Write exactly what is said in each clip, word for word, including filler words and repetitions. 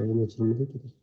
يەنە ئۆچۈرمىدى كېتىپ.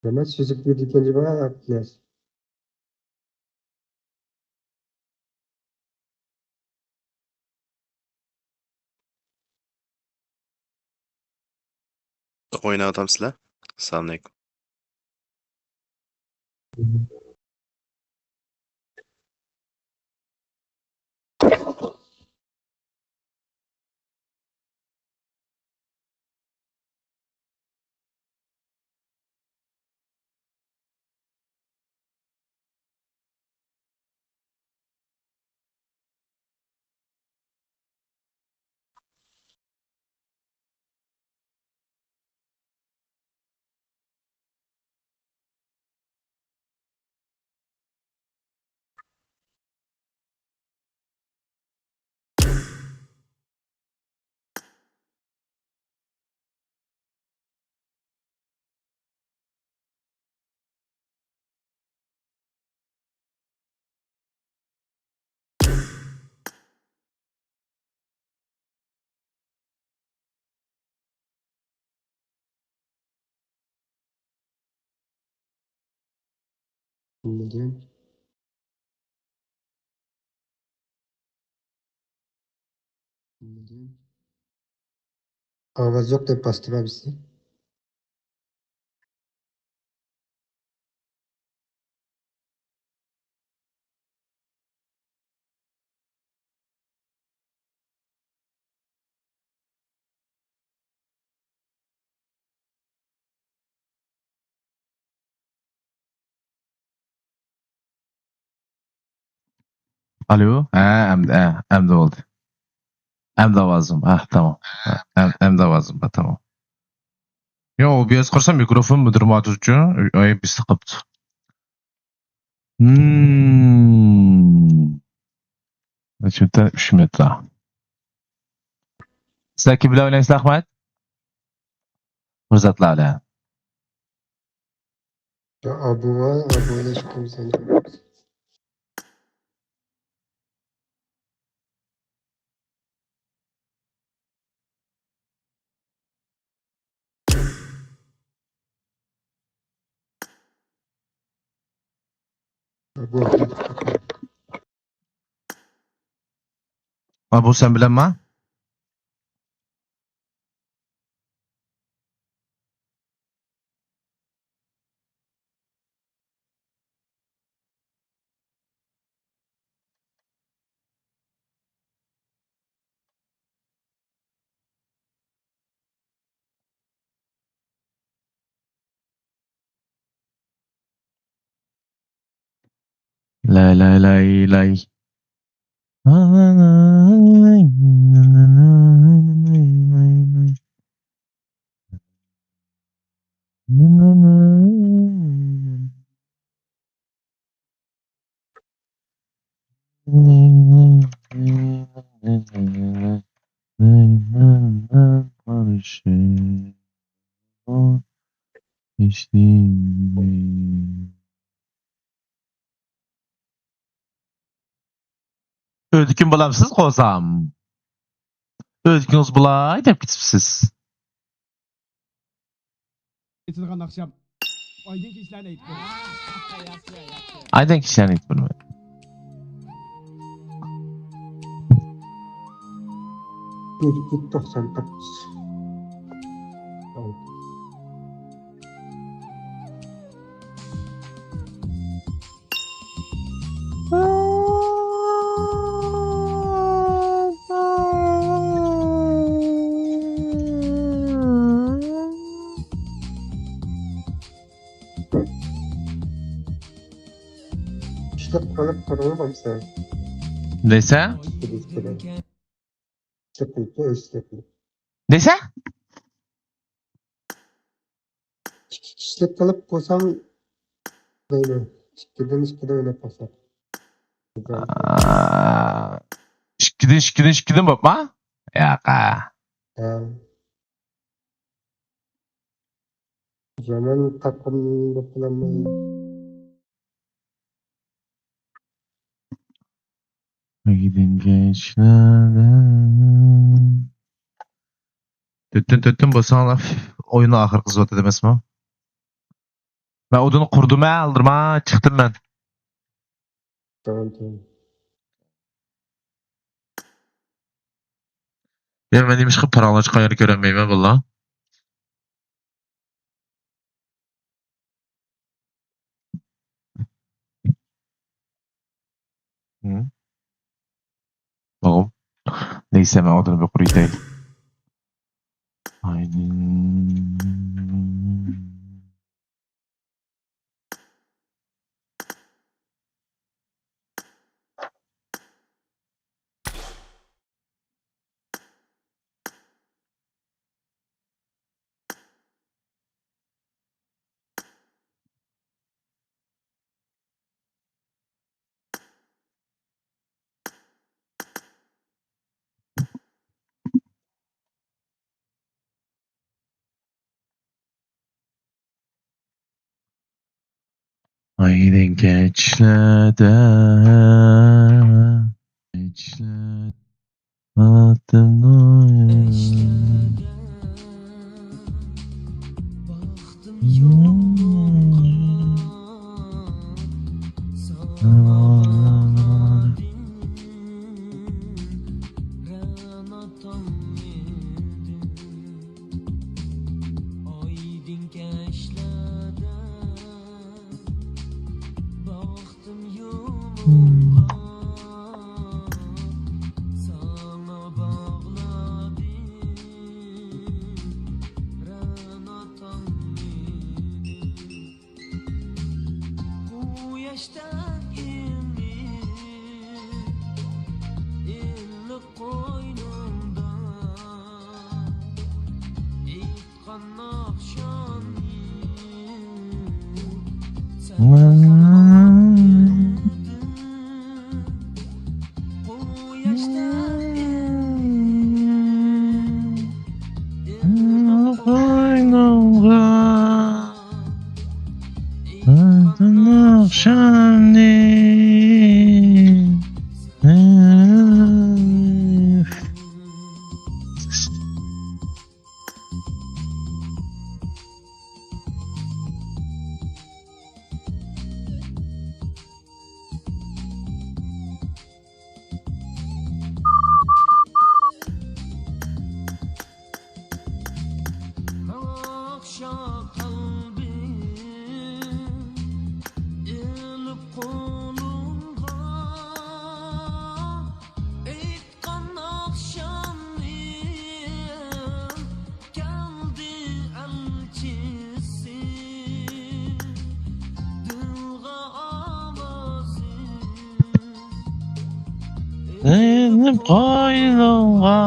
نېمە سۈزۈك بېرىدىكەن جۇما ئەپلەس؟ ئويناۋاتامسىلەر؟ ئەسسالامۇئەلەيكۇم. ئاڭلىدىم. ئاڭلىدىم. ئاۋاز يوق دەپ باستىم ھە بىزنى. ئالو، ھە، ئەمدى، ھە، ئەمدى بولدى. ئەمدى ئاۋازىم، ھە، تامام. ھە، ئەم-، ئەمدى ئاۋازىم بار، تامام. ياق، ئو بى ئېس قۇرسام مىكروفون مۇدىرماتورچۇ، ئاي، بىسلىق قىپتۇ. ھىم. ئىچىمدە ئۈچ مېتىر. سىلەر كىم بىلەن ئوينايسىلەر، ئەخمەت؟ بىر زاتلار بىلەن. يا ئابۇ، ئابۇ ئويناش كىم سەن؟ ئابۇ سەن بىلەنما؟ لاي، لاي، لاي، لاي. ئۆيدىكىمۇ بولامسىز قوزام؟ ئۆيدىكىڭىز بۇلاي دەپ كېتىپسىز. ئېچىلغان ئاخشام. ئايدىڭ كېچىلەرنى ئېيتىپ بېرىڭ. ئايدىڭ كېچىلەرنى ئېيتىپ بېرىمەن. يۈز توقسان توققۇز. ئىشلەپ قىلىپ قىلىپ بولسا. دېسە؟ ئىشلەپ قىلىپ، ئىشلەپ قىلىپ. دېسە؟ ئىككى كىشىلىك قىلىپ قويساڭ، بولدى. ئىككىدىن ئىككىدىن ئويناپ قويساق. ئىككىدىن، ئىككىدىن، ئىككىدىن بوپما؟ ياقا. ھە. يامان تاقىم بولۇپ قالالمايمەن. ئۆگىنىشلەردە. تۆتتىن تۆتتىن بولساڭلار، ئويۇننىڭ ئاخىرى قىزىۋاتىدۇ ئەمەسمۇ؟ مەن ئۇدۇلنى قۇردۇم ھە، ئالدىرىما چىقتىم مەن. تامام، تامام. يا مەن نېمىشقا پاراڭلاشقان يەرنى كۆرەلمەيمەن باللا؟ ھە؟ باغۇم. نەيسە، مەن ئادىمنى بىر قۇرۇيتاي. ئايدىڭ كەچلەردە، كەچلەر ئاتىمنى. ئايدىڭ كەچلەردە بەختىم يۇمۇلغان، ساڭا باغلىدىم رەنا تاڭلىنى. قۇياشتەك ئىللىق، ئىللىق قوينۇڭدا ئېيتقان ناخشامنى سەن قوينۇڭغا. ناخشا قەلبىم ئېلىپ قولۇڭغا، ئېيتقان ناخشامنى كەلدى ئەلچىسى، دىلغا ئاۋازى. ئېلىپ قوينۇڭغا.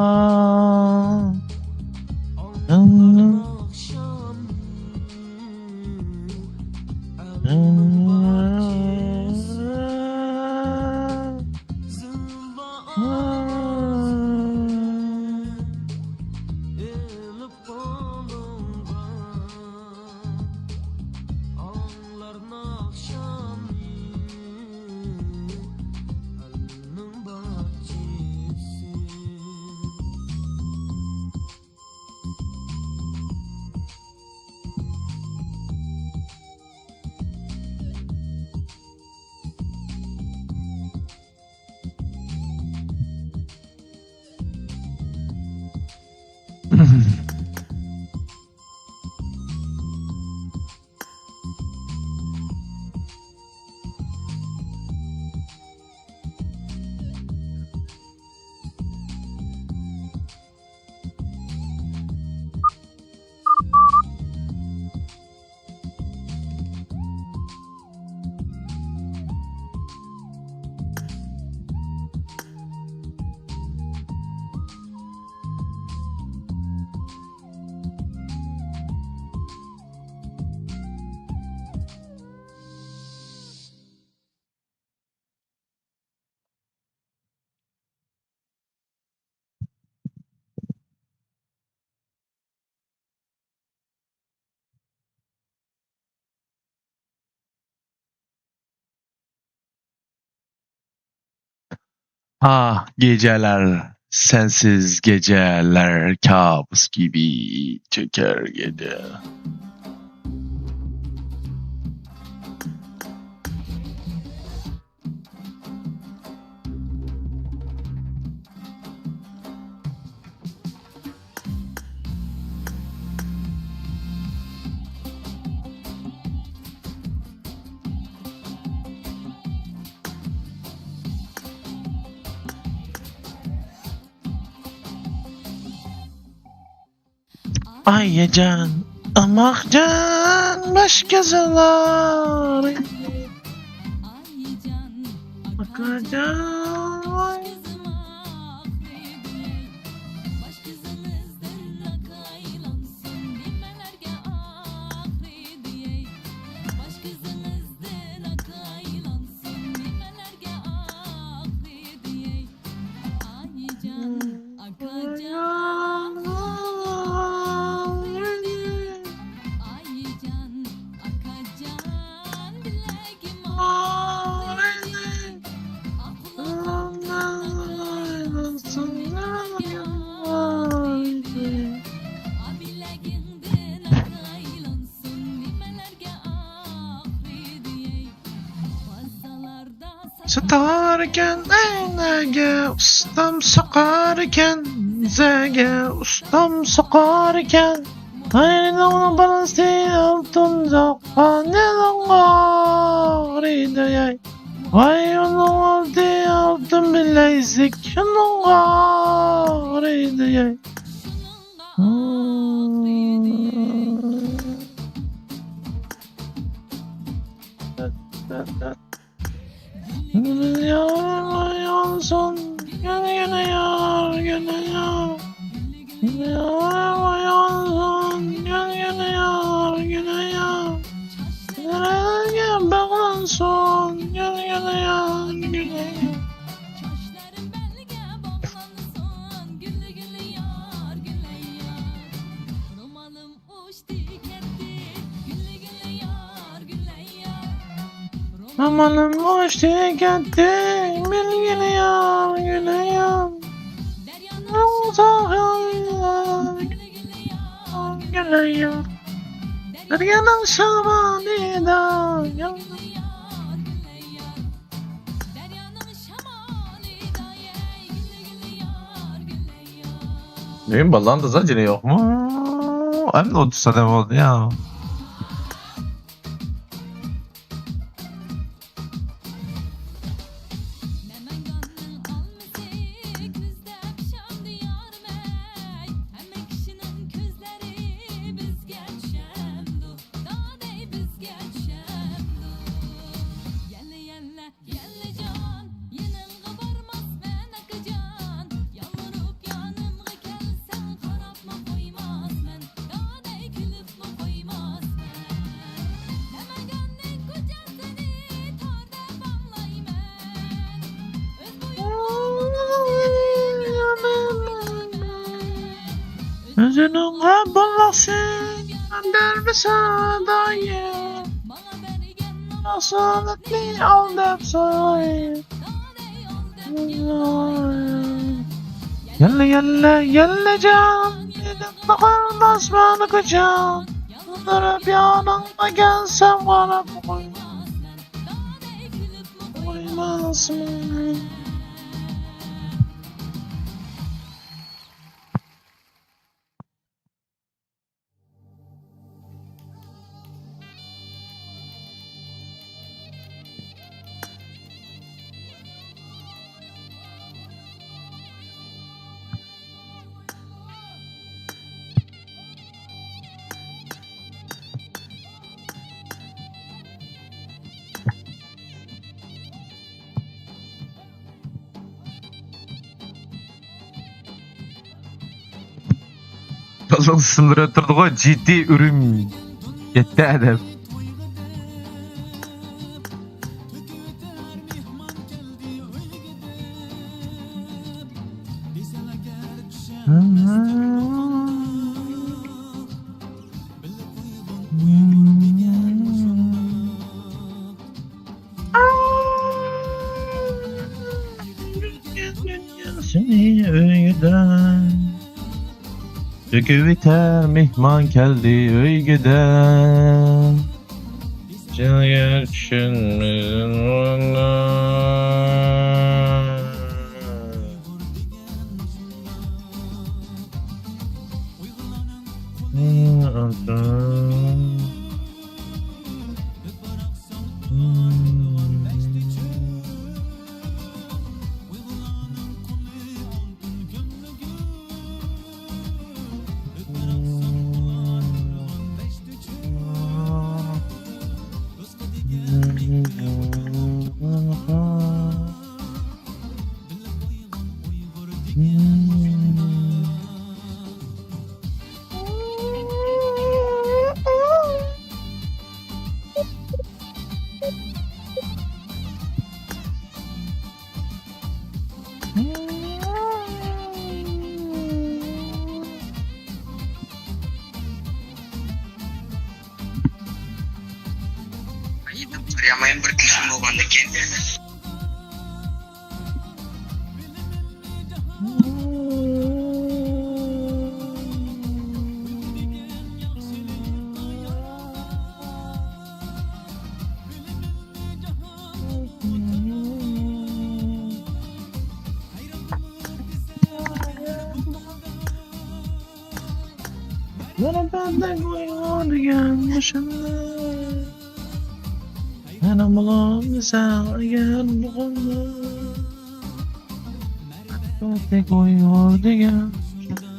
Ah geceler, sensiz geceler kabus gibi çöker gece. ئايجان، ئوماقجان، باش كۆزلەر. ئاكاجان. ساتاركەن ئەينەگە، ئۇستام سوقاركەن زەگە، ئۇستام سوقاركەن. ئەينىڭنىڭ بالىسى ئالتۇن زاققان يېلىڭغا ئاغرىيدۇ ياي. ۋاي ئۇنىڭ ئالدى ئالتۇن بىلەيزىك شۇنىڭغا ئاغرىيدۇ ياي. يار يانسۇن، يەنە، يەنە يار، يەنە يار. يار يانسۇن، يەنە، يەنە يار، يەنە يار. يۈرەككە باغلانسۇن، يەنە، يەنە يار، يەنە يار. ئامالىم ئۇچتى كەتتى، بىلگىلى يار، گۈلە يار. دەريانىڭ ساھىلىدا، گۈلە يار. دەريانىڭ شامالىدا، يار. نېمە، بالىلارنىڭ تازا جېنى يوقمۇ؟ ئەمدى ئوتتۇز سانە بولدى يا. يەللىجان، يېنىڭغا بارماسمەن ئاكىجان، يالۋۇرۇپ يانىمغا كەلسەڭ قاراپمۇ قويماسمەن، دادەي كۈلۈپمۇ قويماسمەن. نەمەنگاننىڭ كوچاسىنى تار دەپ ئاڭلايمەن، ئۆز بويۇڭغا ئۆزۈنىڭ بالىسى بەرمىسە دايىم. ئاسالەتنى ئال دەپ سوراي. يەللە، يەللە، يەللە جان، يېنىمدا قالماسمەن كوچام. ياندۇرۇپ يانىڭغا كەلسەم قاراپ قويماسمەن. قىزنىڭ ئىسىملىرى تۇرىدىغۇ، جىتى ئۈرۈم يەتتە ئەدەپ. دۇنيا سېنى ئۆيگە دەپ تۆكۈۋېتەر، مېھمان كەلدى ئۆيگە دەپ. جىگەر چۈشەنمىدىم ئۇنى. يامان بىر كۈنۈم بولغاندىكىن. يەنە بەندەك ئۇيغۇر دېگەن مۇشۇنداق. يەنە بولمىسا ئەگەر بولغاندا. بەندەك ئۇيغۇر دېگەن مۇشۇنداق.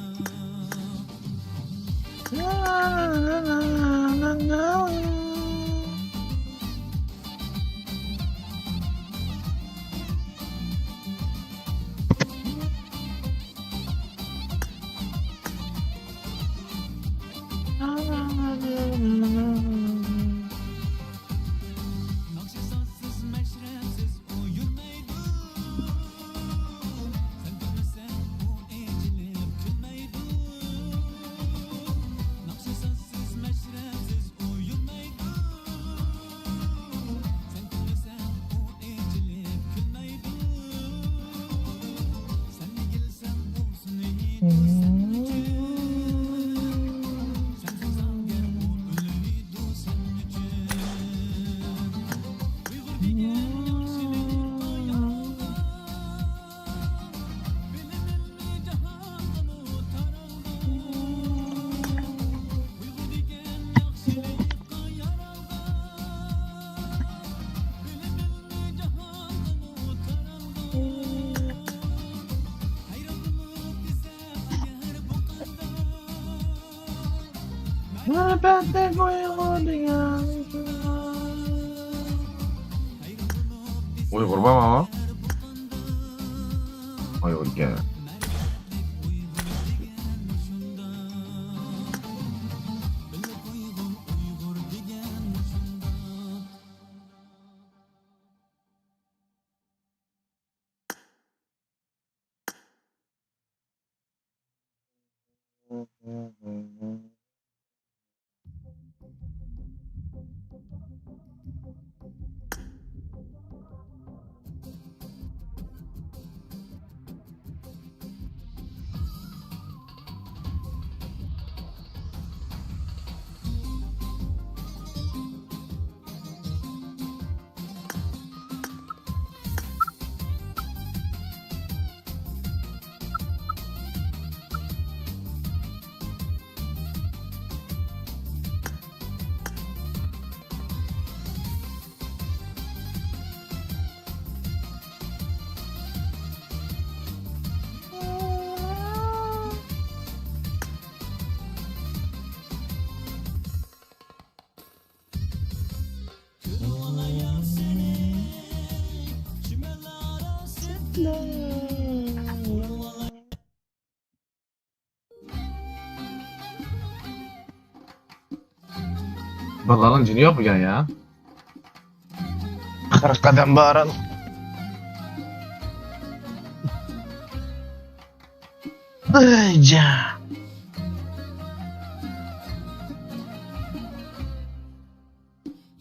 مۇھەببەتتە قويغۇ دېگەن. ئۇيغۇر بارمۇ؟ ئۇيغۇر ئىكەن. بالىلارنىڭ جېنى يوق بۈگۈن يا. قىرىق قەدەم بار. ئەي جان.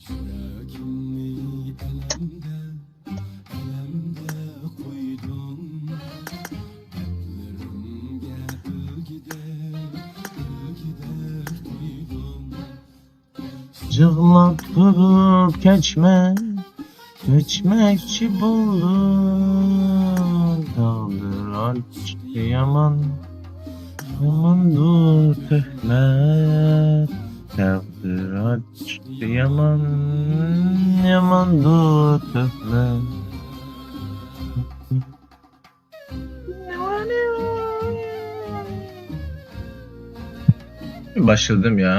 يۈرىكىمنى ئەلەمدە، ئەلەمدە قويدۇڭ. يىغلاپ تۇرۇپ كەچمە، كەچمەكچى بولدۇم. تەقدىر ئاچچىق يامان، ياماندۇر تۆھمەت. تەقدىر ئاچچىق يامان، ياماندۇر تۆھمەت. باشلىدىم يا.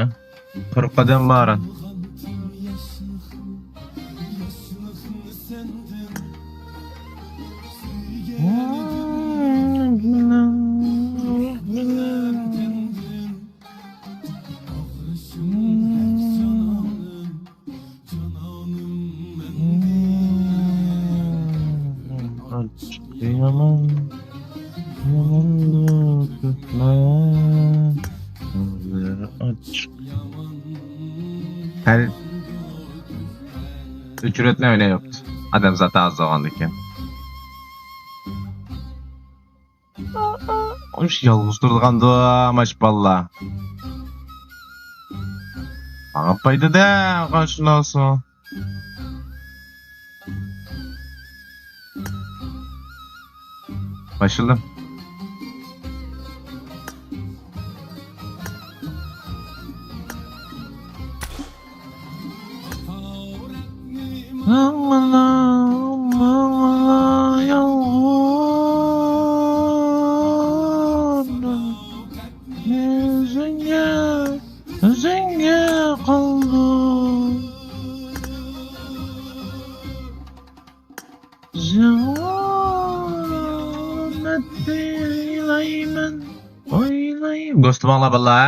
قىرىق قەدەم بار. ئاچچىق يامان، ياماندۇر تۆھمەت. ئاچچىق. ھەل. ئۆچۈرۈۋەتمەي ئوينايۋاپتۇ. ئادەمزات ئاز بولغاندىكىن. ئۇش يالغۇز تۇرىدىغاندۇ، ماش باللا. ماڭا پايدا دە، قاشناسۇ. باشلىدىم. ماڭىلا، ماڭىلا يالغۇز ئۆزۈڭگە، ئۆزۈڭگە قالدىڭ. زۇلمەت ئويلايمەن، ئويلايمەن. گوستىماڭلار باللا.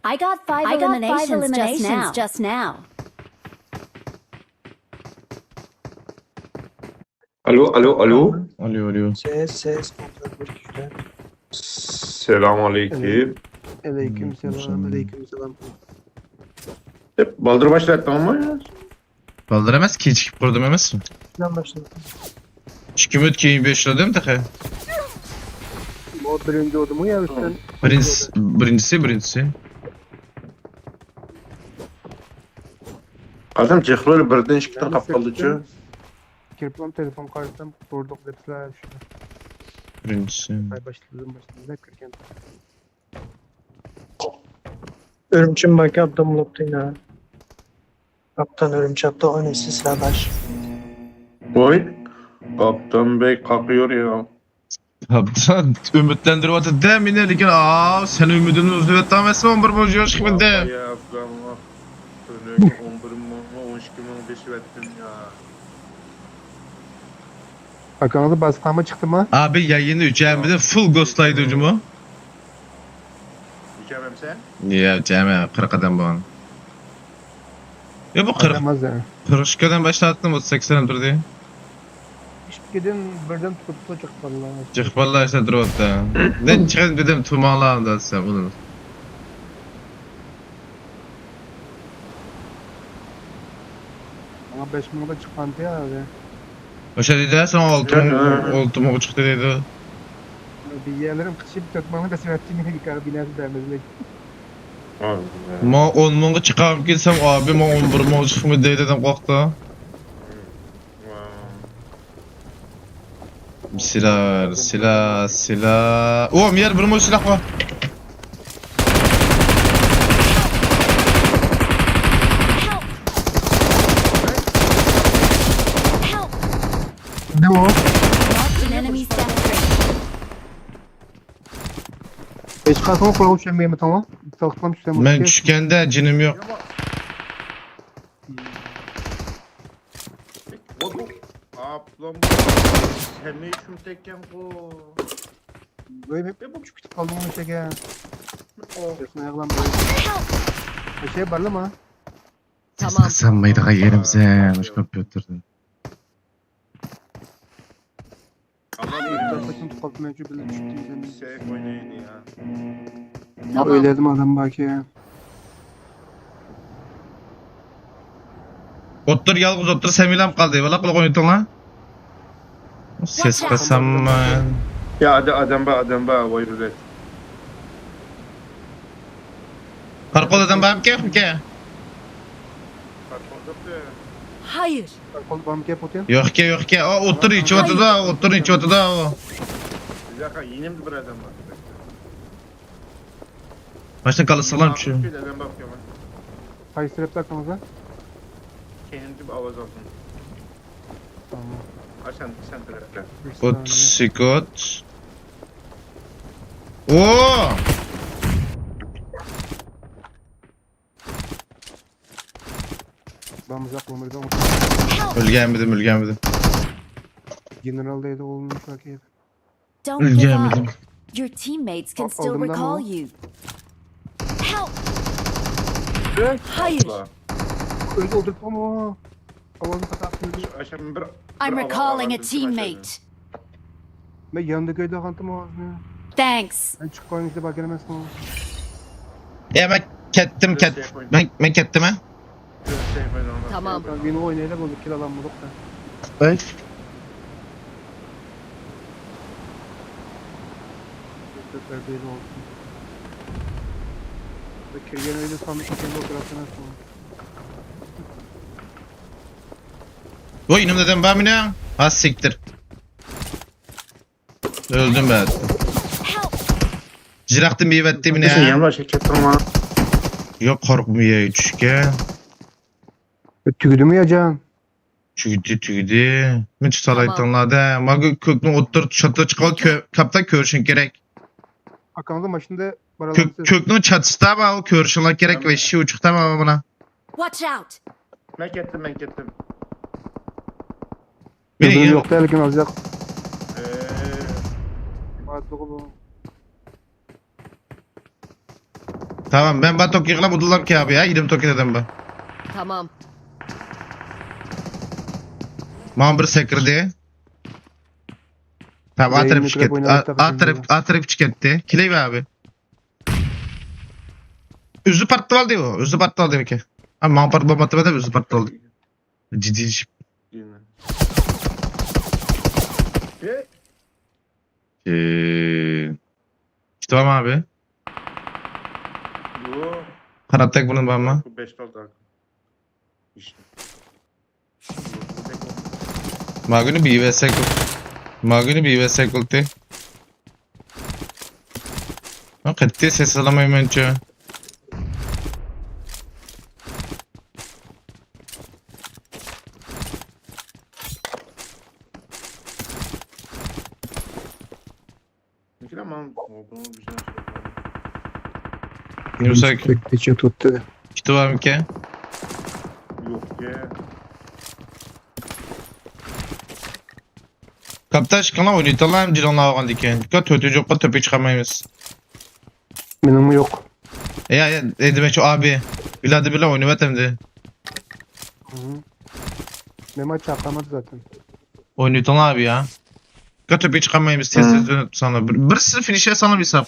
I got five eliminations just now. Alo, alo, alo. Alo, alo. Ses, ses, kontrol bir, iki, üç, dört. Selamun aleyküm. Aleyküm selam, aleyküm selam. Dep, baldır başlattın mı ya? بالدۇر ئەمەس، كېچىكىپ قۇردۇم ئەمەسمۇ؟ بىلەن باشلىدىم. ئىككى مىنۇت كېيىن باشلىدىم تېخى. بۇ بىرىنچى بولدىمۇ يا ئۈستۈن؟ بىرىنچىسى، بىرىنچىسى، بىرىنچىسى. ئادەم جىقلىرى بىردىن ئىككىدىن قاپ قالدىچۇ؟ كىرىپلام تېلېفون قارىسام، تۇردۇق دەپسىلەر شۇ. بىرىنچىسى. باي باشلىدىم، باشلىدىم دەپ كىرگەن. ئۈرۈمچىم باركەن، ئابدان بولۇپتۇ يا. ئابدان ئۈرۈمچى ئابدان ئوينايسىز سىلەر باش. ۋاي، ئابدان بەك قاقىيور يا. ئابدان ئۈمىدلەندۈرۈۋاتىدۇ-دە مېنى، لېكىن، ئاۋۇ، سەن ئۈمىدىمنى ئۈزۈۋەتتىڭ ئەمەسمۇ، ئون بىر مىڭ يۈز ئىككى مىڭ دە. ۋاي، ئابدان، تۈنۈگۈن ئون بىر مىڭ، ئون ئىككى مىڭ بېسىۋەتتىم يا. ئاكاڭىزنى باسقانمۇ چىقتىمۇ؟ ئابى يايىنى ئۆچەرمىدى، فۇل گوستلايدۇ جۇمۇ. ئۆچەرمەمسەن؟ يا، ئۆچەرمەن، قىرىق ئادەم بار. يا، بۇ قىرىق، ئادەم ئاز يا. قىرىق ئىككىدىن باشلاۋاتتىم، ئوتتۇز سەككىز ئادەم تۇردى. ئىككىدىن بىردىن تۇرۇپتۇ، جىق باللا. جىق باللا ئىشلەپ تۇرۇۋاتتى. نەچچە قېتىم دېدىم، تۇرماڭلار دېسە، ئۇنى. ماڭا بەش مىڭدا چىققانتى ھازىر. ئوشۇ دېدى، ساڭا ئالتە مىڭ، ھە، ھە. ئالتە مىڭغا چىقتى دېدى. بىر يەرلىرىم قىچىپ، تۆت مىڭنى بېسىۋەتتى، مېنى بىكار بىناسى بەرمەسلىك. ھە، ھە. ما ئون مىڭغا چىقارمىكىن دېسەم، ئابى، ما ئون بىر مىڭغا چىقمىدى دەيدۇ دەپ قورقتۇم. ھە. سىلا، سىلا، سىلا. ئو، مېيەر بىر مو سىلا بار. Help! Help! Demo. Marked an enemy's death. ھېچقايسىڭىز قولغا چۈشەنمەيمىتىڭلار؟ مەن چۈشكەندە جېنىم يوق. ئاپلام، سەن نېمە ئۈچۈن تەككەنغۇ؟ بۇ يەر بۇ چۈشۈپ كېتىپ قالدىڭمۇ ئۆشەككە؟ ئوھ. سېسىنى ئاياغلام بۇ. شەي بارلىما؟ تەسكە سالمايدىغان يېرىمسە مۇشۇ كومپيۇتېردىن. Ama bir Arkadaşım kalkmaya şu bile düştü. şey oynayın ya. Öyle dedim adam bak ya. ئوتتۇرا يالغۇز ئوتتۇرا سەمىلەم قالدى. بالا قۇلىقى ئوينىتىڭلار. سېسىق قىلساممۇ. Ya adam, adam bar, adam bar, vay rulet. قارا قول ئادەم بارمىكەن، يوقمىكەن؟ Kalkmadık da. Hayır. Kol bam gel potayım. يوقكەن، يوقكەن. ئا، ئوتتۇرا ئىچىۋاتىدۇ، ئوتتۇرا ئىچىۋاتىدۇ. Bir dakika, yenimde bir adam var. ماشىنا كاللىسى ساغلام چۈ. Bir adam bakıyorum. Hayır sürekli aklımıza. Kendi bir avaz aldım. Tamam. Aşağı sen tarafta. Bir saniye. ئوتتۇز سېكۇنت. ئوو! Bamızak bombayı da ئۆلگەنمىدىم، ئۆلگەنمىدىم. Generaldaydı oğlum şu an. Don't give up. ئۆلگەنمىدىم. Your teammates can still Aldın lan recall onu. You. Help! Öl. Hayır. Öldü, öldürdüm ama. Havazı patlattım. Aşağı bir I'm recalling a teammate. Ben yanında köyde kaldım o ağzını. Thanks. Ben çıkıp oyun işte bak gelemezsin oğlum. يا، مەن كەتتىم، كەت-، مەن، مەن كەتتىم، ھە؟ Tamam. Ben yine oynayla bulduk kill alan bulduk da. ۋەي. Terbiyeli olsun. Ve kirgen öyle sandık içinde operasyona sonra. ۋوي، يېنىمدا ئادەم بارمۇ؟ ھا، سېكتىر. ئۆلدۈم بەت. Help! جىراقتىن بېيىۋەتتى مېنى. Sen yanlış kettin ama. يوق، قورقمىيە چۈشكە. Tügüdü mü ya can? تۈگىدى، تۈگىدى. مېنى تۇتالايتىڭلار دە. مانا كۆكنىڭ ئوتتۇرا چاتىقىغا چىقىپ كاپتا كۆرۈشۈڭ كېرەك. Arkamızda maşında كۆك، كۆكنىڭ چاتىقىدا مانا كۆرۈشۈڭلار كېرەك. ۋەھشىي ئوچۇقتا مانا. Watch out! Ben kettim, ben kettim. مېنى Gözüm يەنە، yok da elkin alacak. Ee, Rahatlığı bu. تامام، مەن بار توكى قىلىپ ئۇدۇللام كەبى، ھە، يېنىم توكى دېدىم بار. Tamam. ماڭا بىر سەكرىدى. تامام، ئا تەرەپ چىقىپ كەتتى. ئا، ئا تەرەپ، ئا تەرەپ چىقىپ كەتتى. كېلەيمەن ئابى. ئۆزى پارتلىۋالدى ئۇ، ئۆزى پارتلىۋالدى ئۇكا. ھە، ماڭا پارتلىماپتىمەن دەپ ئۆزى پارتلىۋالدى. جىددىيلىشىپ. Bilmem. ئېي. كۈتۈۋالما ئابى. Yo. قاناتتەك بۇنىڭ بارمۇ؟ Bu beş kaldı. İşte. ماگىنى بىۋەسەك. ماگىنى بىۋەسەك قىلدى. قەتئىي سېسىلىمايمەنچۇ. Çünkü lan bana olduğunu güzel şey. يۈسەك. Pek peçe tuttu. كۈتۈۋالمىكەن؟ Yok ya. كاپتا ئىشىكىڭلار ئوينىتىڭلار، جېنىڭلار ئالغاندىن كېيىن. تۆتىنچى ئوققا تۆپە چىقارمايمىز. Benim mi yok? يا، يا، دېمەكچى ئابى. بىلەردە بىلەن ئوينىۋەت ئەمدى. Hı hı. Memo çaklamadı zaten. ئوينىتىڭلار ئابى يا. تۆپە چىقارمايمىز، تېز تېز ئويناپ تۇرساڭلار. بىر، بىرسىنى فىنىشلىساڭلار بىر ھېساب.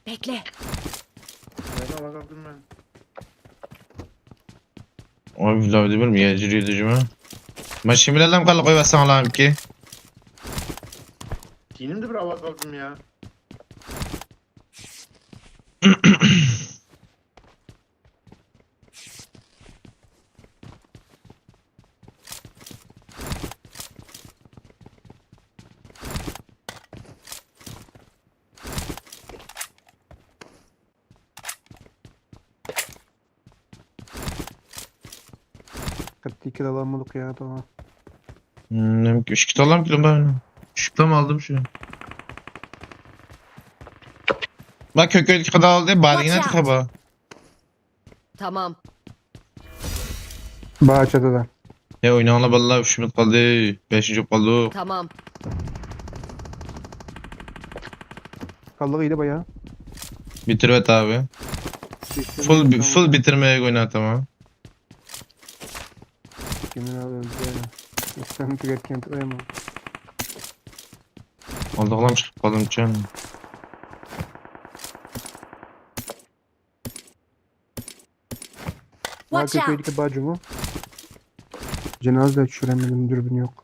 Bekle. Ben alamadım ben. ئوي، بىلەمدى بىر مىيەجىر يۈدۈجىمۇ. ماشىنا بىلەنلا قالدى قويۇۋەتسەڭلارمىكى. Kendim de bir avaz aldım ya. Qırq iki de alamadık ya, tamam. Hmm, demek ki üç kit alalım ki ben. Üç kit mi aldım şu? Bak kök iki kadar aldı. Bari yine Watch out. tıkaba. Tamam. Bahçede de. ھەي، ئويناڭلار بالىلار، ئۈچ مىنۇت قالدى. بەشىنچى بولۇپ قالدۇق. تامام. كاللىغا يېدى بايا. بىتىرىۋەت ئابى. فۇل، فۇل بىتىرمەيگە ئويناۋاتىمەن. گېنېرال ئۆلدى. ئىسلام تۈگەتكەن تۇرۇيمۇ؟ ئالدىغىلام چىقىپ قالدىمچۇ. Watch out! كۆپەيدىكى بار جۇمۇ. جىنازا چۈشۈرەلمىدىم، دۈربىن يوق.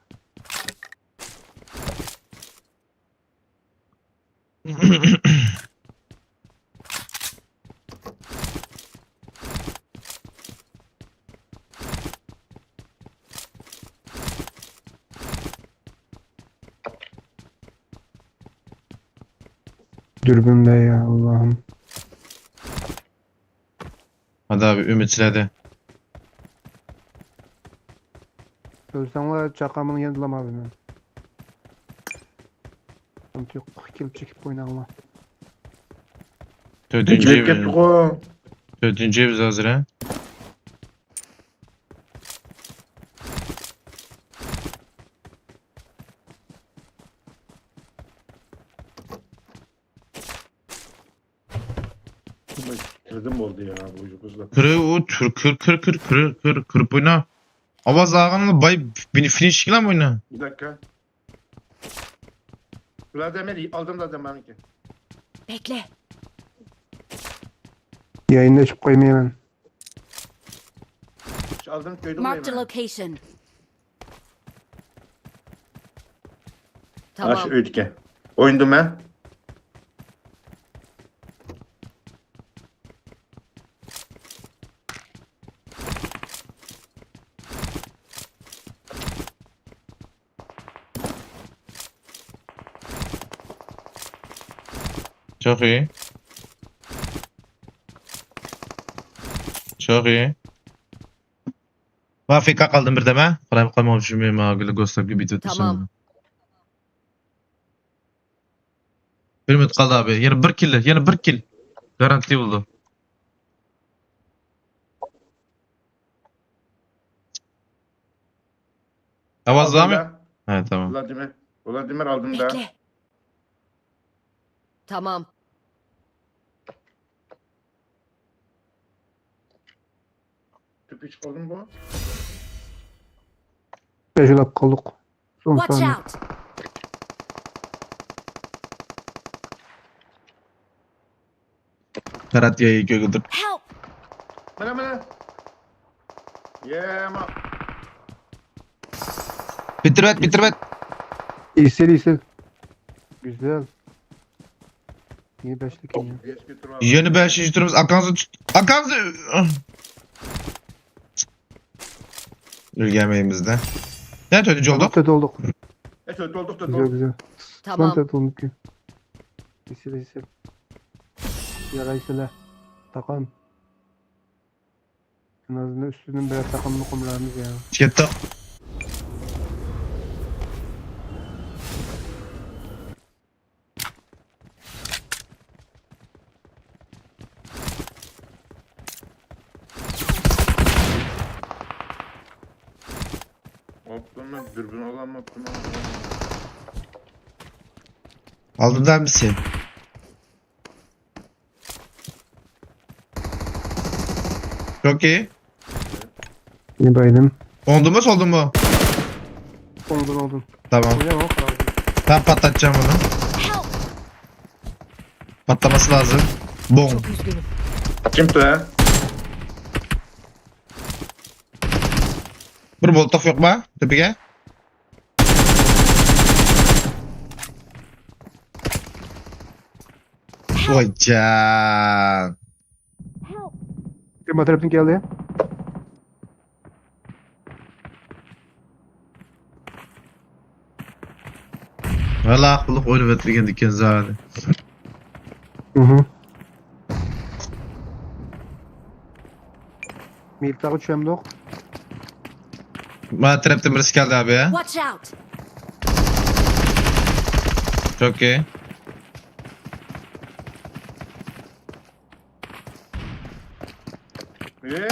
دۈربىن بەر يا ئاللاھىم. ھەدە ئۈمىد سىلەردە. ئۆلسەڭلار چاقامنى يەنە دىلام ئالىمەن. ئىككى كىل چېكىپ ئويناڭلار. تۆتىنچى ئىككى ئەيۋىز. تۆتىنچى ئەيۋىز ھازىر ھە. كىردىم بولدى يا بۇ يۇلدۇزلار. كىر ئۇ كىر كىر كىر كىر كىر كىر كىرىپ ئوينا. ئاۋاز ئالغانلا باي بىنى فىنىشكىلام ئوينا. بىر دەقىقە. بۇلاردا مەن ئالدىمدا ئادەم بارمىكىن؟ بەكلە. يايىندا ئېچىپ قويمايمەن. شۇ ئالدىم كۆيدۈم. Marked a location. تامام. ئاشۇ ئۆيدىكەن. ئوينىدىم ھە. چوخ ئى. چوخ ئى. ما فىكا قالدىم بىردەم ھە. قارايمۇ قالمايمۇ شۇ مېنىڭ گۆستەپكە بىتىپ تامام. بىر مىنۇت قالدى ئابى. يەنە بىر كىل، يەنە بىر كىل. گارانتىي بولدى. ئاۋاز بارمۇ؟ ھە، تامام. ۋلادىمىر. ۋلادىمىر ئالدىمدا. بەكلە. تامام. تۈپۈش قالدىمغۇ؟ بەشلەپ قالدۇق. سون Watch سانى. Out! قارات يايى كۆگۈلدۈر. Help! مانا، مانا. يەما. بىتىرىۋەت، بىتىرىۋەت. يېسىل، يېسىل. گۈزەل. نېمە بەشلىك يەنە؟ يەنە بەشىنچى تۇرىمىز. ئاكاڭزى تۇت. ئاكاڭزى. ئۆلگەنمەيمىز دە. يەنە تۆتىنچى بولدۇق. تۆت بولدۇق. ئە، تۆت بولدۇق، تۆت گۈزەل، بولدۇق. گۈزەل. تامام. تۆت بولدۇق. يېسىل، يېسىل. يارايسىلە. تاقام. ئەن ئازىندىن ئۈستىدىن بىرەر تاقامنى قومۇرامىز يا. كەتتۇق. ئاپتۇمەن دۈربىن ئالالماپتىمەن. ئالدىمدا ھەممىسى. چوكى. نېمە بايدىم؟ ئوڭدىمۇ، سولدىمۇ؟ ئوڭدىن ئالدىم. تامام. ئويا ۋاق. تامام، پاتلاتچام بۇنى. پاتلىماسى لازىم. بوڭ. Çok üzgünüm. كىم تۇ ھە؟ بىر مولوتوف يوقما؟ تۆپىگە. ۋايجان. كىم بۇ تەرەپتىن كەلدى؟ ھالا قۇلۇق ئويناپ ئۆتمىگەندىكىن زادى. مھم. مىلتاغا چۈشەمدۇق؟ ما تەرەپتىن بىرسى كەلدى ئابى. Watch out! چوكى. ھېي!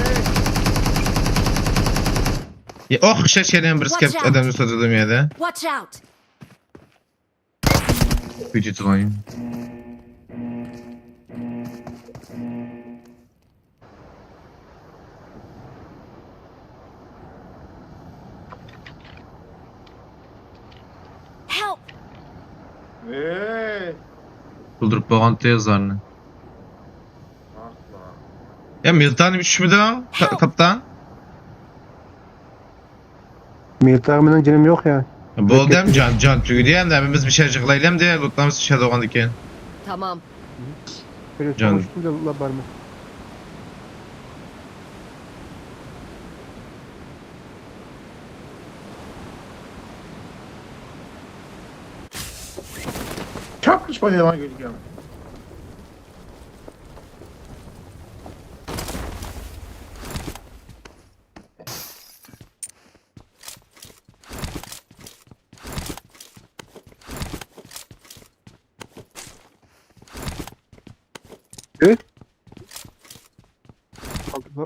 يا، ئوخشاش يەنە بىرسى كەپ ئادەمنى سوتىدۇ يەردە. Watch out! كۆچۈتۈۋايىم. Help! ئەي! بىلدۈرۈپ بولغان تېزلارنى. يا، مىلتانى چۈشمىدىڭ، كاپتان؟ مىلتاغا مېنىڭ جېنىم يوق يا. بولدى ئەمدى، جان، جان تۈگىدى ئەمدى، ھەممىمىز بىر شەرجە قىلايلى ئەمدى، لوتلارمىز شەرجە بولغاندىكىن. تامام. جان. چاپلىشىپ ئوينايدىغان كۆيدىكەن.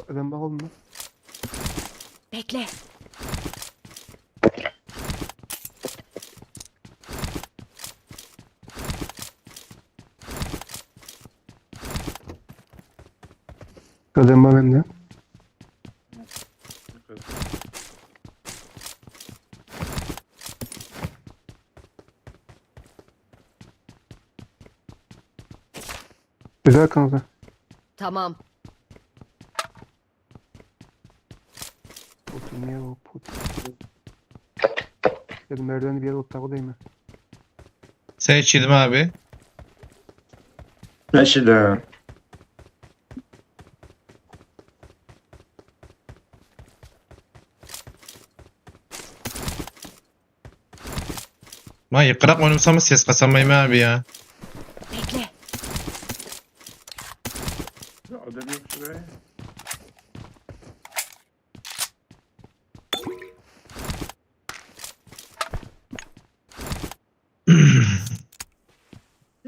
ئادەم باغلىما. بەكلە. ئادەم بار مەندە. گۈزەل كالىڭىزدا. تامام. پۇتىن يا، پۇتىن. يا مەردىۋەندە بىر يەردە ئولتۇرغۇ دەيمەن. سەن ئىچىدىمۇ ئابى؟ مەشىدە. ما يېقىراق ئوينىمىسام سېس قاسالمايمەن ئابى يا. بەكلە. يا ئادەم يوق شۇراي.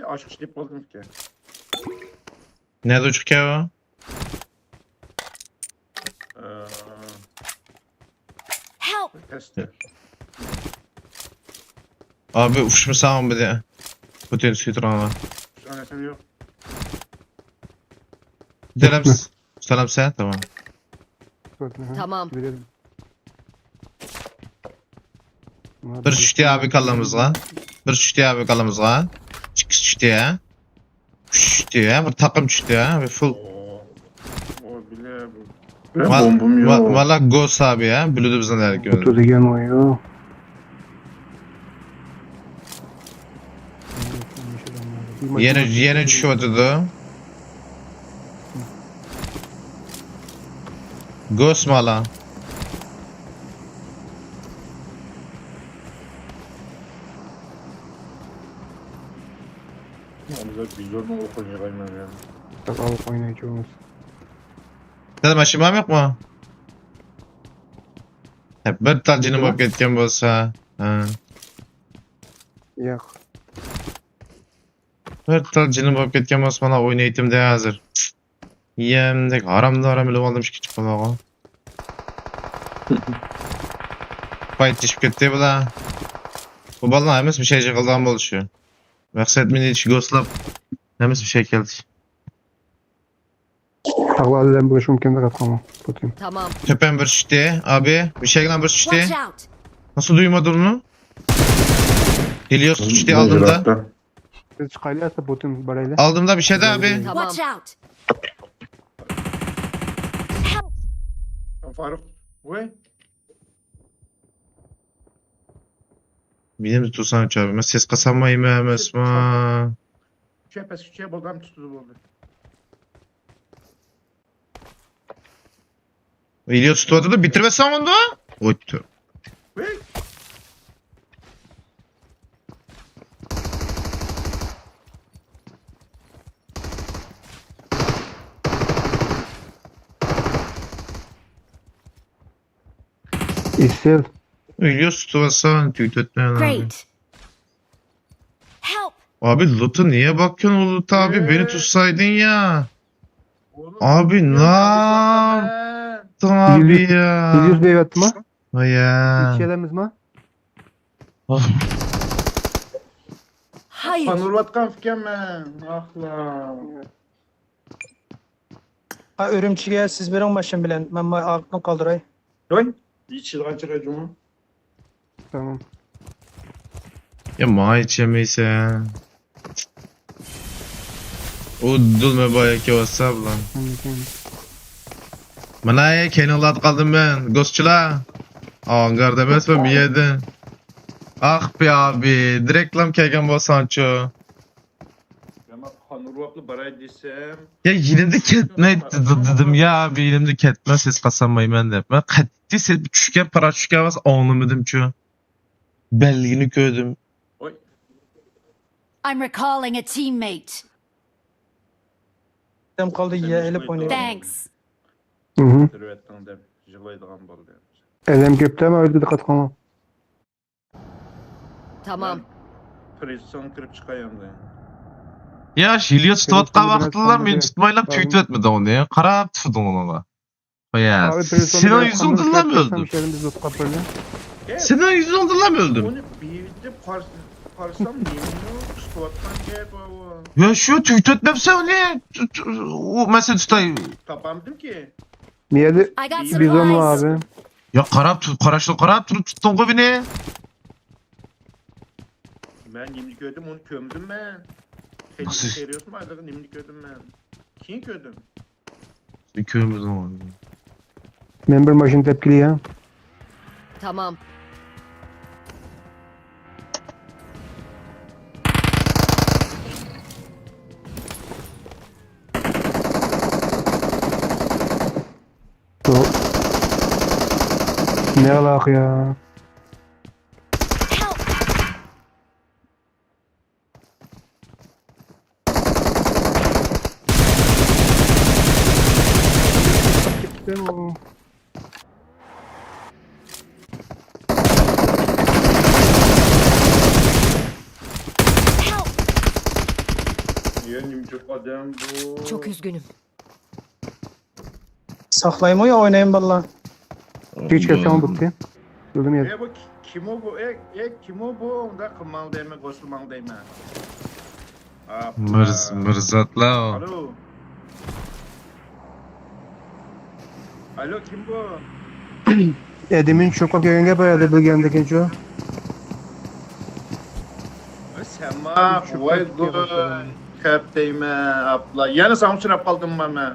يا ئاچقۇچ دەپ بولدۇمكەن. نەدە ئوچۇقكەن ئۇ؟ Help! ئابى ئۇچمىساڭ بىر دە. پۇتىن سۈيترانغا. ئۇچقان نەرسەم يوق. سالام سەن، تامام. تامام. بىر چۈشتى ئابى كاللىمىزغا. بىر چۈشتى ئابى كاللىمىزغا. ئىككىسى چۈشتى ھە. چۈشتى ھە، بىر تاقىم چۈشتى ھە، بىر فۇل. ئو، ئو، بىلە بۇ. مانا گوس ئابى ھە، بىلىدۇ بىزنىڭ ھەرىكىتىمىزنى. بۇتۇ دېگەن ئويۇ. يەنە، يەنە چۈشۈۋاتىدۇ. گوس مالا. بىزلەر بىزلەرنىڭ ئوقۇن يىغايمەن يا. بىز ئاۋۇق ئوينايچۇمىز. سەن ماشىنا يوقمۇ؟ بىر تال جېنىم بولۇپ كەتكەن بولسا. ھە. ياق. بىر تال جېنىم بولۇپ كەتكەن بولسا مانا ئوينايتتىم دە ھازىر. يەمدەك ھارامدا ھارام ئېلىۋالدىم ئىككى چىققانلارغا. پايتلىشىپ كەتتى بۇلار. بۇ بالىلار ھەممىسى بىر شەي يىغىلىدىغان بولدى شۇ. مەقسەت مېنى ئىچىگە گوسلاپ، ھەممىسى بىر شەي كەلدى. تاغلار بىلەن بولۇشى مۇمكىن دەپ قالما، پۇتىن. تامام. تۆپەن بىر چۈشتى. ئابى، بىر شەيگىلەن بىر چۈشتى. Watch out! ناسىل دۇيمادۇرنى؟ ھېلىيوس چۈشتى ئالدىمدا. بىز چىقايلى، ئەسلى پۇتىن بارايلى. ئالدىمدا بىر شەيدە ئابى. تامام. Watch out! Help! فاروق، ۋوي. مېنىڭ تۇرسام چاغى، مەن سېس قاسالمايمەن ئەمەسمۇ؟ كۈچە پەس، كۈچە بولدى، تۇتۇلدى بولدى. ۋىدېو تۇتۇۋاتىدۇ، بىتىرىۋەتسەڭ ئۇندا. ئويتتۇر. ۋەي. ئېسىل. ئىلياس تۇتۇۋاتسا، تۈگىتىۋەتمەيمەن. Great. Help. ئابى، لوتى نېيە باككەن ئۇ لوتى ئابى، بېنى تۇتسايدىڭ يا. ئابى، نام. ئابى يا. ئىلياس دەيۋەتتىمۇ؟ ۋايا. يېتىشەلەممىزما؟ ئوھ. ھاي. قان ئۇرۇۋاتقان ئىكەنمەن. ئاخلا. ھا، ئۈرۈمچىگە سىز بېرىڭ ماشىنا بىلەن، مەن ما-، ئاغىپنى قالدۇراي. ھوي، يېتىشىدىغان چىراي جۇمۇ. تامام. يا ماڭا يېتىشەلمەيسەن. ئۇدۇل مەبايەككە ۋاتساپ بىلەن. مانا كەينىڭلاردا قالدىم مەن، گوسچىلار. ئانگاردا ئەمەس، بۇ مىيەدە. ئاھ بى ئابى، دىرېكتلام كەلگەن بولساڭچۇ. يامان قان ئۇرۇۋاپلا باراي دېسەم. يا يېنىمدا كەتمەي دېدىم يا، بۇ يېنىمدا كەتمەس، ھېس قاتسام مايمەن دەپ. مەن قەتئىي سېلىپ چۈشكەن، پاراخوت چۈشكەن ۋاقىت ئاڭلىمىدىمچۇ. بەلگىنى كۆردۈم. ۋاي. I'm recalling a teammate. ئادەم قالدى، يە ئېلىپ ئوينايدۇ. Thanks. مهم. تۈرۈۋەتتىڭ دەپ يىغلايدىغان بولدى. ئادەم كۆپتەمۇ ئۆيدە دىققەت قىلىڭ. تامام. پرىزسىغا كىرىپ چىقاي ئەمدى. يا، ھىلىيا تۇتۇۋاتقان ۋاقىتلار مېنى تۇتمايلا تۈگىتىۋەتمىدىڭ ئۇنى. قاراپ تۇردۇڭ ئۇنىڭغا. قويا، سېنىڭ يۈزۈڭدىنلا ئۆلدۈم. سېنىڭ يۈزۈڭدىنلا ئۆلدۈم. ئۇنى بېيىتىپ قارىسام نېمىنى قىلىۋاتقان گەپ ئاۋۇ. يا شۇ تۈگىتىۋەتمەپسەن ئۇنى. ئۇ مەن سېنى تۇتاي. تاپالمىدىمكى. مىيەدە I got بىزون بار supplies. ئابى. يا قاراپ تۇر، قاراشلا قاراپ تۇرۇپ تۇتتۇڭغۇ مېنى. مەن نېمىنى كۆردۈم، ئۇنى كۆرمىدىم مەن. ناسىل؟ سېرىيوسمۇ ئايلىقى نېمىنى كۆردۈم مەن. كېيىن كۆردۈم. سەن كۆرمىدىڭ ئۇنى. مەن بىر ماشىنا تېپىپ كېلەي. تامام. بۇ نە ئالاقە يا؟ Help. Help. يا نېمە جىق ئادەم بۇ. Çok üzgünüm. ساقلايمۇ يا ئوينايمۇ بالىلار؟ ھېچ كەتسەڭ بوپتۇ. بىلدىم يا. ئە بۇ كىمۇ بۇ؟ ئە، ئە كىمۇ بۇ؟ ئۇنداق قىلماڭ دەيمەن، غوسۇلماڭ دەيمەن. مىرز مىرزاتلا. ئالو. ئالو، كىم بۇ؟ ئەدمىن چۈشۈپ قاپ كەلگەن گەپ ئەدە بىلگەندىكىنچۇ. سەما، ۋاي گۇي، خەپ دەيمەن، ئاپلا. يەنە ساڭا ئۇچراپ قالدىمما مەن؟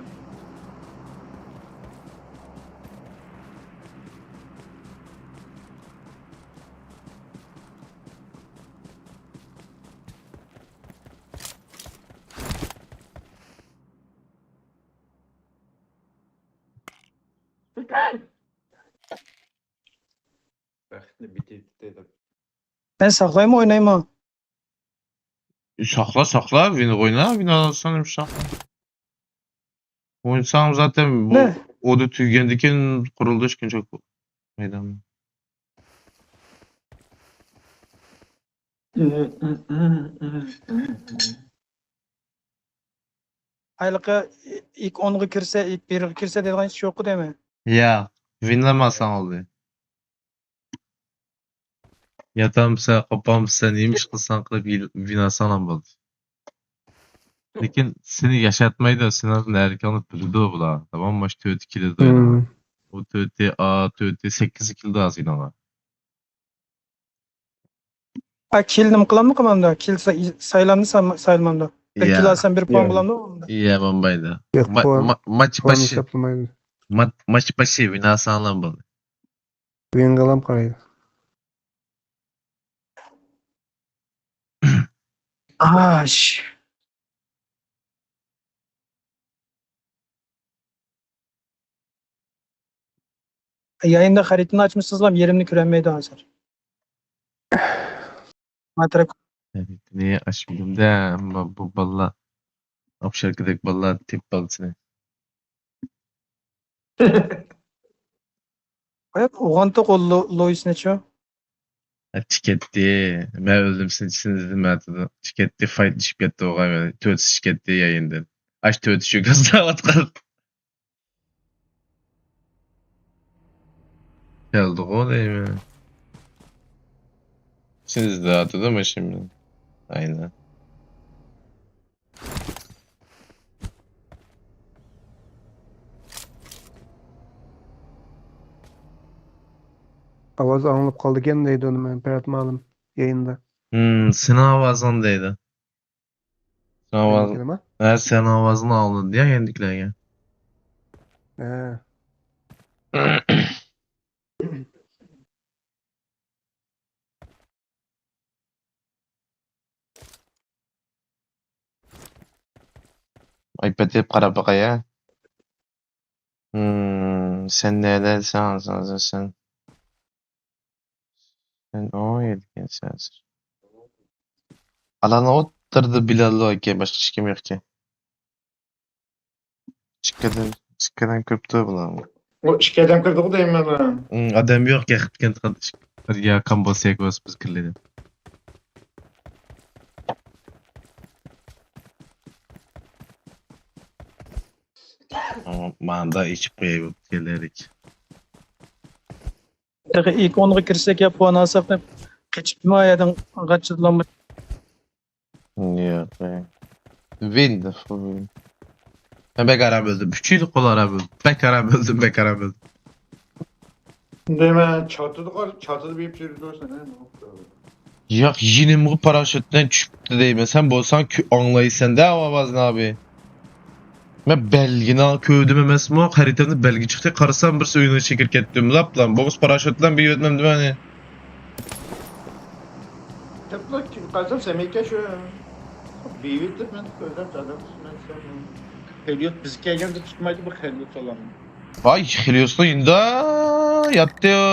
بەختنى بىتىپ دېدىم. مەن ساقلايمۇ ئوينايمۇ؟ ساقلا، ساقلا، ۋىن ئوينا، ۋىن ئالسان ساقلا. ئوينىساڭ زاتەن بۇ ئودا تۈگىگەندىن كېيىن قۇرۇلدى ئىككىنچى مەيدان. ھېلىقى ئىلك ئونغا كىرسە، ئىلك بىرگە كىرسە دەيدىغان ئىش يوققۇ دەيمەن. يا، ۋىنلىماساڭ بولدى. ياتامسا، قوپامسا، نېمە ئىش قىلساڭ قىلىپ ۋىناساڭلام بولدى. لېكىن سېنى ياشاتمايدۇ، سېنىڭ نەرىكىڭنى بىلىدۇ بۇلار. تامام، ماش تۆتى كېلىدۇ. ئۇ تۆتى، ئا، تۆتى، سەككىزى كېلىدۇ ھازىر يېنىڭغا. ئا، كىل نېمە قىلامدۇ، قىلمامدۇ؟ كىل سا-، سايلامدۇ، سا-، سايلىمامدۇ؟ بىر كىل ئالسام بىر پوينت بولامدۇ؟ يا، بولمايدۇ. ماچ باشى، ماچ باشى ۋىناساڭلام بولدى. ئويۇنغىلام قارايدۇ. ئاش. يايىندا خەرىتىنى ئاچمىسىڭىزلا يېرىمنى كۆرەلمەيدۇ ھازىر. ماترىك. خەرىتىنى ئاچمىدىم-دە، ئەمما بۇ بالىلار ئوخشاركىدەك بالىلار تېپىپ ئالسىنى. ئوغانتۇق لويسنىچۇ؟ ئەتىشى كەتتى. مەن ئۆلدۈم، سېنى سىندىردىم، مەتىدۇ. ئىچى كەتتى، فايت چۈشۈپ كەتتى، ئوغاي، تۆتىسى چۈشۈپ كەتتى يايىندىن. ئاش تۆتى شۇ گازلاۋاتقان. كەلدىغۇ دەيمەن. سىز ئىزدەۋاتىدۇ ماشىنىنى. ئاينى. ئاۋاز ئاڭلىنىپ قالىدىكەن دەيدۇ ئۇنى مەن پەرھات مۇئەللىم يېيىندا. ھىم، سېنىڭ ئاۋازىڭ دەيدۇ. سېنىڭ ئاۋاز، مېنىڭكىنىما؟ ھە، سېنىڭ ئاۋازىڭنى ئاڭلىدى يا يېنىدىكىلەرگە. ھە. ئايپاد ئېلىپ قاراپ باقاي ھە. ھىم، سەن نەدە سەن، سەن، سەن، سەن. سەن ئو يەردىكەنسەن ھازىر. ئالاننىڭ ئوتتۇرىدا بىلاللو ئىكەن، باشقا ھېچكىم يوقكەن. ئىككىدىن، ئىككىدىن كۆپتۇ بۇلار. ئۇ ئىككى ئادەم كىردىغۇ دەيمەن مەن. ھىم، ئادەم يوق، يېقىپ كەتكەن. بىرگە كامبوسياك بولسا بىز كىرلىدى. ماندا ئىچىپ قوياي بوپتۇ كېلەرلىك. تېخى ئىكونغا كىرسەك يا پۇۋان ئالساق دەپ قېچىپمۇ يەدىڭ غاچىدىلامۇ. ياق. ۋىن. ۋىن. مەن بەك ئاران بۆلدۈم. ئۈچىنچى قول ئاران بۆلدۈم. بەك ئاران بۆلدۈم، بەك ئاران بۆلدۈم. دەيمەن، چاتىدا قار-، چاتىدا بېرىپ چۈشۈرۈپ تۇرسان، ھە؟ ياق، يېنىمغا پاراشوت بىلەن چۈشۈپتۇ دەيمەن. سەن بولساڭ كۆ-، ئاڭلايسەن-دە ئاۋازنى ئابى. مەن بەلگىنى كۆردۈم ئەمەسمۇ، خەرىتەمدە بەلگە چىقتى، قارىسام بىرسى ئۆينىڭ ئىچىگە كىرىپ كەتتى. لاپلا بولمىسا پاراشوت بىلەن بېرىۋەتمەمدىمەن. قارىسام سەمەيكە شۇ. بېرىۋېتىپ مەن كۆرسەم ئادەم ئۈستىمەن چۈشەم. خېليوت بىز كەلگەندە تۇتمايدۇ بۇ خېليوت سالامنى. ۋاي، خېليوسنىڭ يېنىدا ياتتى ئۇ.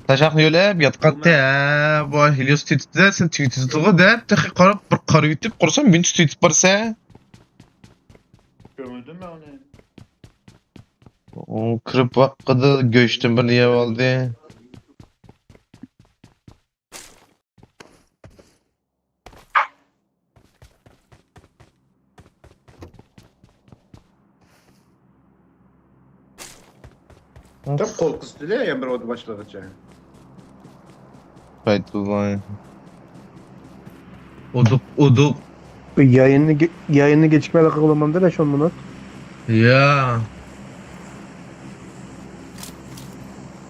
تاشاقنى يۆلەپ ياتقانتى. ھە، بۇ خېليوس تېتىپتۇ-دە، سەن تېگىپ تېتىدىغۇ دەپ، تېخى قاراپ، بىر قارىۋېتىپ، قارىسام مېنى تېتىپ بارسا. كۆرمىدىم مەن ئۇنى. ئۇ كىرىپ ۋاققىدە گۆشتىن بىرنى يەۋالدى. تاپ قول قىستىلە يەنە بىر ئوت باشلىغىچە. قايتىدىغان. ئۇدۇق، ئۇدۇق. يايىننى، يايىننى گېچىكمەي قىلغىلى بولمامدۇ، بەش ئون مىنۇت؟ يا.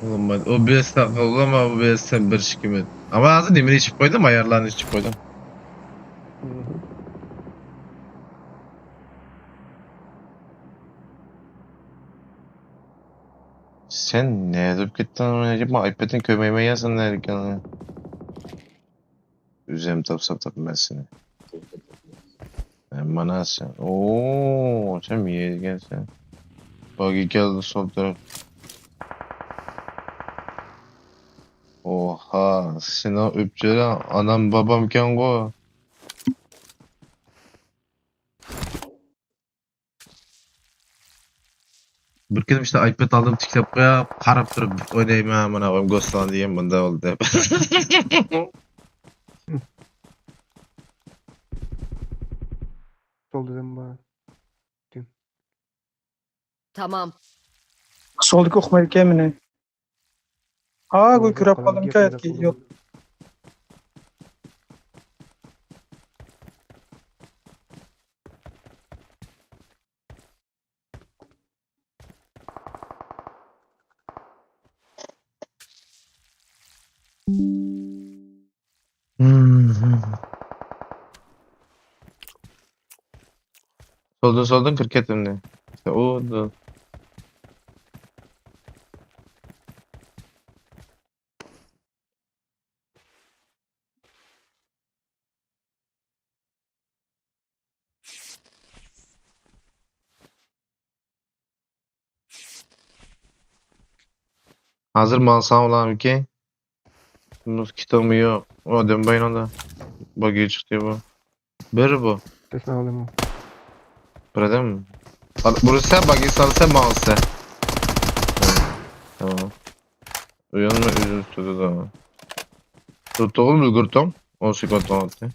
ئۇلىمايدۇ. ئو بى ئېس تاقىلغان، ئو بى ئېس سەن بىر ئىككى مىنۇت. ئەمما ھازىر نېمىنى ئېچىپ قويدۇم؟ ئايارلارنى ئېچىپ قويدۇم. سەن نەدە بولۇپ كەتتىڭ؟ مەن ئايپادنى كۆرمەيمەن يا، سەن نەدىكەنلىكىڭنى. ئۆزۈم تاپسام تاپىمەن سېنى. مانا سەن. ئوو، سەن يەيدىكەنسەن. باگى كەلدى سول تەرەپ. ئوھا، سېنىڭ ئۆپچىلىرىڭ ئانام بابامكەنغۇ. بىر كۈنۈم ئىشتە ئايپاد ئالدىم، تىكلەپ قويۇپ، قاراپ تۇرۇپ ئوينايمەن، مانا، گوسلان دېگەن بۇنداق بولدى دەپ. سول دېدىم بار. تامام. سولدىكى ئۇقمايدىكەن مېنى. ھا، گۇي كۆرۈپ قالدىم، ھېكايەتكە يوق. سولدىن، سولدىن كىرىپ كەتتىم. ئۇ، ھازىر ماڭساڭ بولامىكىن؟ بۇنىڭ كىتابمۇ يوق. ئۇ ئادەم باينىڭدا. باگى چىقتى بۇ. بىر بۇ. تېسىنى ئالىمەن. بىر ئادەم. بۇرسا، باگى سالسا، ماڭسا. تامام. ئۇيانماي ئۆزىنى تۇتىدۇ. تۇتۇغۇل بۈلگۈرتۈڭ. ئون سېكۇنت ماڭاتتى.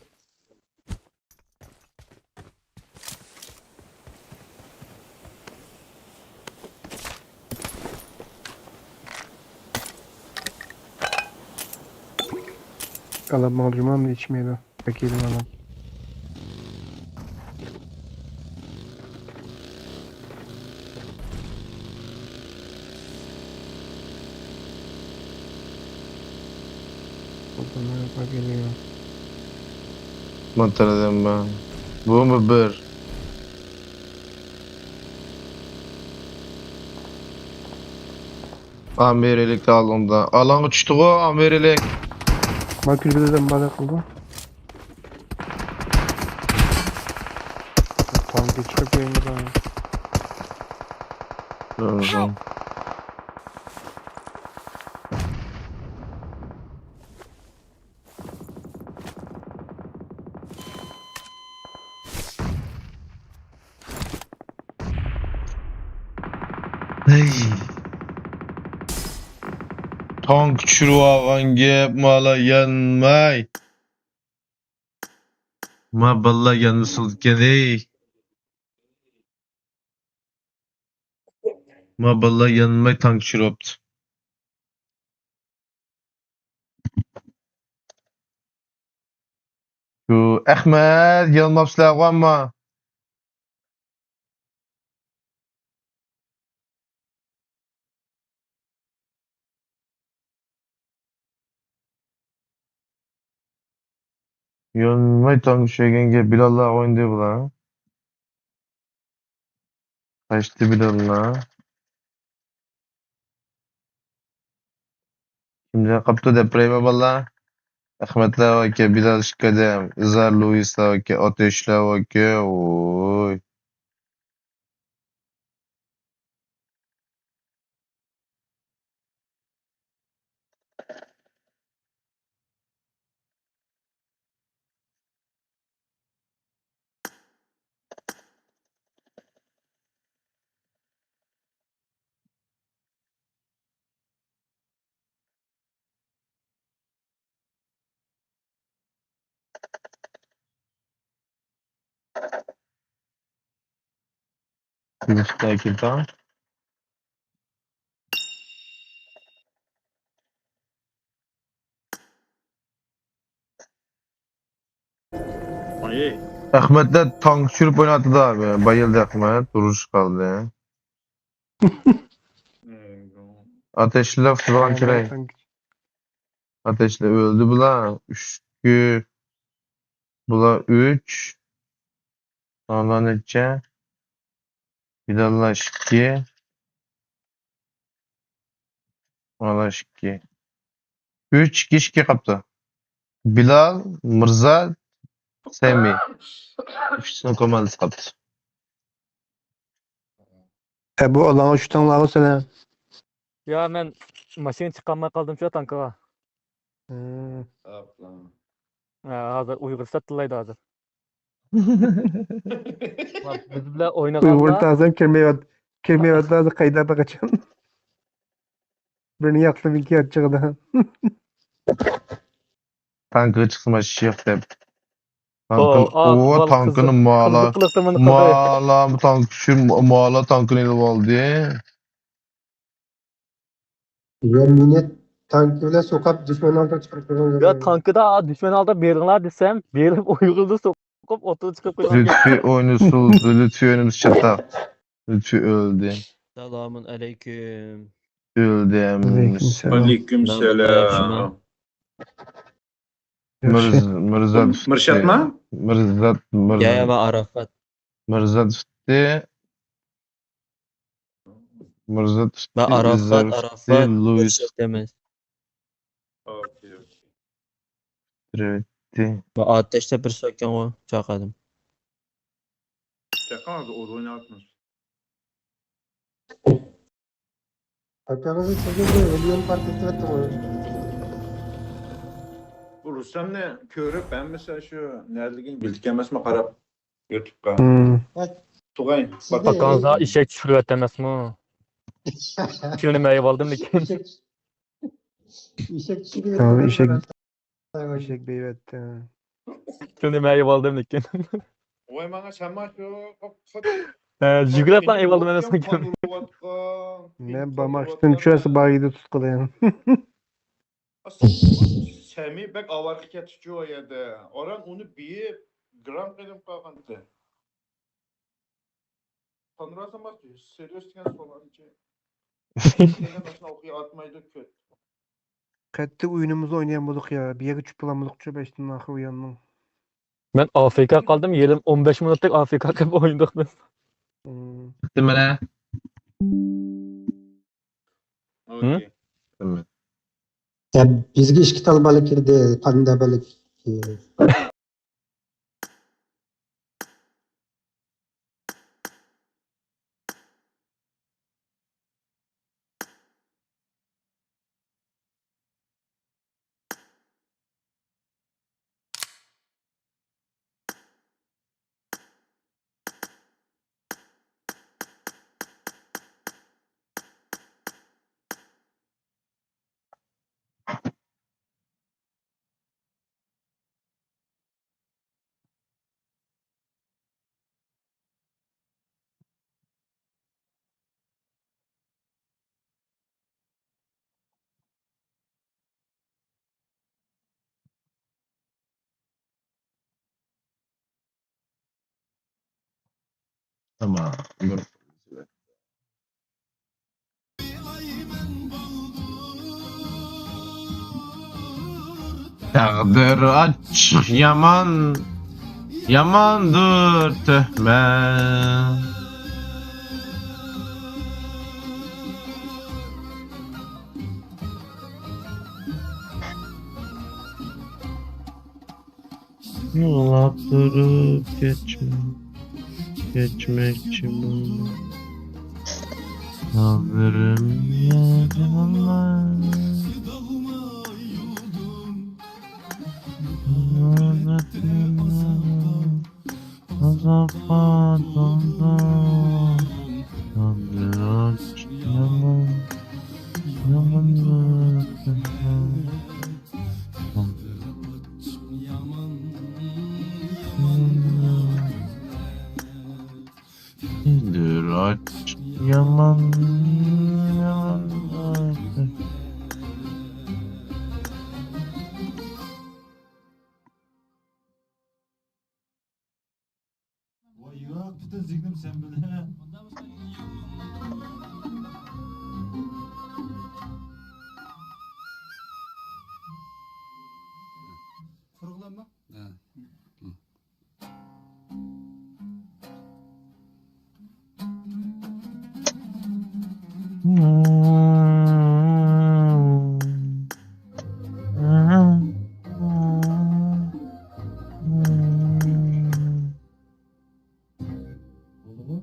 ئالامغا جۇمام ئىچمەيدۇ. بەك يېدىم ئانام. Motor neden ben? Bu mu bir? ئامېرىلىك ئالدىڭدا. ئالاڭغا چۈشتىغۇ ئامېرىلىك. ما كۈلكىدە دەم بار قىلدى. تانكى چىقىپ يەيمىز. ھەي. تانك چۈشۈرۈۋالغان گەپ، مالا يانماي. ما باللا يانمىسىلىكەن، ھەي. ما باللا يانماي تانك چۈشۈرۈۋاپتۇ. شۇ ئەخمەت يانماپسىلەرغۇ ئەمما. يانماي تانك چۈشۈرگەنگە بىلاللا ئوينىدى بۇلار. قاچتى بىلاللا. كىملەر قاپتۇ دەپ بېرەيمۇ باللا؟ ئەخمەتلەر ئاكا، بىلال ئىككى قەدەم، ئىزار لۇئىسلار ئاكا، ئاتەشلەر ئاكا، ۋوي. ئەخمەتلەر تانك چۈشۈرۈپ ئويناۋاتىدۇ ئابى. بايىلدى ئەخمەت، ئۇرۇش قالدى. ئاتەشلەپ تۇرغان چىراي. ئاتەشلەر ئۆلدى بۇلار. ئۈچكە، بۇلار ئۈچ. ئانا نەچچە؟ بىلاللا ئىككى. ئانا ئىككى. ئۈچ ئىككى ئىككى قاپتۇ. بىلال، مىرزا، سەمى. ئۈچىسىنىڭ كوماندىسى قاپتۇ. ئە، بۇ ئالاڭغا چۈشتۈڭلارغۇ سىلەر. يا، مەن ماشىنا چىقارماي قالدىم شۇ تانكىغا. ھە، ھازىر ئۇيغۇرچە تىللايدۇ ھازىر. بىز بىلەن ئوينىغاندا ئۇيغۇر تازا كىرمەيۋات-، كىرمەيۋاتىدۇ ھازىر قايدا قاچان. بىرنى ياقلىمىكى ئاچچىقىدا. تانكىغا چىقسىمۇ ئىش يوق دەپ. تانكىنى، ئۇ تانكىنى مالا، مالا تانكى شۇ، مالا تانكىنى ئېلىپ ئالدى. يا مېنى تانكى بىلەن سوقۇپ دۈشمەن ئالدىغا چىقىرىپ قويغان. يا تانكىدا دۈشمەن ئالدىغا بېرىڭلار دېسەم، بېرىپ ئۇيغۇرنى سوقۇپ ئوتتۇرىغا چىقىرىپ قويغان. لۈتپى ئوينىسۇن، لۈتپى ئوينىمىسا چاتاق. لۈتپى ئۆلدى. سالامۇن ئەلەيكۇم. ئۆلدى ھەممىسى. ۋەئەلەيكۇم سالام. مىرز-، مىرزات. مىرشاتمۇ؟ مىرزات، مىرزات. يا، يا، مەن ئاراپات. مىرزات ئۇتتى. مىرزات ئۇتتى، مەن ئاراپات، ئىززات ئۇتتى، ئاراپات، لۇئىس. مىرشات ئەمەس. ئوكەي، ئوكەي. ئۆتتى. مەن ئاتەشتە بىر سۆككەنغۇ، چاقادىم. چاقاڭ ھازىر ئوت ئويناۋاتىمىز. ئاكىڭىزنى چېكىپ مىليون پارك ئېتىۋەتتىڭ. بۇ رۇستەمنى كۆرۈپ ھەممىسى شۇ نەدىلىكىنى بىلدىكەن ئەمەسمۇ قاراپ يۇتۇبقا. ھىم. تۇغاي، سىزنى باققىن. ئاكاڭىزغا ئېشەك چۈشۈرۈۋەتتى ئەمەسمۇ؟ شۇنى مەن يەۋالدىم لېكىن. ئېشەك، ئېشەك چۈشۈرۈۋەتتى. ئېشەك. ئېشەك بېيىۋەتتى. شۇنى مەن يەۋالدىم لېكىن. ۋاي ماڭا شاما شۇ. ھە، يۈگۈرۈپلا ئېۋالدىم ئەمەسمۇ. مەن باماشتىن چۈشەرسە بايىدا تۇتقىلى. سەمى بەك ئاۋارە كەتتىچۇ ئۇ يەردە. ئاران ئۇنى بېيىپ، گرام قىلىپ قالغانتى. تانراسا ماس سېرىيوس دېگەن سوئالنى. دېگەن ماشىنا ئوقۇيا ئاتمايدۇ كۆت. قەتتىق ئويۇنىمىزنى ئوينىغان بولدۇق يا. بىر يەرگە چۈشۈپ بولالمىدۇقچۇ بەشتىن ئاخىر ئويۇننىڭ. مەن ئافىرىكا قالدىم، يېرىم ئون بەش مىنۇتتەك ئافىرىكا قىلىپ ئوينىدۇق بىز. مم. بىتتىمىلە. ھە؟ يا، بىزگە ئىككى تال بالا كىردى، پاندا بالا كىردى. تامام. تەقدىر ئاچچىق يامان، ياماندۇر تۆھمەت. يىغلاپ تۇرۇپ كەچمە-، كەچمەكچىمۇ. سابرىم يېتىۋالماي. ئازابقا تولدۇم. سابرىم يامان، يامان. دۇراچ يامان، يامان. ۋاي ياق، پۈتۈن زېھنىم سەن بىلەن. قۇرۇقلامما؟ ھە. بولدىغۇ؟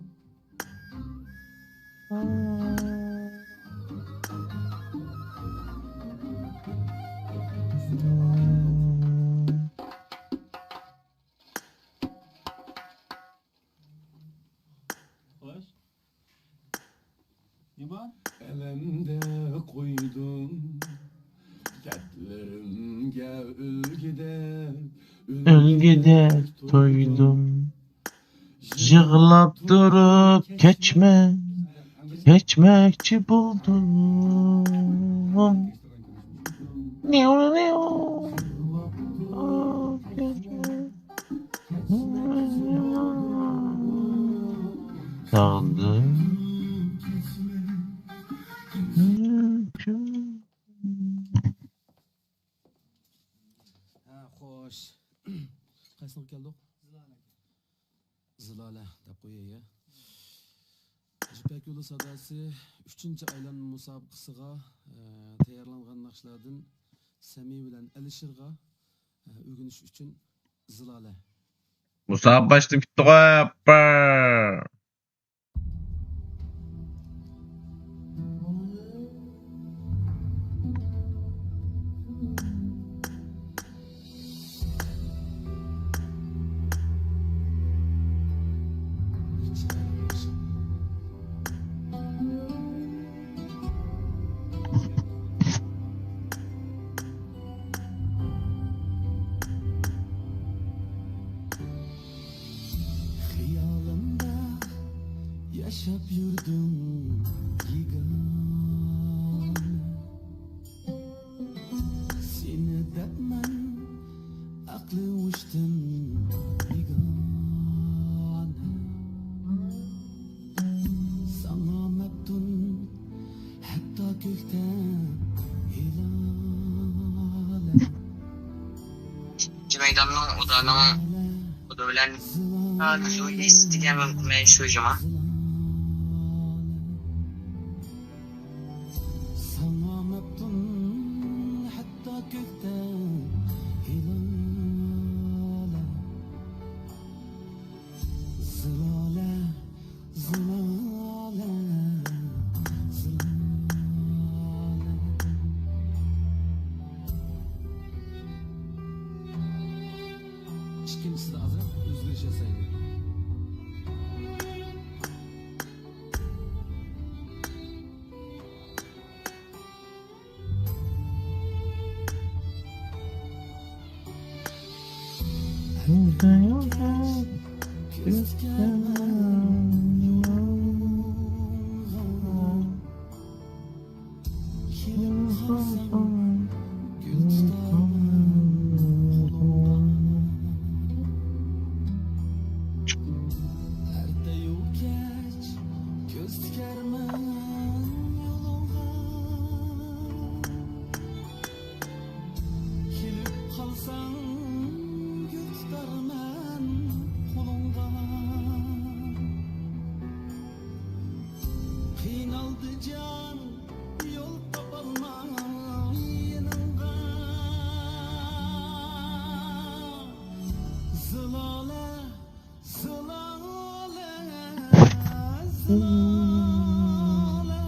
خوش. نېمە؟ ئەلەمدە قويدۇم، دەردلىرىمگە ئۆلگۈدەك، ئۆلگۈدەك تويدۇم. يىغلاپ تۇرۇپ كەچمە، كەچمەكچى بولدۇم. تەقدىر. ھە، خوش. قايسىغا كەلدۇق؟ زىلالە دەپ قوياي. يىپەك يولى ساداسى ئۈچىنچى ئايلانما مۇسابىقىسىغا، ئە، تەييارلانغان ناخشىلاردىن سەمى بىلەن ئەلىشىرغا، ئە، ئۆگىنىش ئۈچۈن زىلالە. مۇسابىقە باشلىنىپ كېتىپتىغۇ، ياپپا. خىيالىمدا ياشاپ يۈردۈم يېگانە. سېنى دەپمۇ ئۇلارنىڭ قولى بىلەن لۇئىس دېگەن مەن شۇ جۇما. ئىككىنچىسىدە ئازراق ئۆزگىرىش ياسايلى. كېلىپ قالساڭ، گۈل تۇتارمەن قولۇڭغا. قىينالدى جان، يول تاپالماي يېنىڭغا. زۇلالە، زۇلالە، زۇلالە.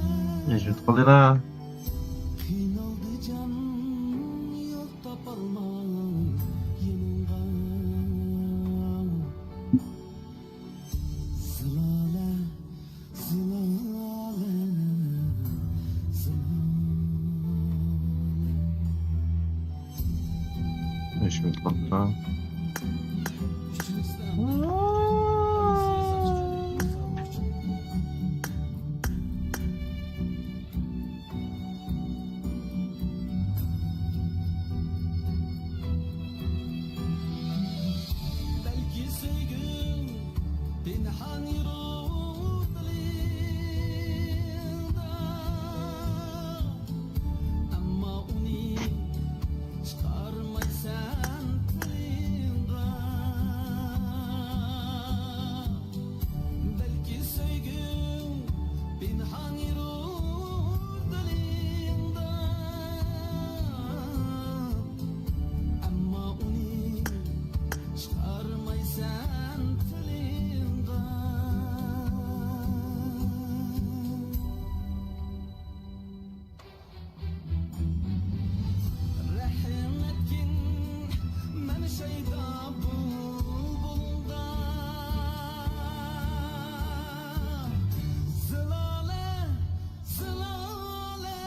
نەجمىدىن قالدى. قىينالدى جان، يول تاپالماي يېنىڭغا. زۇلالە، زۇلالە، زۇلالە. نەجمىدىن قالدى. بەلكى سۆيگۈڭ پىنھان يۈرۇر دىلىڭدا، ئەمما ئۇنى چىقارمايسەن تىلىڭغا. بەلكى سۆيگۈڭ پىنھان يۈرۇر دىلىڭدا، ئەمما ئۇنى چىقارمايسەن تىلىڭغا. رەھىم ئەتكىن مەن شەيدا بۇلبۇلغا. زۇلالە، زۇلالە،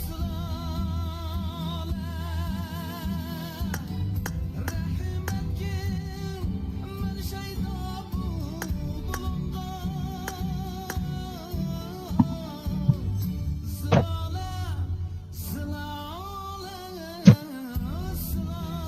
زۇلالە. رەھىم ئەتكىن مەن شەيدا بۇلبۇلۇڭغا. زۇلالە، زۇلالە، زۇلالە، زۇلالە.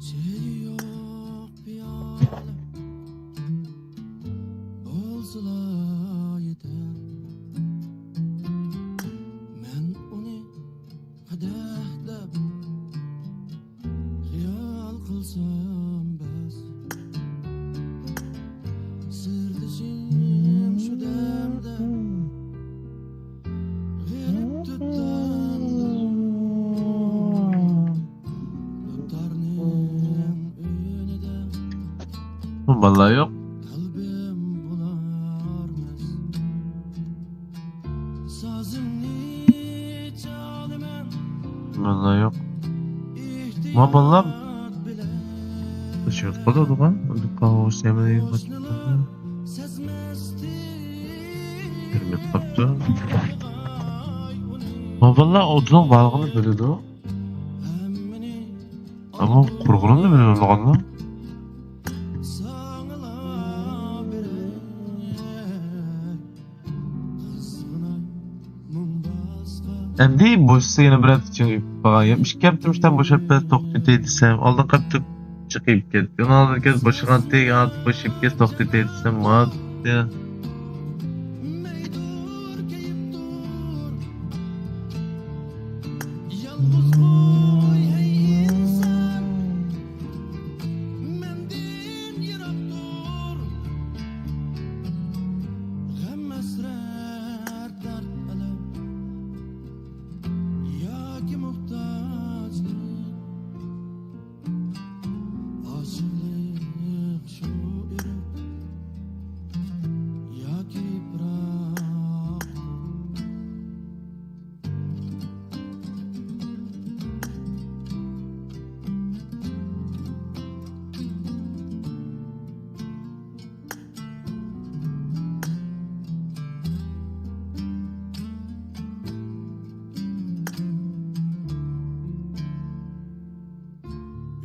چېيى يوق پىيالە بولسىلا يېتەر. مەن ئۇنى قەدەھ دەپ خىيال قىلسام بەس. سىردىشىم شۇ دەمدە غېرىب دۇتارنىڭ، دۇتارنىڭ ئۈنىدە. بۇ بالىلار يوق. قەلبىم بۇلار مەس. ساز مانا يوق. ما بالام. شۇ قالدىغان. قاۋۇش يەمەي. كىرمەپ قاپتۇ. ما بالام ئوتنىڭ بارلىقىنى بىلىدۇ. ئەمما قۇرغىنىنى بىلمەيدىغانلار. ئەمدى بوشىسى يەنە بىر ھەپتە ئىچىگە قالغان گەپ. ئىككى ھەپتە مۇشتان بوشاپ بەر، توختىتەي دېسەم، ئالدىن قاپتۇ چىقىپ كەتتى. ئۇنىڭ ئالدىن كەلدى بوشىغانتى، يەنە بوشىپ كەتتى، توختىتەي دېسەم، ماڭاتتى.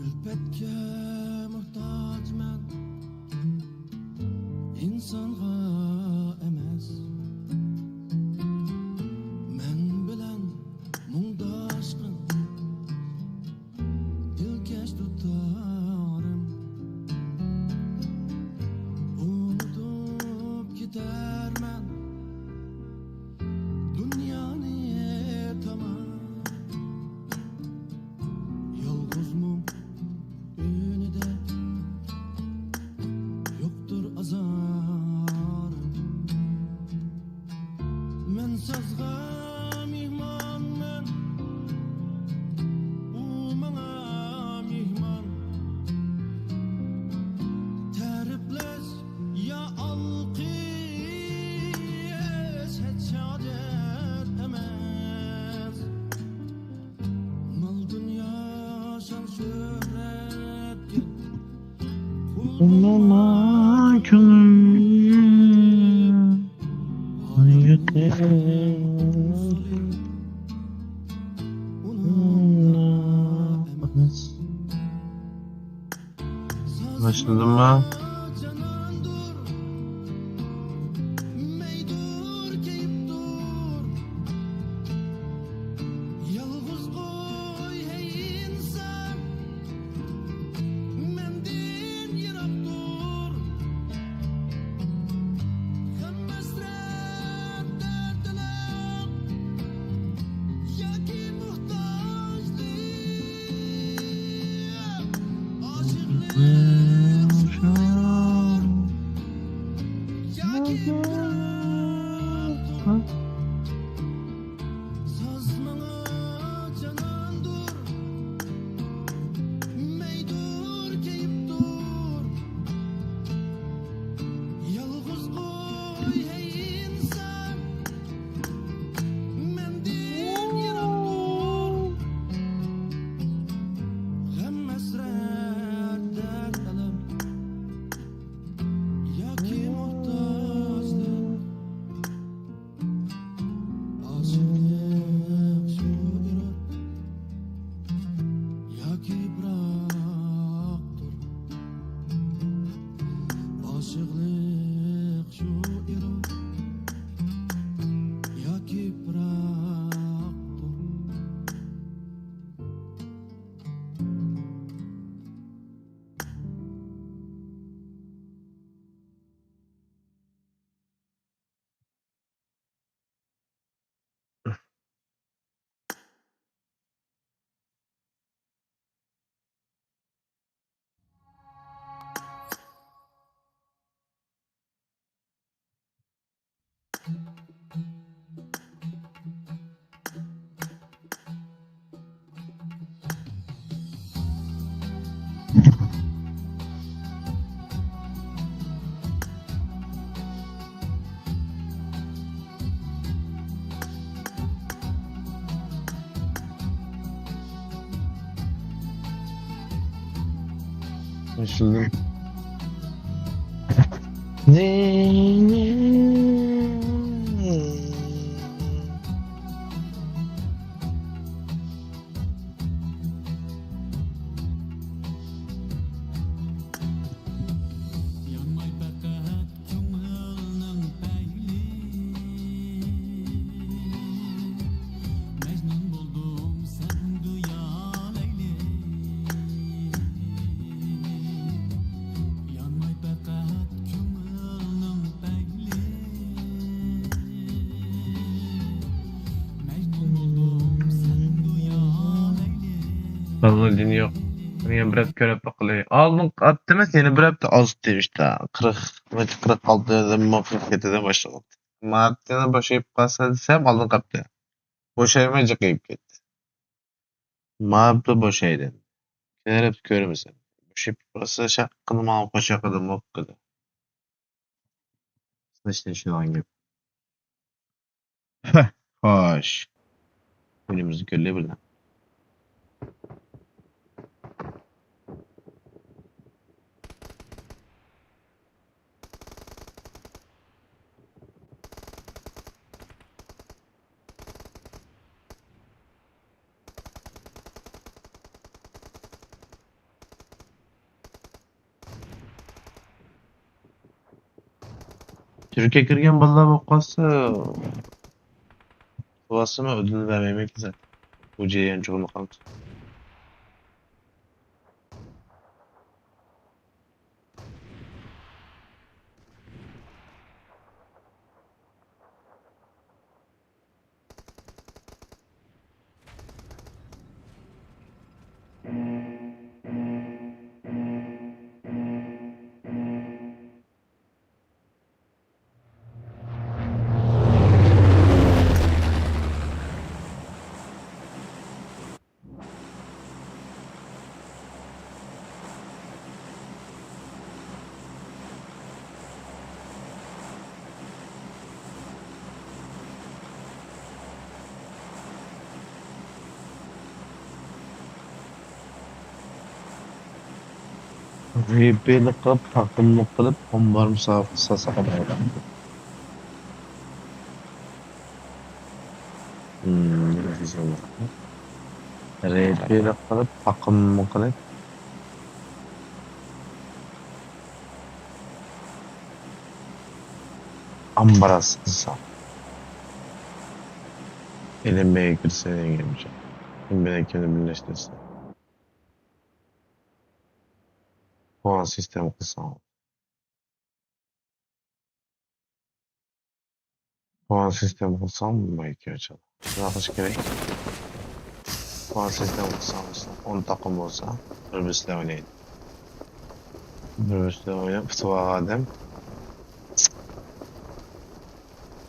ئۈلپەتكە موھتاجمەن، ئىنسانغا ئەمەس. مەن بىلەن مۇڭداشقىن، دىلكەش دۇتارىم، ئۇنتۇپ كېتەرمەن دۇنيانى تامام. يالغۇزمۇ ئۆينىدە يوقتۇر ئازار. مەن سازغا مېھمانمەن، ئۇ ماڭا مېھمان. تەرىپلەش يا ئالقىش ھېچ ھاجەت ئەمەس. مال دۇنيا شان شۆھرەتكە قۇل بولما كۆڭۈل. باشلىدىممۇ؟ باشلىدىم. بالىنىڭ جېنى يوق. يەنە بىر ھەپتە كۆرۈپ باقىلى. ئالدىنقى ھەپتە ئەمەس، يەنە بىر ھەپتە ئازدى ئىشتا. قىرىق، قىرىق ئالتىدىنمۇ، قىرىق يەتتىدىن باشلىغان. مارتنى بوشاپ قالسا دېسەم، ئالدىنقى ھەپتە. بوشايماي جىقىيىپ كەتتى. ماپلا بوشايدى. كېلەر ھەپتە كۆرىمىز. بوشاپ قالسا، شاققىدە ماڭا قوشاقىدا موققىدە. سىلەر ئىشلەيدىغان گەپ. ھە، خوش. كۈنىمىزنى كۆرەيلى بىللە. تۈركىيە كىرگەن بالىلار بولۇپ قالسا، قىلىۋاتسىمۇ ئۆدۈل بەرمەيمەن كېسەل. بۇ جەريان چوقۇم قالىدۇ. رېپىلىق قىلىپ، تاقىملىق قىلىپ، ئامبار مۇسابىقىسى ساساق. رېپىلىق قىلىپ، تاقىملىق قىلىپ، ئامبار ئاستىسا. ئېلىم بەگە كىرسە دېگەنچە. كىم بىلەن كىمنى بىرلەشتۈرسە. پوۋان سىستېما قىلساڭ. پوۋان سىستېما قىلساڭ بولمايدىكەن. شۇنداق قىلىش كېرەك. پوۋان سىستېما قىلساڭ، مەسىلەن، ئون تاقىم بولسا، بىر بىرسى بىلەن ئوينايدۇ. بىر بىرسى بىلەن ئويناپ، ئۇتۇپ ئالغان ئادەم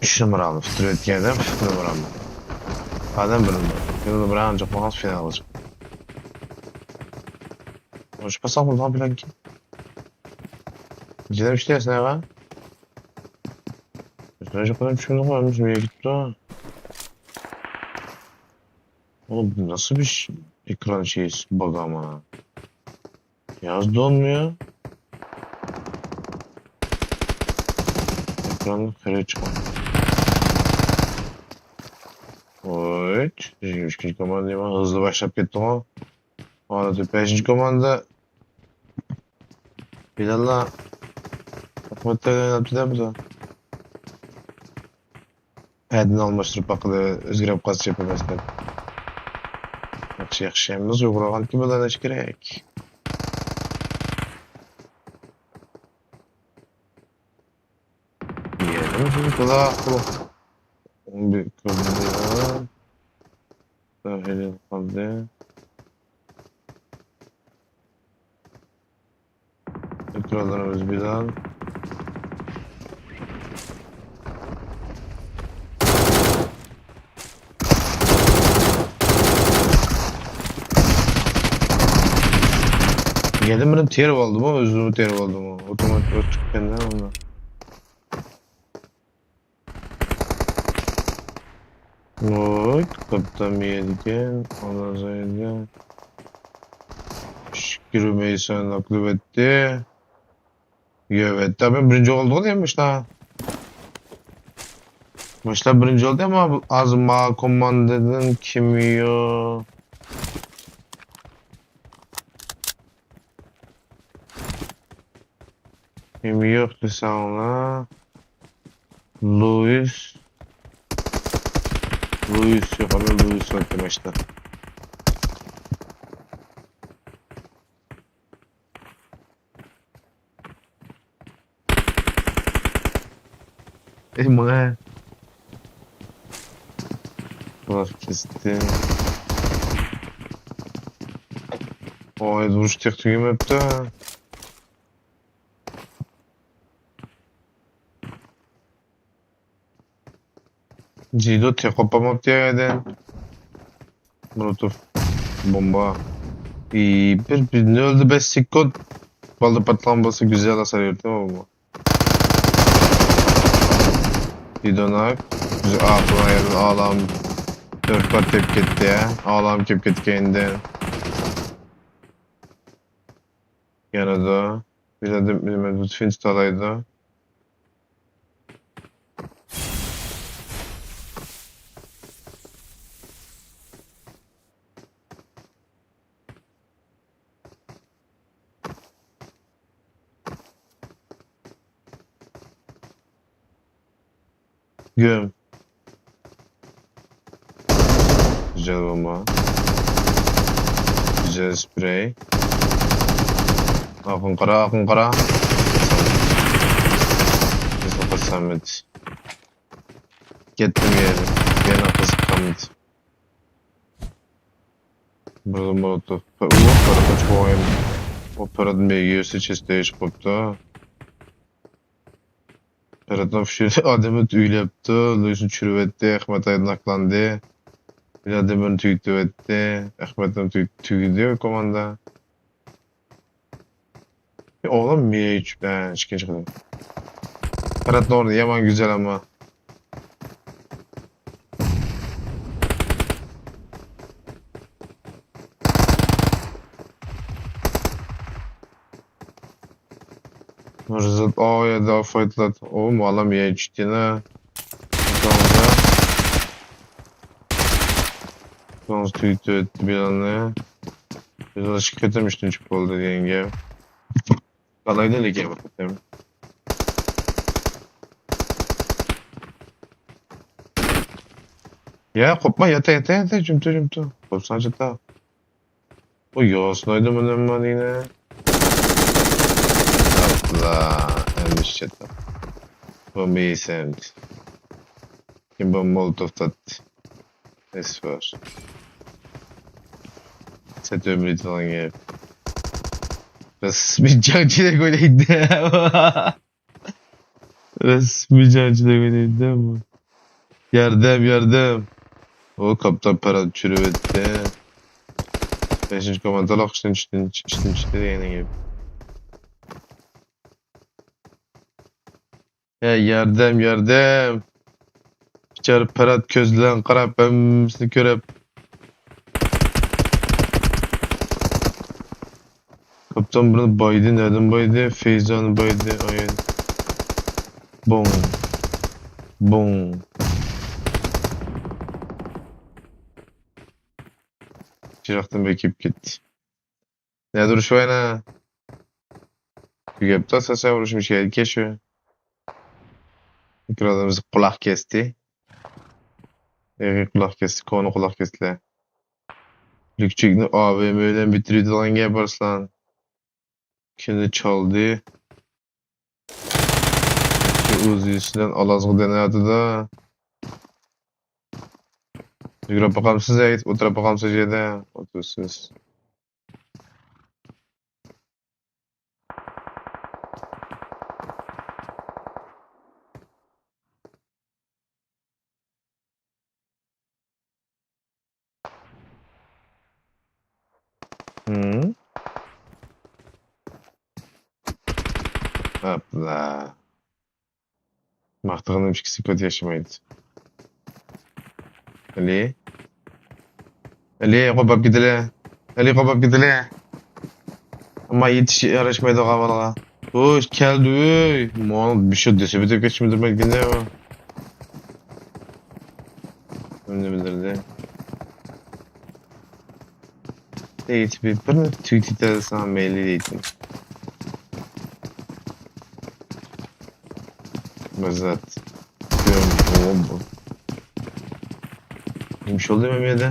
ئۈچ نومۇر ئالدى، پۇتتۇرۇۋەتكەندە پۈتتى نومۇر ئالدى. ئادەم بىر نومۇر. يەنە بىر ئانچە قالغان فىنالغا چىقتى. ئوشۇپ قالساق بولىدىغان پىلانكەن. جىدەم ئىشلەيسەن ئاغا؟ شۇنداق چۈشۈندۈڭمۇ؟ ھەممىسى مېگە كېتىپتۇ. Oğlum bu nasıl bir şey? Ekran şeysi bug ama. Yazdı olmuyor. Ekranı kare çıkar. Oy, ikkinchi komanda hızlı başlap ketdi o. Hozir beshinchi komanda. Bilallar. Rahmatlar oynaptı da bu da. Adını almashtirib baqdi, o'zgarib qolsa chep emas deb. Yaxshi, yaxshi. Biz uyg'urg'anki bilan ish kerak. Yedim quloq. Bir ko'rdim. Dahil qoldi. Ekranlarımız bir daha. Yedim, birini terip aldım ama özümü terip aldım o. Otomatik ötüp kendine onunla. Oy, qıptam yediken, ondan sonra. Şşş. گىرمەيسەن، ئاكلىۋەتتى. يەۋەتتى، مەن بىرىنچى بولدۇم دەيمەن مۇشتا. مۇشتا بىرىنچى بولدى، ئەمما ئاز ما كوماندىدىن كىم يوق؟ كىم يوق دېسەڭلار. لويس. لويس يوق، ئەمما لويس يوق دېمەشتە. ئەي، ماڭە. خلاص، كەستى. ۋاي، ئۇرۇش تېخى تۈگىمەپتۇ. جىدو تېقىپ بولماپتۇ يەردىن. مولوتوف بومبا. ئى، بىر، بىر نۆل بەش سېكۇنت. بالدا پارتلىغان بولسا گۈزەل ئاسار يۈردى بۇ. جىدوناك. بىز ئاخىرىدا ئالام. تۆت پارت دەپ كەتتى. ئالام كېلىپ كەتكەن ئىدى. يەنىدۇ. بىلەدىم، بىلمەدىم. فىنس تالايدۇ. گۈم. گۈزەل بومبا. گۈزەل سپرېي. ئاقىن قارا، ئاقىن قارا. بىز سامىت. كەتتىم يەنە. يەنە قىزىق سامىت. بىر مولوتوف. ئۇ پاراتنى چوقۇم. ئۇ پارات مېگىيوسى چېستە ئېشىپ قوپتۇ. پاراتنىڭ ئۈچ ئادىمى ئۆلۈپتۇ. لۇيسنى چۈشۈرۈۋەتتى. ئەخمەت ئايدىن ئاقلاندى. بىر ئادىمىنى تۈگىتىۋەتتى. ئەخمەتنى تۈگىدى كوماندا. ئوغلۇم، مېيى چۈشۈپ، ھە، ئىككىنچى قېتىم. قىراتنىڭ ئورنى يامان گۈزەل ئەمما. رزت، ئا، يەردە فايتلات. ئۇ مالا مېيى چۈشتىنە. تۈگىتىۋەتتى بىلالنى. بىلال ئىككى قېتىم ئۈچىنچى بولدى دېگەن گەپ. قالايدۇ لېكىن بىر قېتىم. يا، قوپما، ياتا، ياتا، ياتا، جۈمتۇ، جۈمتۇ. قوپساڭ چاتا. ئۇ ياسىنايدۇ مېنىڭ مانىنى. ئاپلا، ئەمدى چاتا. بۇ مېيسەمدى. كىم بۇ مولوتوف تاتتى. ئېسىۋار. سەت ئۆمرى تۇرغان گەپ. رەسمىي جەڭچىدەك ئوينايدۇ. رەسمىي جەڭچىدەك ئوينايدۇ بۇ. ياردەم، ياردەم. ئۇ كاپتان پەرھات چۈشۈرۈۋەتتى. بەشىنچى كوماندىلار ئىشتىن چۈشتى، ئىشتىن چۈشتى دېگەن گەپ. ھە، ياردەم، ياردەم. بىچارە پەرھات كۆزلىرىگە قاراپ، ھەممىسىنى كۆرۈپ. كاپتان بىرنى بايدى، نەدىن بايدى؟ فەيزانى بايدى، ئايان. بوڭ. بوڭ. چىراغدىن بېكىپ كەتتى. نەدە ئۇرۇشۇۋاينا؟ تۈگەپتۇ ئاساسەن ئۇرۇشۇم شەيدىكەن شۇ. ئېكرانىمىز قۇلاق كەستى. ھېقىقىي قۇلاق كەستى، كونا قۇلاق كەستىلەر. لۈكچۈكنى ئا ۋ م بىلەن بىتتۈرۈۋېتىدىغان گەپ ئارسلان. كىمنى چالدى؟ ئۆزى يۈزىسىدىن ئالازغا دېنىۋاتىدۇ. يۈگۈرۈپ باقامسىز، ھەي، ئولتۇرۇپ باقامسىز يەردە؟ ئولتۇرسىز. ھىم. ئاپلا. ماختىغىنىم ئىككى سېكۇنت ياشىمايدۇ. ئەلى. ئەلى، قوپاپ كېتىلى. ئەلى، قوپاپ كېتىلى. ئەمما يېتىش ياراشمايدىغان ئەھۋالغا. ۋوي، كەلدى، ۋوي. ماڭا بىر شۇ دېسىپ ئۆتۈپ كەتسىمۇ دېمەيدىكەن-دە. نېمە بىلدۈردى؟ دەيتتى، بىر، بىر تۈگىتىپ ساڭا مەيلى دەيتتى. بىر زات. نېمە ئىش بولدى مەن بۇ يەردە؟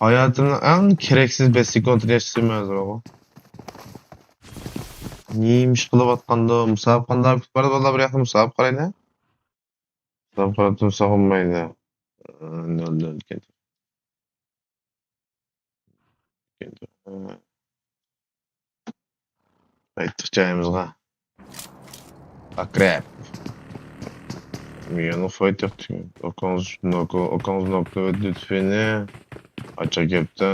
ھاياتىمنىڭ ئەڭ كېرەكسىز بەش سېكۇنتىنى ياشىسام ھازىرغۇ. نېمە ئىش قىلىۋاتقاندۇ؟ مۇسابىقە قانداق كۈتۈپ بارىدۇ؟ بالىلار، بىر ياقتا مۇسابىقە قارايلى. مۇسابىقە قاراپ تۇرساق بولمايدۇ. نۆل نۆل كەلدى. كەلدى. قايتتۇق جايىمىزغا. ئاكرەپ. يەنە فايت ياقتى. ئاكاڭىز نوكا، ئاكاڭىز نوكا ئۆتتى تۈفەيلى. ئاچچىق گەپتە.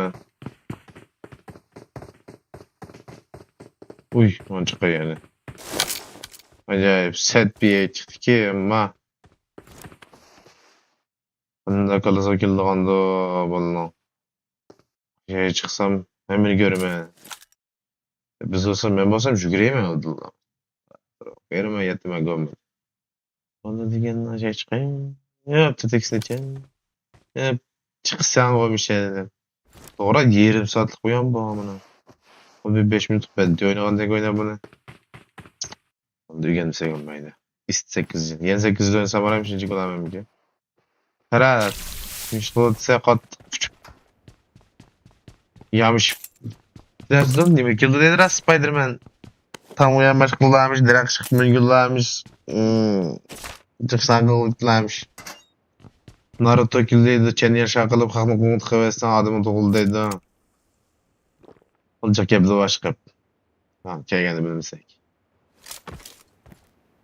ئۇي، مانا چىققان يەنە. ئاجايىپ، سەت بىر چىقتىكى، ئەمما. قانداق كاللىسىغا كېلىدىغاندۇ بالىنىڭ. يەرگە چىقسام، ھەممىنى كۆرىمەن. بىز بولسا، مەن بولسام يۈگۈرەيمەن ئالدىنلا. بېرىمەن، يەتتىمەن، گومەن. ئاندىن دېگەن يەرگە چىقاي. ياپ، تېتىكسىنىچەن. ياپ، چىقساڭ بولمىشە دېدىم. توغرا، يېرىم سائەتلىك ئويۇن بۇ مانا. بىر بەش مىنۇتلۇق بەددە ئوينىغاندەك ئويناپ بۇنى. ئەمدى ئۆگەنمىسەك بولمايدۇ. ئىست سەككىز يىل. يەنە سەككىز يىل ئوينىسام، ئارام شۇنچە بولامەنمىكىن؟ قارا، مۇشۇ بولسا قاتتىق ئۇچۇپ يامىشىپ. بىلەرسىزدۇ، نېمە كېلىدۇ دەيدۇ راست سپايدېرمەن. تام ئۇيانماش قىلامىش، دەرەخ چىقىپ مۈڭگۈللەمىش، ئىم، جىقساڭ قىلىپ ئۆتلەمىش. ناروتو كېلىدۇ دەيدۇ، چەنيەن شاقىلىپ، خەقنى قوڭغۇتقا قىلىۋەتسەڭ، ئادىمى تۇغۇلدى دەيدۇ. قىلچاق گەپلىرى باشقا. ھا، كەلگەندە بىلمىسەك.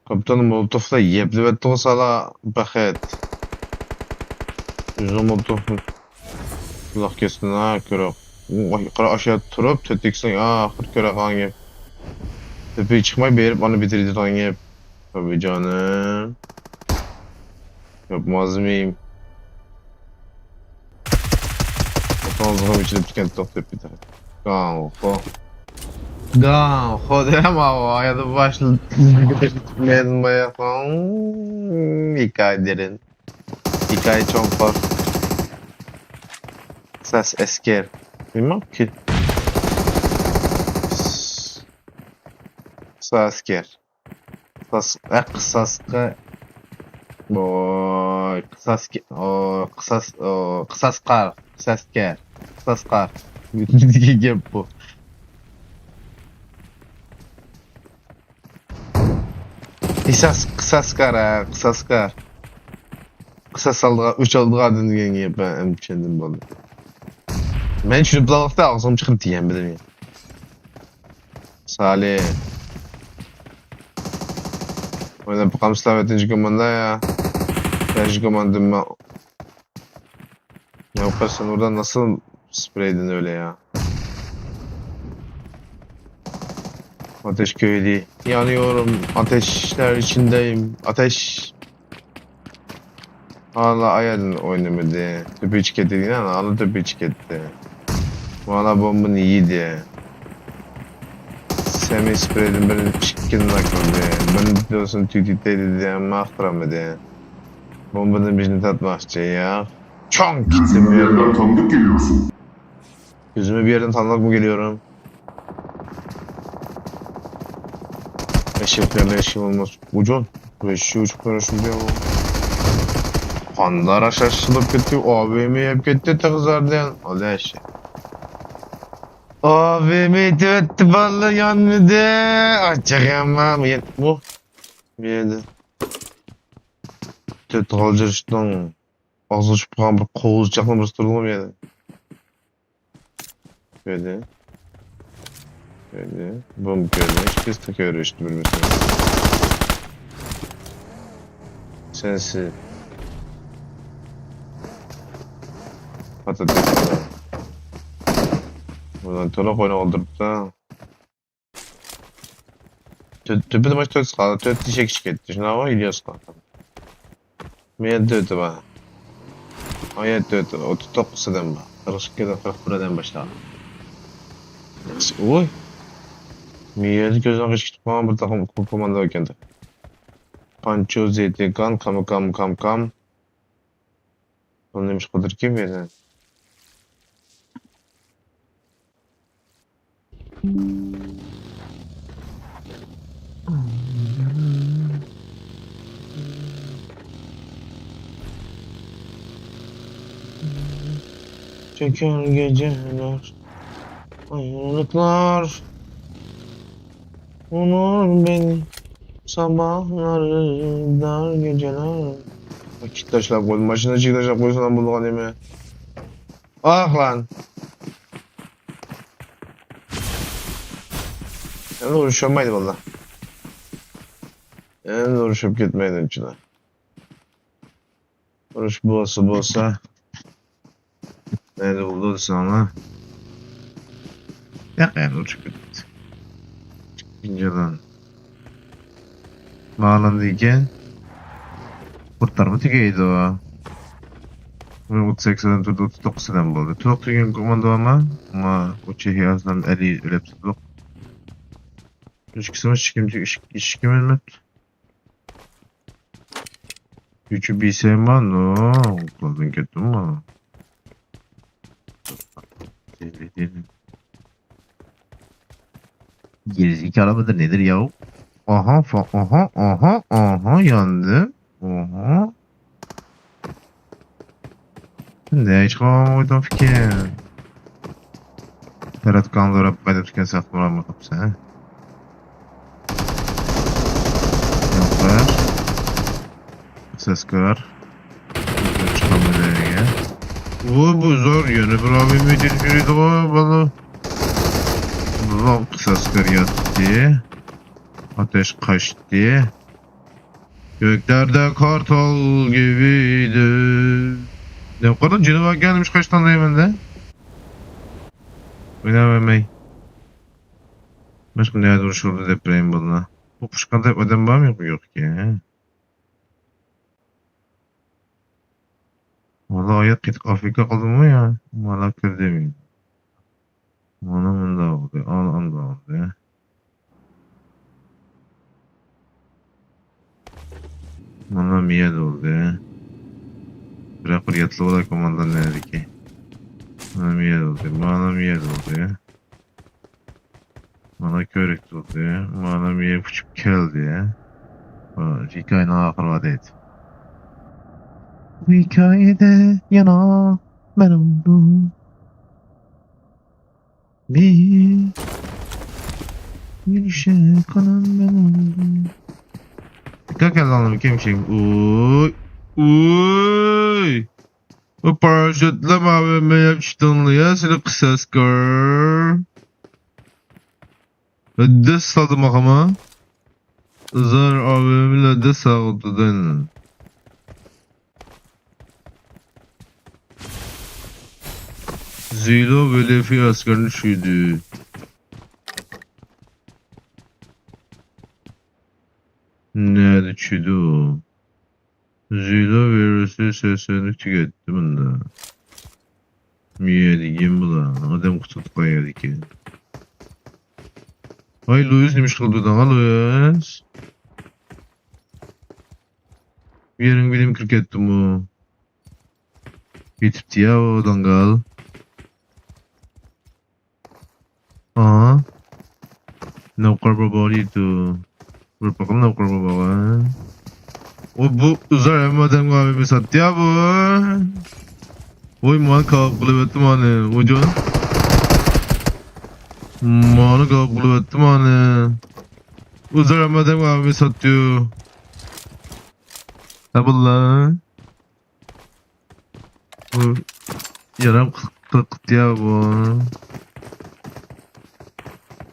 كاپىتان مولوتوفلا يەپلىۋەتتىغۇ سالا بەخت. ئۆزىنىڭ مولوتوف. قۇلاق كەسكىن ھا، كۆرۈق. ۋاي، قارا ئاشۇ يەردە تۇرۇپ، تۆت ئىكسنىڭ ئاخىرى كۆرەقان گەپ. تۆپىگە چىقماي بېرىپ ئانا بېتىرى دېتىغان گەپ. تۆبە جانىم. ياپمازمىم. ئوتۇڭىزغا ئېچىلىپ كەتتۇق دەپ كېتەر. گاڭخو. گاڭخو دېمە، ئايادا باشلىدىم. مەن باياقلاڭ ھېكايە دېرىن. ھېكايە چوڭقۇر. ساس ئەسكەر. نېمە؟ ساس ئەسكەر. قىساس، ئە، قىساسقا، ۋوي، قىساسكە، ئو، قىساس، ئو، قىساسقار، قىساسكەر، قىساسقار. دېگەن گەپ بۇ. قىساس، قىساسكار، ھە، قىساسكار. قىساس ئالىدىغان، ئۆچ ئالىدىغان ئادەم دېگەن گەپ، ھە، ئەمدى چۈشەندىم، بولدى. مەن چۈشىنىپ بولغانلىقتا ئاغزىمنى چىقىرىپ دېگەن بىلىمەن. سالى. ئويناپ باقامسىلەر بەشىنچى كوماندا يا؟ بەشىنچى كوماندىمۇ. يا، sen orada nasıl spreyden öyle ya? Ateş köylü. Yanıyorum. Ateşler içindeyim. Ateş. ھالا ئايادىن ئوينىمىدى. تۆپىچى كەتتى دېگەن، ھالا تۆپىچى كەتتى. ھالا بومبىنى يېدى. سەمى سپرېيدىن بىرنى ئىككىنى ناك قىلدى. بىرنى دوستىنى تۈگىتەي دېدى، ئەمما ئۇقتۇرالمىدى. بومبىدىن بىرنى تارتماقچى، ياق. چوڭ كېتىپ يەردىن تانىدىپ كېلىيورسۇن. Gözüme bir yerden tanıdık mı geliyorum? Eşeklerle işim olmaz. Ucun. Beşi uçup konuşunca bu. Qandara şaşılıp gitti. A V M yep gitti tığızardan. O da eşek. A V M dört ballı yanmadı. Açık ama bu. Bir yerde. Dört kalcırıştan. ئاغزى ئېچىپ قالغان بىر قوۋۇزچاقنى بىرسى تۇرىدىغۇ بۇ يەردە. كۆردى. كۆردى. بۇمۇ كۆردى. ئىككىسى كۆرۈشتى بىر-بىرسىنى. سەنسى. پاتاتەك. بۇلار تولۇق ئويناپ ئولتۇرۇپتۇ. تۆت، تۆپىدە باش تۆت قالدى. تۆت ئېشەك چىقىپ كەتتى. شۇنداقمۇ؟ ئىلياسقا. مەن تۆتى بار. ئايەت تۆتى. ئوتتۇز توققۇز ئادەم بار. قىرىق ئىككى، قىرىق بىر ئادەم باشلىغان. ياخشى. ئۇي. مىيەدە كۆزدىن قېچىپ كېتىپ قالغان بىر تاقىم كوماندىر ئىكەن. پانچو، زېتىكان، كام، كام، كام، كام. بۇ نېمە ئىش قىلدۇركى مېنى؟ چۆكەر گېجىلەر، ئايرىلىقلار، ئۇنۇر بىلەن ساباھلار، دار گېجىلەر. كىت تاشلاپ قويدۇم، ماشىنا ئىچىگە تاشلاپ قويسام بولغان نېمە؟ ئاھ لان. ئەمدى ئۇرۇشالمايدۇ بالىلار. ئەمدى ئۇرۇشۇپ كەتمەيدۇ ئۇنچىلا. ئۇرۇش بولسا بولسا. نەدە بولدى دېسەڭلار. ياق، يەنە ئۇرۇشۇپ كەتتى. ئىككىنچى ئادەم. مالىمدىكى قۇرتلارمۇ تۈگەيدۇ. ئوتتۇز سەككىز ئادەم تۇردى، ئوتتۇز توققۇز ئادەم بولدى. تولۇق تۈگىگەن كوماندا بارمۇ؟ ما، ئۇ چېھى ئازدام ئەلى ئۆلۈپ تۇردۇق. ئىككىسىمىز ئىككىمىز، ئىككىمىز. ئۈچى بىسەيما، نو، قولدىن كەتتىمۇ. گېرىزى كارا مىدىر نېدىر ياۋ؟ ئاھا، فا-، ئاھا، ئاھا، ئاھا، ياندىم. ئاھا. نەگە چىقارغان قويدۇڭ پىكىر؟ تەرەت كاڭزىراپ قايتىپ كەلسەك بولامدۇ قاپسەن، ھە؟ ياقلار. سەسكار. چىقالمىدى يەرگە. ۋو، بۇ زور يەنە بىر ئاۋېم يېتىپ يۈرىدىغۇ، بالا. بۇ سەسكار ياتتى. ئاتەش قاچتى. كۆكلەردە قارتال گېۋىدى. نېمە قىلدىڭ؟ جېنىم ئەكەلمىش قاچتان دەيمەن-دە. ئويناۋەرمەي. باشقا نەدە ئۇرۇش بولدى دەپ بېرەيمۇ بولىدۇ. بۇ قۇشقان دەپ ئادەم بارمۇ يوقمۇ؟ يوقكەن. ۋاللا ئاياق قېتىپ ئافرىقا قىلدىمۇ يا؟ مانا كىردىم. مانا مۇنداق بولدى، ئانا ئانداق بولدى. مانا مىيەدە بولدى. بىراق بىر ياتلىۋالاي كوماندا نەدىكى. مانا مىيەدە بولدى، مانا مىيەدە بولدى. مانا كۆرۈك تۇردى. مانا مېيىپ ئۇچۇپ كەلدى. ھېكايىنىڭ ئاخىرى بار دەيدۇ. بۇ ھېكايىدە يەنە مەن بولدۇم. بىر يۈرۈشۈك قانام مەن بولدۇم. دىققەت كەلدىڭلارمۇ كىم شىم؟ ئۇي. ئۇي. بۇ پاراشوتلا ماۋى مېيەپ چۈشتۈڭلار يا، سىلى قىساسكار. دەس سالدىم ئاخىما. زار ئاۋېملا دەس ساغۇتىدىن. زىلو ۋېلىفى ئەسكەرنى چۈشۈردى. نەدە چۈشىدۇ؟ زىلو ۋىرۇسى سەسەننى تۈگەتتى مۇندا. مىيە دېگەن بۇلار. ئادەم قۇتۇلۇپ قالغان ئىكەن. ھاي، لۇئىس، نېمە ئىش قىلدى داڭا، لۇئىس؟ بۇ يەرنىڭ بىلىم كىرىپ كەتتىمۇ؟ يېتىپتۇ يا ئۇ داڭگال. ئاھا. نەۋقەر بابا دەيدۇ. بىر باقىڭ نەۋقەر باباغا. ئۇ بۇ ئۇزار ھەممە ئادەمگە ئاۋېم ساتتى يا بۇ. ۋوي، مانا كاۋاپ قىلىۋەتتى مانى. ۋوجان. مانا كاۋاپ قىلىۋەتتى مانى. ئۇزار ھەممە ئادەمگە ئاۋېم ساتتى. ھە باللا. بۇ يارام قىلىقتى يا بۇ.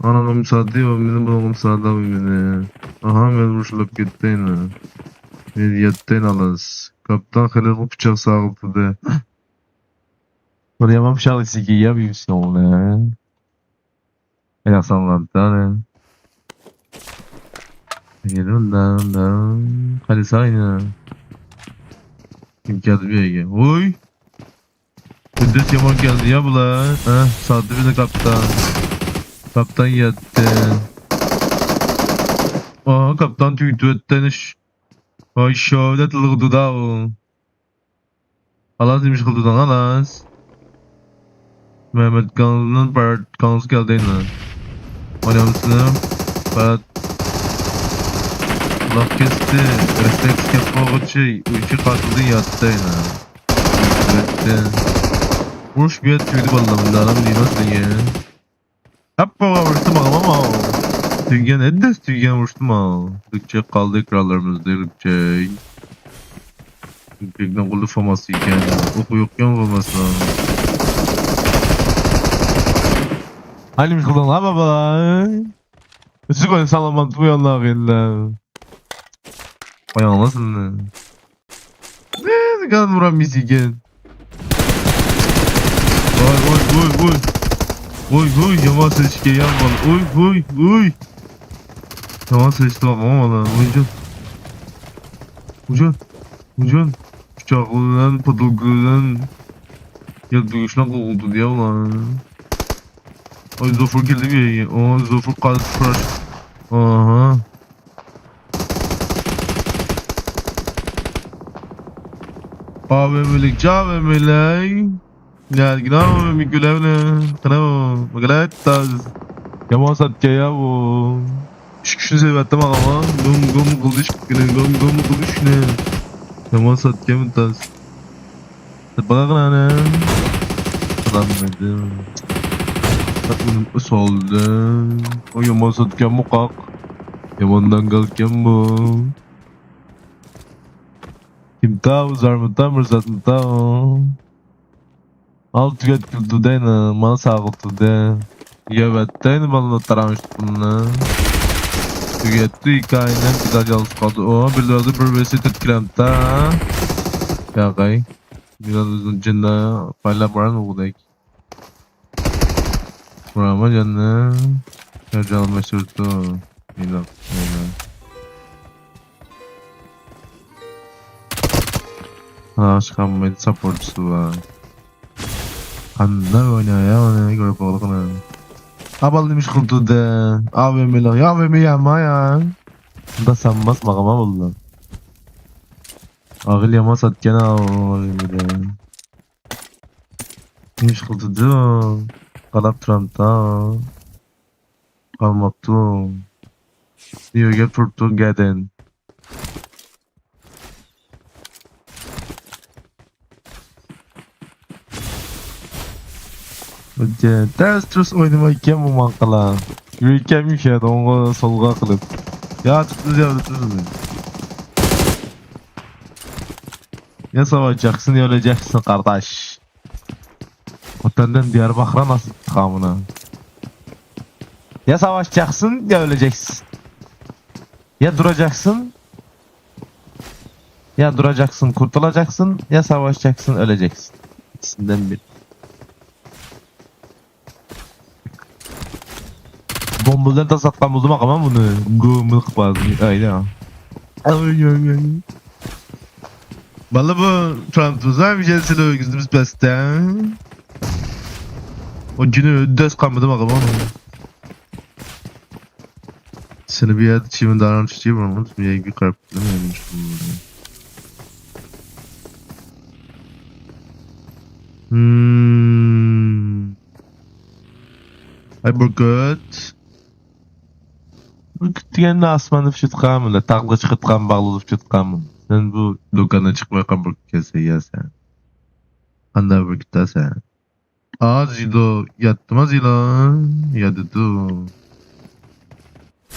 ئانام سادى ۋە مېنى بۇنىڭغا سادى مېنى. ئاھا، مەن رۇشلاپ كەتتەينى. مەن يەتتەينى ئالاس. كاپتان خېلىلغا پىچاق ساغلىتىدى. بۇنى يامان پىچاق ئىچىگە يەپ يۈرسەڭلار. ئاياق ساڭلامدان. يېرىمدان، دان. قايسى ساينى؟ كىم كەلدى بۇ يەرگە؟ ھوي! ھۆددەت يامان كەلدى يا بۇلار. ھە، ساتتى بىزنى كاپتان. كاپتان يەتتى. ئاھا، كاپىتان تۈگىتىۋەتتى ئەنە شۇ. ۋاي شو دەپ تىلغىدىدا ئۇ. خالاس، نېمە ئىش قىلدىڭ خالاس؟ مەمەت كاڭزىدىن پارات كاڭزى كەلدى ئەنە. ئايامسىنىڭ پارات. قۇلاق كەستى. رېفلېكس كەپ بولغۇچى ئۈچى قاتىلدىن ياتتى ئەنە. ئۇرۇش بۇ يەردە تۈگىدى بالىلار، بۇنداق ئادەم دېمەس دېگەن. ھەپپىغا ئۇرۇشتۇم ئاغلىما. تۈگىگەن، ھەددىسى تۈگىگەن ئۇرۇشتۇم ئاغ. دۈكچەك قالدى ئېكرانلىرىمىزدا دۈكچەك. دۈكچەكنىڭ قولىدا فاماس ئىكەن. ئوقى يوقكەن فاماسنىڭ. ھاي نېمە قىلدىڭلار بابالاي؟ ئۈزۈك ئوينىساڭلار مانتۇ يانلارغا ئىللە. قوياڭلار سىلىنى. Ne kadar vuran mizigen. Vay vay vay vay. Vay vay, yaman ses gelen var. Oy oy oy. Yaman ses var ama valla. Hocam. Hocam. Hocam. Bıçaklarından, patlıklarından. Ya dövüşten korkuldu diye ulan. Ay Zofur geldi bir yayın. O Zofur kaldı. Aha. ئاۋېمىلىك، چاۋېمىلەي. نەدىكىنا ئاۋېمى كۈلەۋنى. قىناۋ، ماگالەتتاز. يامان ساتكەن يا بۇ. ئىش كۈچنى سېلىۋەتتىم ئاغا. گۇم گۇم قىلدى ئىش كۈچنى، گۇم گۇم قىلدى ئىشنى. يامان ساتكەن تاز. ساتمىغان ئانا. سالاملىدىم. ساتمىدىم، سالدىم. ئۇ يامان ساتكەنمۇ قاق. يامان داڭگالكەن بۇ. كىمتا ئۇ، زارمىتا، مىرزاتمىتا ئۇ؟ ئال تۈگەتكىلى تۇدەينى، مانا ساغىل تۇدى. يەۋەتتەينى بالىنى تارانچ تۇتقىنىنى. تۈگەتتى ھېكايىنى، بىلال يالغۇز قالدى. ئۇ، بىلالدا بىر ۋېسى تۆت كىرەمتا. ياقەي. بىلال ئۆزىنىڭ جىندا پايلاپ بارغان ئوغۇدەك. ئۇرامەن جاننى. يا جانلىماي سۈرتتۇ. مېنىڭ، مېنىڭ. ھا، چىقالمايدۇ، ساپورتچىسى بار. قانداق ئوينايا ئۇنى كۆرۈپ باققىنا. ئابال نېمە ئىش قىلىپ تۇردى؟ ئاۋېمىلىق، يا ئاۋېمى ياما يا. بۇندا سانماس ماغىما بولدى. ئاغىل يامان ساتكەن ئاۋېمىدە. نېمە ئىش قىلدى دۇ؟ قاراپ تۇرامتا. قالماپتۇ. يۆگەپ تۇرۇپتۇ گەدەن. تەس تۇرس ئوينىمايكەن بۇ ماڭقىلار. يۈرىكەم يۈشەدى ئوڭغا سولغا قىلىپ. يا تۇتۇز يا تۇتۇز. يا ساۋاي جاكسون يا ئۆلە جاكسون قارداش. Vatandan Diyarbakır'a nasıl çıkamına? Ya savaşacaksın ya öleceksin. Ya duracaksın. Ya duracaksın, kurtulacaksın, ya savaşacaksın, öleceksin. İkisinden biri. Bombadan da satkan buldum ama bunu. Gümrük bazı. Öyle ya. Ay, ay, ay. Valla bu Trump'ımız var bir şey söylüyor, yüzümüz peste. O günü ders kalmadı bakalım ama. Seni bir yerde çimin davranış şey var mı? Bir yere bir karpuzun yemiş bulundum. Hmm. Ay, Burkut. Burkut دېگەندە ئاسماندا ئۇچۇپ چىققان، تاغدا چىقىپ چىققان، باغدا ئۇچۇپ چىققان. سەن بۇ دۇكاندا چىقمايقان بۇركۇت ئىكەنسەن يا سەن. قانداق بۇركۇت سەن؟ ئا، زىدو، ياتتىما زىلو؟ ياتىدۇ.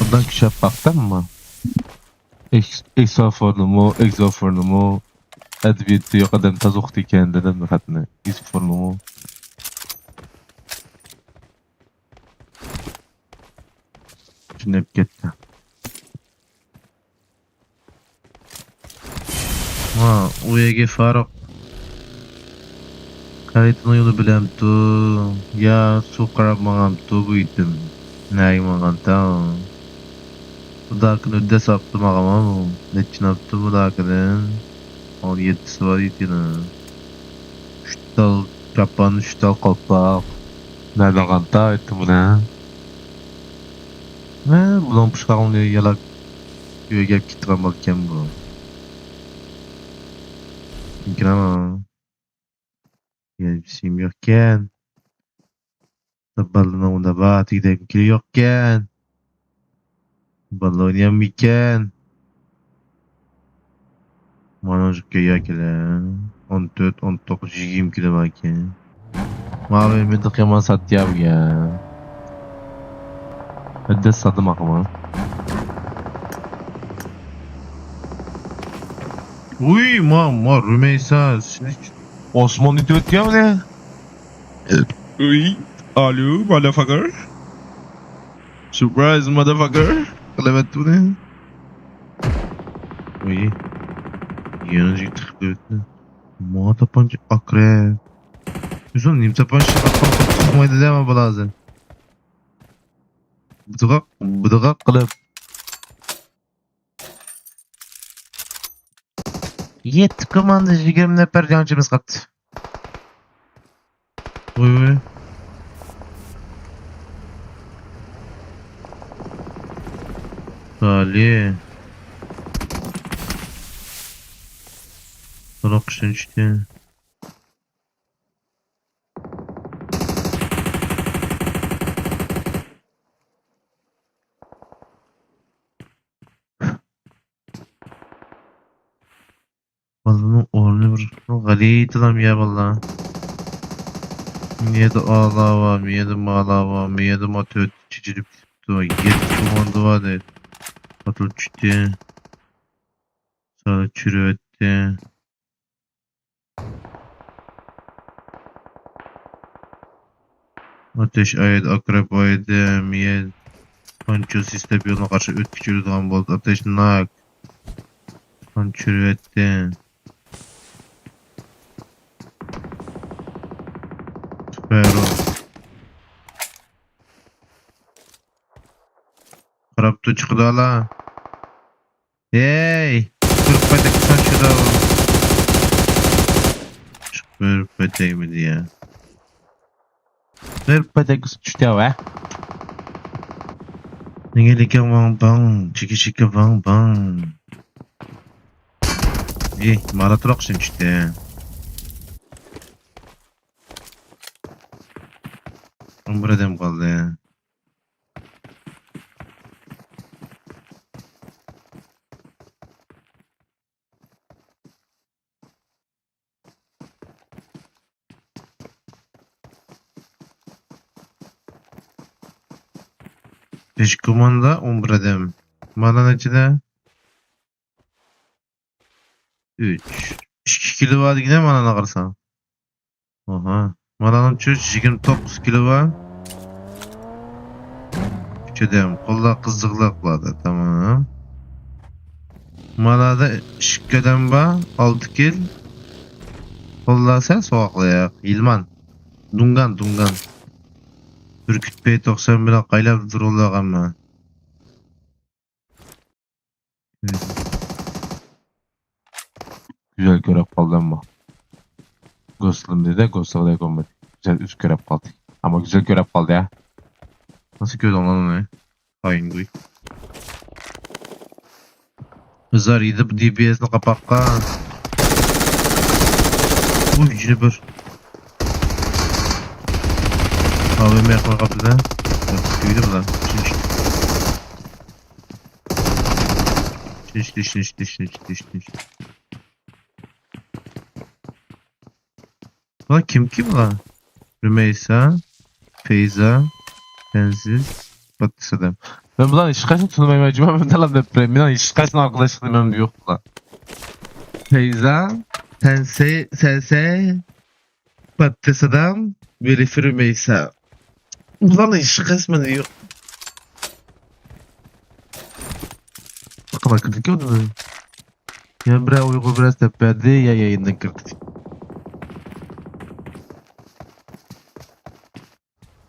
ئادام كۈچەپ باقتىممۇ؟ ئېكس-، ئېكسوفورنىمۇ، ئېكسوفورنىمۇ، ئەدەبىياتى يوق ئادەم تازا ئوقۇتىدىكەن دېدىم خەتنى. ئېكسوفورنىمۇ. چۈشىنىپ كەتتى. ھا، ئۇ يەرگە فاروق خەرىتىنىڭ يولى بىلەمتۇ؟ يا سۇ قاراپ ماڭامتۇ بۇ يېتىم؟ نەگە ماڭغانتاڭ؟ بۇ داكىنى ئۆددە ساپتۇ ماڭامامۇ؟ نەچچىنى ئاپتۇ بۇ داكىدىن؟ ئون يەتتىسى بار يېتىنى. ئۈچ تال كاپان، ئۈچ تال قالپاق. نەدە قالدى ئېيتتىم بۇنى؟ ھە، بۇنىڭ پۇشقاقلىرى يالاپ ئۆيگە كېتىدىغان بالىكەن بۇ. كىرەڭ. يەنە بىر شېيىم يوقكەن. بالىنىڭ ئۇندا بار، تېگىدەك كىرى يوقكەن. بالىلار ئوينىيالمايدىكەن. مانا شۇ كۆيە كېلە. ئون تۆت، ئون توققۇز، يىگىرمە كىلو باركەن. ماۋۇ مىدىق يامان ساتتى يا بۈگۈن. ھەددە ساتتىم ئاقىما. ۋۇي، ما، ما، رۈمەيسە، سېنى ئوسمان ئېتىۋەتتى يا مېنى. ۋۇي، ئالو، مادافاكېر. سۇرپرايز، مادافاكېر. قىلىۋەتتى بۇنى. ۋۇي. يەنە تىقىپ قويۇپتۇ. ما تاپانچا ئاكرەپ. ئۆزۈڭ نېمە تاپانچا ئاتقان قىلىپ چىقمايدۇ دەيمەن بالا ھازىر. بىدىغاق، بىدىغاق قىلىپ. يەتتە كوماندا يىگىرمە نەپەر جەڭچىمىز قاپتۇ. ۋوي ۋوي. سالى. تولۇق كۈچتىن چۈشتى. بالىنىڭ ئورنى بىر غەلىتىلام يا بالىلار. مىيەدە ئالا بار، مىيەدە مالا بار، مىيەدە ما تۆت چېچىلىپ كېتىپتۇ. يەتتە كوماندا بار دەيدۇ. ئاتىلىپ چۈشتى. سالى چۈشۈرۈۋەتتى. ئاتەش ئايدى، ئاكرەپ ئايدى، مىيە پانچوس ئىستەپ يولغا قارشى ئۆتكۈچى ئۆلىدىغان بولدى. ئاتەش ناك. قان چۈشۈرۈۋەتتى. سپەرو. قاراپتۇ چىقىدۇ ئالا. ھەي، بىر پەتەك سانچىدا. بىر پەتەكمىدى يا؟ بىر پەتەك چۈشتى ۋە. نېگە لېكىن ۋاڭ باڭ، چېكى چېكى ۋاڭ باڭ. ئى، مانا تۇراق سىن چۈشتى. ئون بىر ئادەم قالدى. بەش كوماندا، ئون بىر ئادەم. مانا نەچچىدە؟ ئۈچ. ئىككى كىلو بار دېگىنە مانا قارىساڭ. ئاھا. مانانىڭچۇ يىگىرمە توققۇز كىلو بار. ئۈچ ئادەم. قوللار قىزىقلىق باردا. تامام. مانادا ئىككى ئادەم بار. ئالتە كىل. قوللار سەل سوغۇقلىق. يىلمان. دۇڭگان، دۇڭگان. بۈركۈت پەي توقسان بىلەن قايلاپ تۇرۇۋالغانمەن. گۈزەل كۆرۈپ قالدى ئەمما. گوسلىمدى-دە، گوسلىغىدەك بولمىدى. گۈزەل ئۆزى كۆرۈپ قالدى. ئەمما گۈزەل كۆرۈپ قالدى ھە. ناسىل كۆردۈڭ لان ئۇنى؟ خائىن گۇي. ئۆزلەر يېدى دى بى ئېسنى قاپاققا. ئۇي، يەنە بىر. ئاۋېم ياقىغا قاپتىدە. تۈگىدى بۇلار. ئۈچىنچى. تىنچ، تىنچ، تىنچ. بۇلار كىم، كىم بۇلار؟ رۈمەيسە، پەيزا، تەنزىل، پاتىسادام. مەن بۇلارنى ھېچقايسىنى تونۇمايمەن، جۇما، مەن تاللاپ دەپ بېرەي. مېنىڭ ھېچقايسىنىڭ ئارقىداشلىقى مەندە يوق بۇلار. پەيزا، تەنسەي، سەنسەي، پاتىسادام، ۋېلىفى رۈمەيسە. بۇلارنىڭ ھېچقايسىسى مەندە يوق. قانداق كىردىكى ئۇنى؟ يەنە بىرەر ئۇيغۇر بىرەر دەپ بەردى، يا يايىندىن كىردى.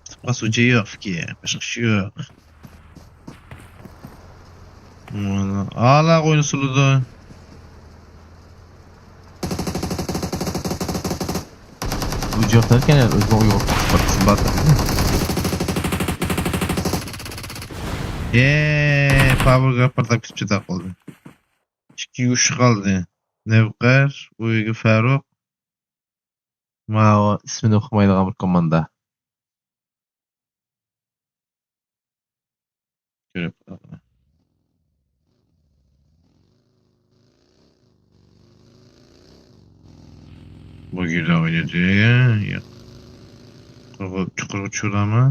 تۇتقا سۇچى يوق ئىكەن، باشقا ئىش يوق. مانا، ئالا قوينى سولىدى. ئۇجۇقتاركەن، ئۆزىنىڭ ئۇيغۇر پارتىسى بار. ئېي، پاۋېرگا پارتلاپ كېتىپ چاتاق بولدى. ئىككى يۈز قالدى. نەۋقەر، ئۇ يەرگە فاروق. ماۋۇ ئىسمىنى ئۇقمايدىغان بىر كوماندا. كۆرۈپ. بۇ يەردە ئوينىدى. ياق. چۇقۇرغا، چۇقۇرغا چۈشۈردىمۇ؟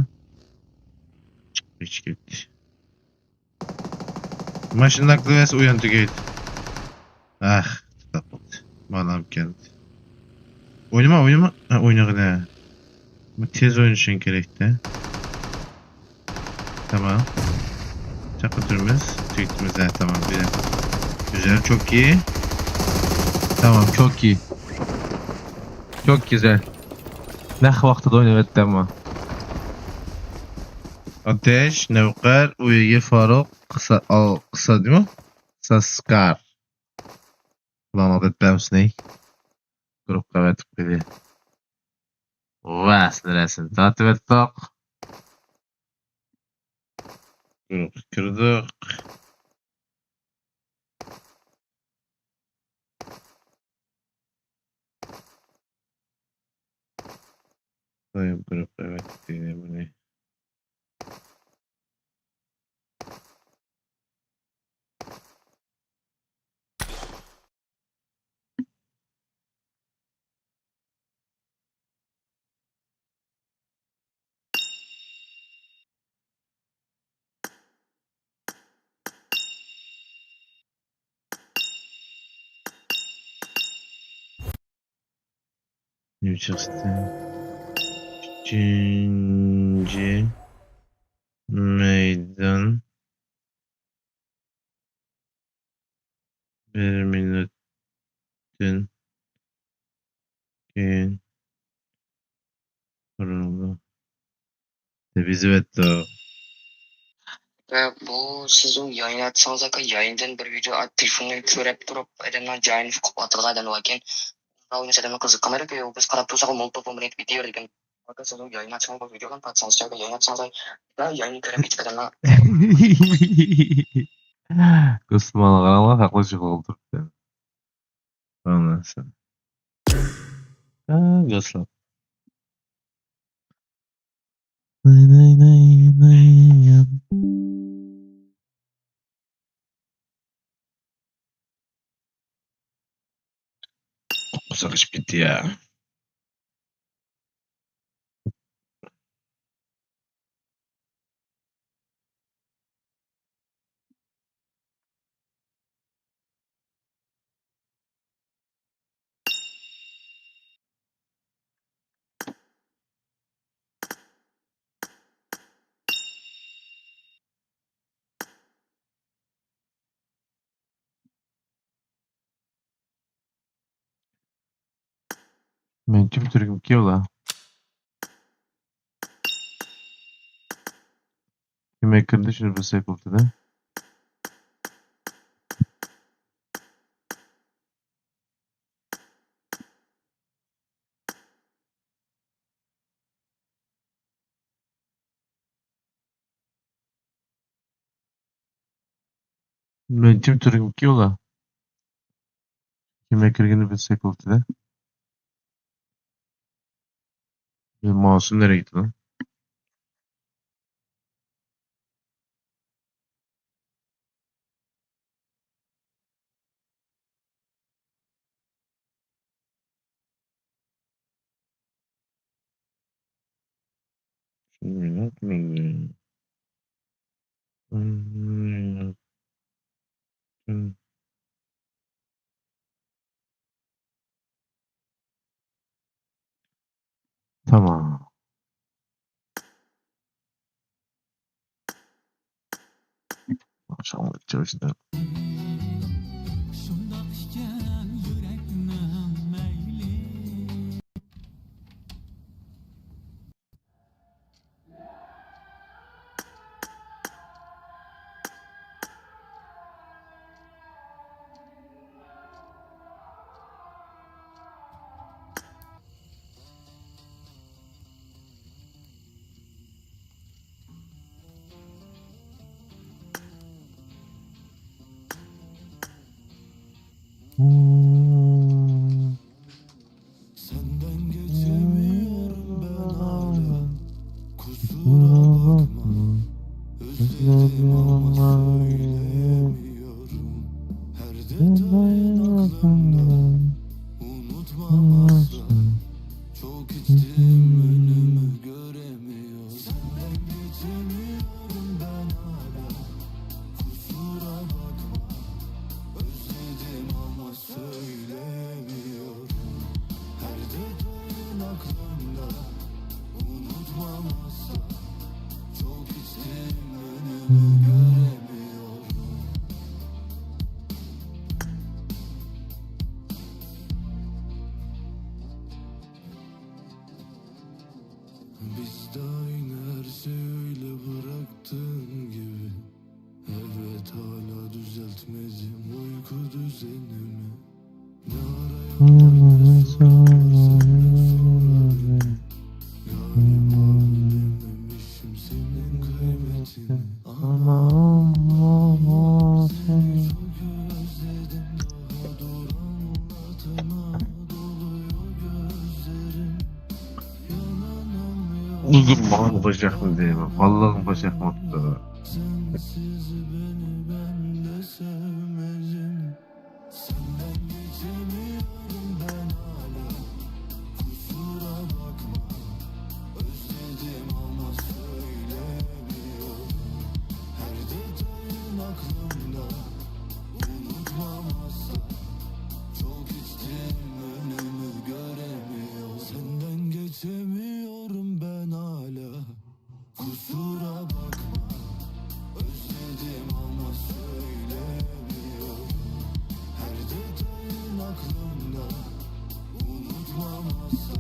چىقىپ كەتتى. ماشىنا كلاس ئويان تۈگەيدى. ئاھ، تۇتاپ بولدى. مانا ئاپ كەلدى. ئوينىما، ئوينىما. ھە، ئوينىغىنە. بۇ تېز ئوينىشىڭ كېرەكتە. تامام. چاققا تۇرىمىز. تۈگىتىمىز. ھە، تامام. بىر. گۈزەل، چوكى. تامام، چوكى. چوك گۈزەل. نەق ۋاقتىدا ئويناۋەتتى ئەمما. ئاتەش، نەۋقەر، ئۇيىگە فاروق، قىسا، ئال، قىسا دېمە؟ قىسا سكار. بۇلارنىڭ دەپ بەمسىنى. گۇرۇپپا ئەۋەتىپ قويدى. ۋە سىلەر ئەسلىنى تارتىۋەتتۇق. گۇرۇپپا كىردۇق. دايىم گۇرۇپپا ئەۋەتتى بۇنى. نېمە چىقتى؟ ئۈچىنچى مەيدان. بىر مىنۇتتىن كېيىن قۇرۇلدى، دەپ يېزىۋەتتى. ۋە بۇ سىزنىڭ يايناتسىڭىز ئاكا، يايندىن بىر ۋىدېو ئات، تېلېفوننى كۆرۈپ تۇرۇپ، ئادەمنىڭ جايىنى قوپاتىدىغان ئادەم باركەن. ئۇنداق ئوينىسا ئادەمنىڭ قىزىقى قالمايدۇ، بىز قاراپ تۇرساق مولتوپ بولمايدۇ، كېتىۋېرىدىكەن. ئاكا، سىزنىڭ يايناتسىڭىز بۇ ۋىدېونى پاتسىڭىز، يايناتسىڭىز، ياينى كۆرۈپ كېتىپ ئادەمنىڭ. گۇسمانغا قاراڭلار، ھەقلىق چىقىپ تۇرۇپتۇ. قاراڭلار سەن. ھە، گۇسمان. ناي، ناي، ناي، ناي. قورساق ئېچىپ كەتتى يا. مەن كىم تۈرگۈم كىيولا؟ كىم كىردى شۇنى بىلسەك بولدى-دە. مەن كىم تۈرگۈم كىيولا؟ كىم كىرگىنى بىلسەك بولدى-دە. ماۋۇسى نەرەگە كېتىدۇ؟ تامام. ئاخشام ئۆتكەن ئىشلار. شۇنداق ئىكەن يۈرەكنىڭ مەيلى. Bakma, özledim ama söyleyemiyorum. Her detayın aklımda, unutmam asla. Çok içtim, önümü göremiyorum. Senden geçemiyorum ben hala. Kusura bakma, özledim ama söyleyemiyorum. Her detayın aklımda, unutmam asla. Çok içtim, önümü göremiyorum. Biz de aynı, her şey öyle bıraktığın gibi. Evet, hala düzeltmedim uyku düzenimi. Ne ara yaptın, ne sorular, senden sonra beni. Galiba bilememişim senin kıymetini. Ama olmaz seni çok özledim. Daha dur, anlatamam, doluyor gözlerim. Yananamıyorum. Uzun bana bacaklı değil mi? Vallahi bacak mutlu. Sensiz beni ben de sevmedim. Senden geçemiyorum ben hala. Kusura bakma. Özledim ama söyleyemiyorum. Her detayın aklımda. Unutmam asla. Çok içtim, önümü göremiyorum. Senden geçemiyorum ben hala. Kusura bakma, özledim ama söyleyemiyorum. Her detayın aklımda, unutmam asla.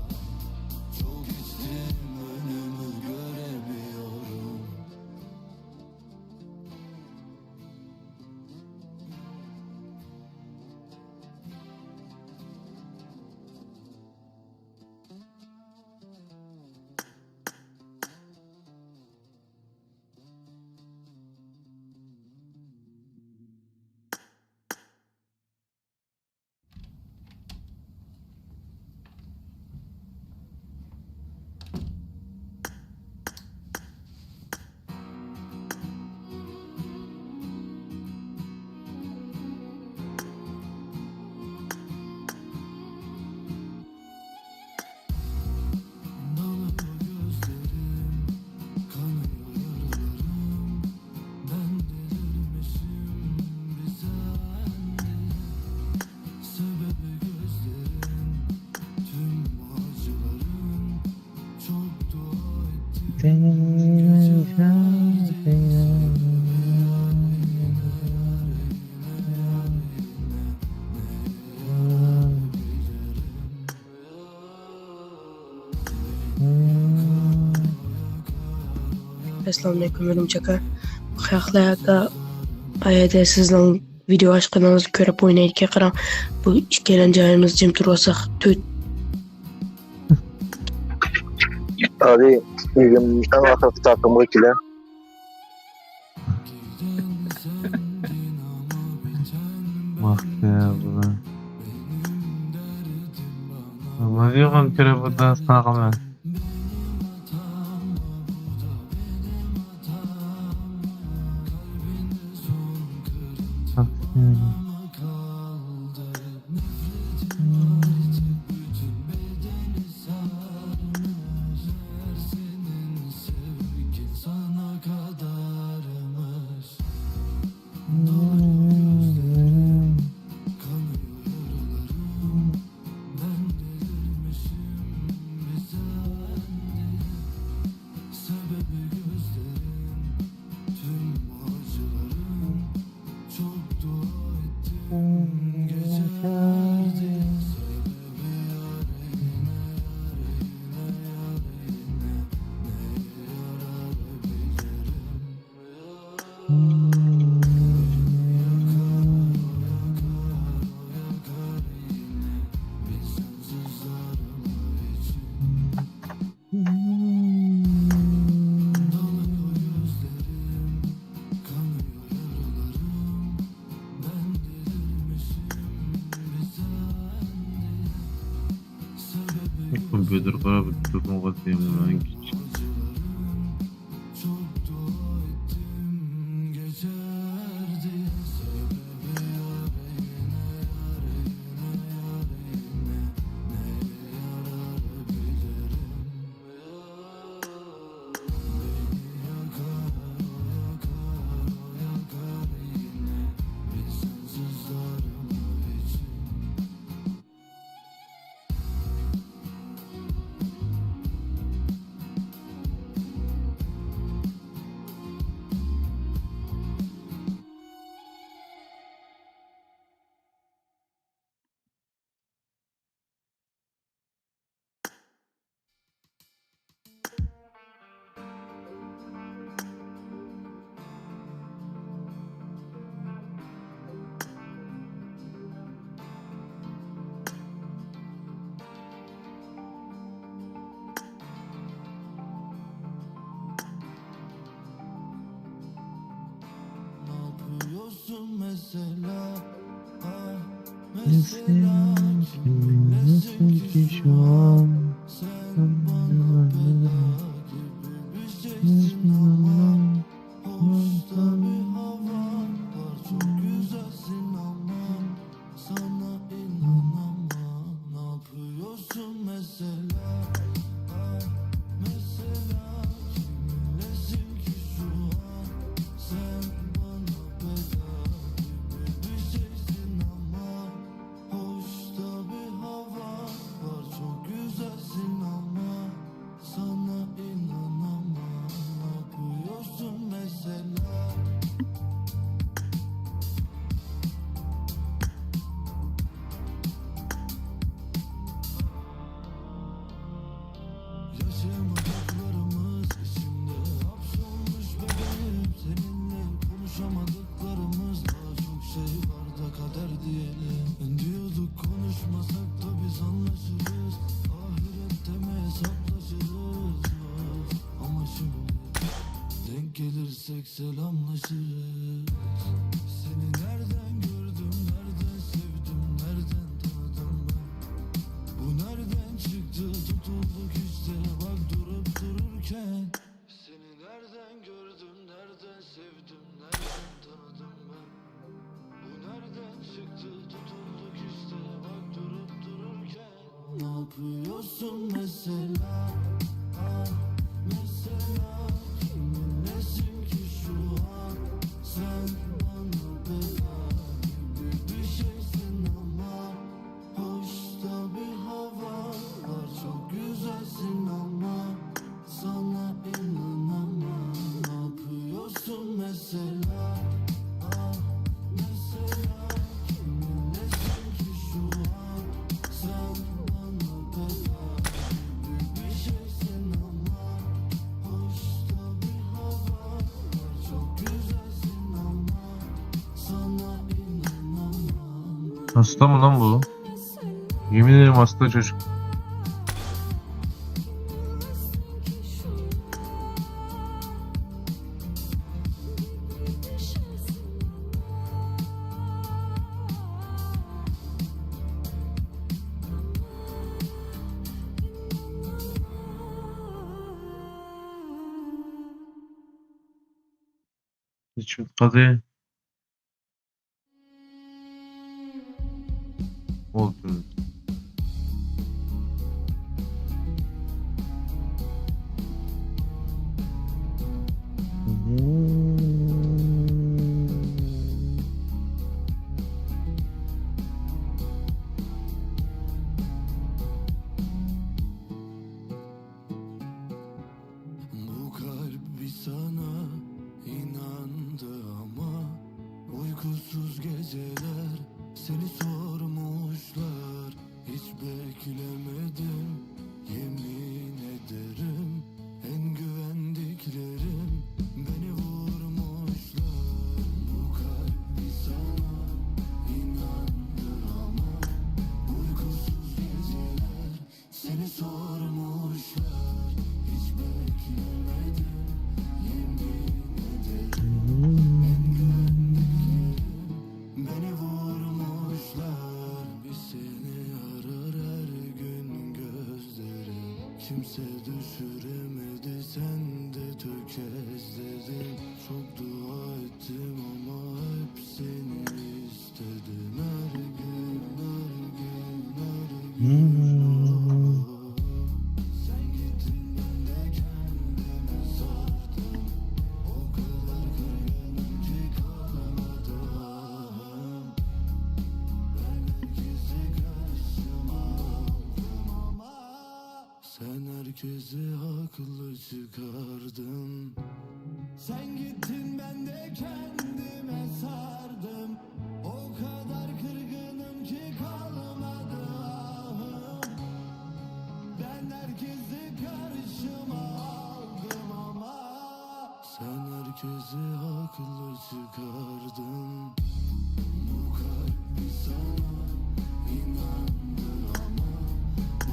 Çok içtim, önümü göremiyorum. Doluyor gözlerim, kanıyor yaralarım. Ben delirmişim, bize sebebi gözlerin, tüm acıların. Çok dua ettim, geçerdi. Sebebi yar, yine yar, yine yar, yine ne yarar bilirim. ئەسسالامۇئەلەيكۇم، ئۆلۈمچى ئاكا. خەقلەر ئاكا، ئايەدە سىزنىڭ ۋىدېئو ئاچقىنىڭىزنى كۆرۈپ ئوينايدىكەن، قاراڭ. بۇ ئىككىيلەن جايىمىزدا جىم تۇرۇۋالساق، تۆت. ھازىر ئۆزۈم ئەڭ ئاخىرقى تاقىمغا كېلە. ۋاقتى بۇلار. ماۋۇ يوغان كۆرۈپ ئوتۇرساڭ مەن. Kompyuter qarab turgunga deyman, kichik. Sen kimlesin ki şu an? Sen bana bela gibi bir şeysin ama hoş da bir havan var, çok güzelsin ama sana inanamam. Ne yapıyorsun mesela? Ah, mesela kimlesin ki şu an? Sen bana bela gibi bir şeysin ama hoş da bir havan var, çok güzelsin ama sana inanamam. Ne yapıyorsun mesela? Yaşayamadıklarımız içimde hapsolmuş bebeğim. Seninle konuşamadıklarımız daha çok şey var da kader diyelim. Diyorduk konuşmasak da biz anlaşırız. Ahirette mi hesaplaşırız? Ama şimdi denk gelirsek selamlaşırız. Seni nereden gördüm, nereden sevdim, nereden tanıdım ben? Bu nereden çıktı, tutulduk işte bak durup dururken. Seni nereden gördüm, nereden sevdim, nereden tanıdım ben? Bu nereden çıktı, tutulduk işte bak durup dururken. Ne yapıyorsun mesela? Ah, mesela kiminlesin ki şu an? Sen bana bela gibi bir şeysin ama hoş da bir havan var, çok güzelsin ama sana inanamam. Ne yapıyorsun mesela? Ah, mesela kiminlesin ki şu an? Sen bana bela gibi bir şeysin ama hoş da bir havan var, çok güzelsin ama sana inanamam. Hasta mı lan bu? Yemin ederim hasta çocuk. Hiç bitmedi. Olsun. Bu kalp bir sana inandı ama uykusuz geceler seni sormuşlar. Hiç beklemedim, yemin ederim, en güvendiklerim beni vurmuşlar. Bu kalp bir sana inandı ama uykusuz geceler seni sormuşlar, hiç beklemedim. Yemin ederim, en güvendiklerim beni vurmuşlar. Bir seni arar her gün gözlerim. Kimse düşüremedi, sen de tökezledin. Çok dua ettim ama hep seni istedim. Her gün, her gün, her gün. Hmm. Sen gittin, ben de kendime sardım. O kadar kırgınım ki kalmadı ahım. Ben herkesi karşıma aldım ama sen herkesi haklı çıkardın. Sen gittin, ben de kendime sardım. O kadar kırgınım ki kalmadı ahım. Ben herkesi karşıma aldım ama sen herkesi haklı çıkardın. Bu kalp bir sana inandı ama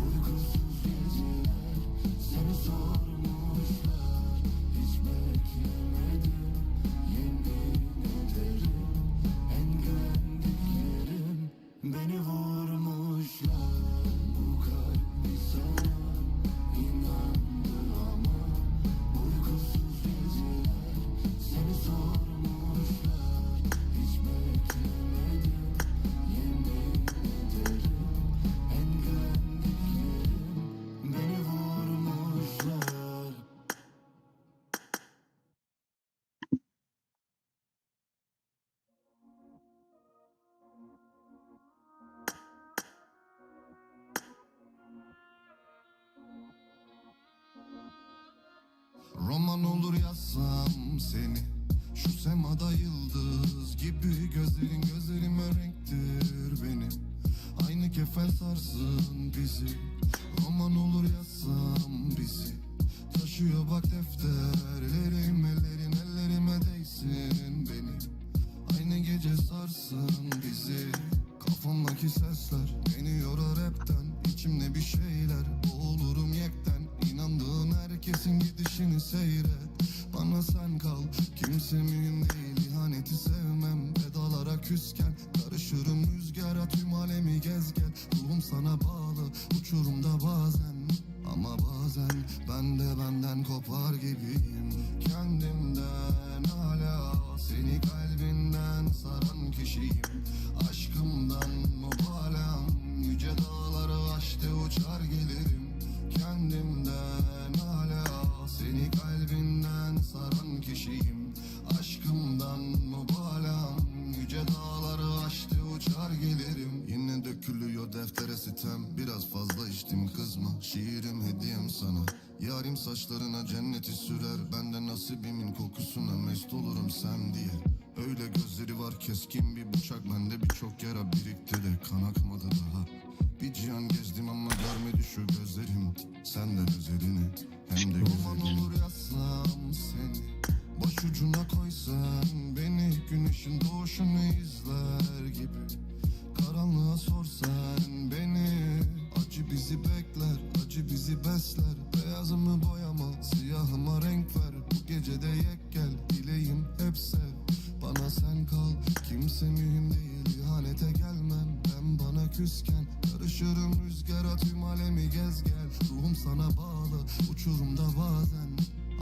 uykusuz geceler seni sormuşlar. Hiç beklemedim, yemin ederim, Kimse mühim değil, ihaneti sevmem. Vedalara küsken karışırım rüzgara, tüm alemi gez gel. Ruhum sana bağlı, uçurumda bazen. Ama bazen ben de benden kopar gibiyim. Kendimden hala, seni kalbinden saran kişiyim. Aşkımdan mübalağam, yüce dağları aştı uçar gelirim. Kendimden hala, seni kalbinden saran kişiyim. Aşkımdan mübalağam, yüce dağları aştı uçar gelirim. Yine dökülüyor deftere sitem, biraz fazla içtim, kızma. Şiirim hediyem sana. Yarim saçlarına cenneti sürer, ben de nasibimin kokusuna mest olurum sen diye. Öyle gözleri var keskin bir bıçak, bende birçok yara birikti de kan akmadı daha. Bir cihan gezdim ama görmedi şu gözlerim senden özelini, hem de güzelini. Roman olur yazsam seni, başucuna koysan beni, güneşin doğuşunu izler gibi. Karanlığa sor sen beni. Acı bizi bekler, acı bizi besler. Beyazımı boyama, siyahıma renk ver. Bu gecede yek gel, dileğim hep sev. Bana sen kal, kimse mühim değil, ihanete gelmem. Ben bana küsken karışırım rüzgara, tüm alemi gez gel. Ruhum sana bağlı, uçurumda bazen.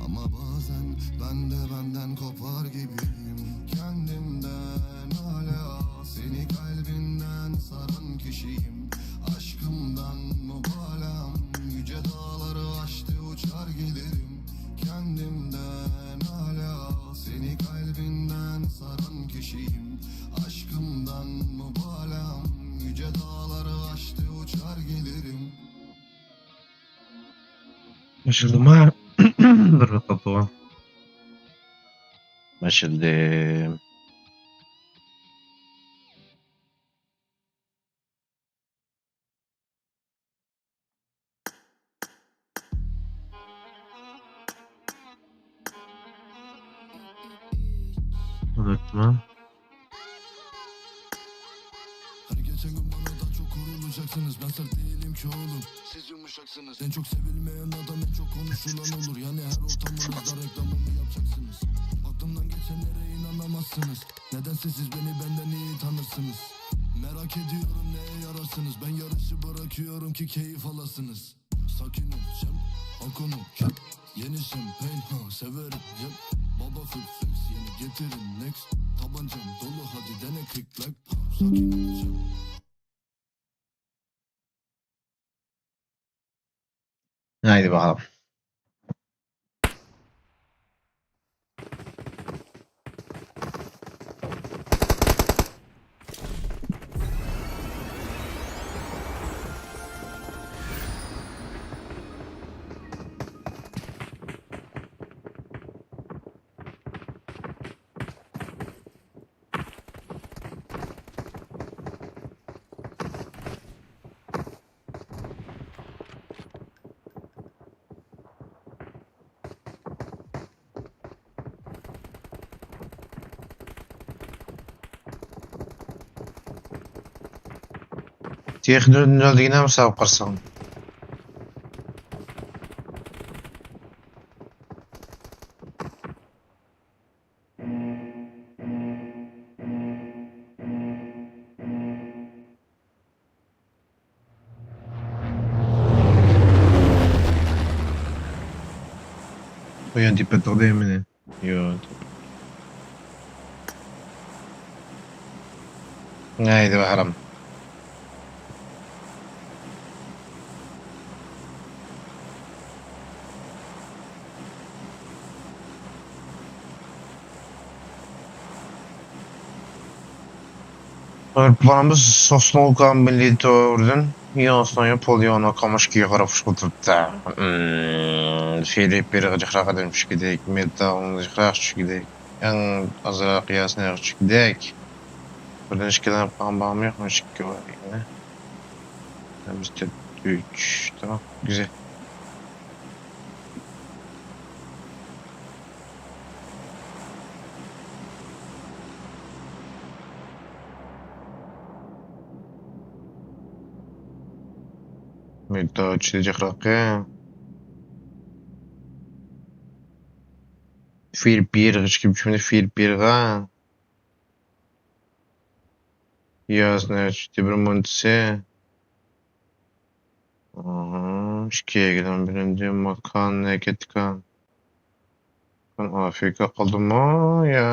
Ama bazen ben de benden kopar gibiyim. Kendimden hala, seni kalbinden saran kişiyim. Aşkımdan mübalağam, yüce dağları aştı uçar gelirim. Kendimden hala, seni kalbinden saran kişiyim. Aşkımdan mübalağam, yüce dağları aştı uçar gelirim. Açıldı mı? Dur bakalım. Açıldı. Unutma. Her geçen gün bana daha çok kurulacaksınız. Ben sert değilim ki oğlum. Siz yumuşaksınız. En çok sevilmeyen adam en çok konuşulan olur. Yani her ortamınızda reklamımı yapacaksınız. Aklımdan geçenlere inanamazsınız. Nedense siz beni benden iyi tanırsınız. Merak ediyorum neye yararsınız. Ben yarışı bırakıyorum ki keyif alasınız. Sakin ol, champ, Akonu, champ. Yeni şampanya, ha, severim, yep. Baba full flex, yeni getirin next. Tabancam dolu, hadi dene click clack. Sakin ol, champ. Haydi bakalım. تېخى دۈرىدىن دېگىنە مۇسابىقە قىلساڭ. قويان تېپىپ تۇردى مېنى. يوق. ھەيدە بەھرام. ئايروپىلانىمىز سوسنوۋكا مىللىي تورىدىن يېڭىسىنىڭ پوليونو كامۇشكىغا قاراپ ئۇچۇپ ئولتۇرۇپتۇ. ئىم، فىلىپپىرغا جىقراق ئادەم چۈشكۈدەك، مېتالغا جىقراق چۈشكۈدەك، ئەڭ ئازراق ياسىنىغا چۈشكۈدەك. بىردىن ئىككىلىنىپ قالغان بارمۇ يوقمۇ؟ ئىككى بار دېگىنە. بىز تۆت، ئۈچ، تامام، گۈزەل. مېتال چىلىجىقراق. فىر بىرغا چىقىپ چۈشمىدى، فىر بىرغا. ياز نەچچە بىر مۇنتىسى. ئىككى يەگىدىن بىرىنچى ماكان نەگەتكان. ماكان ئافرىكا قالدىمۇ يا؟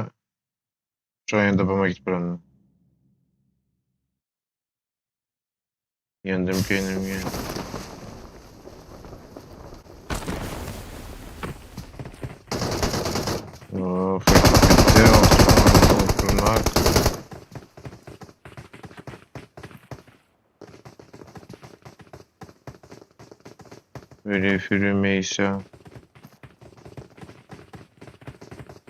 شۇ يەردە بولماي كېتىپ بارامدۇ؟ ياندىم كەينىمگە. ئوف، كەتتى، ئولتۇرماق. ئۆلۈپ يۈرمەيسەن.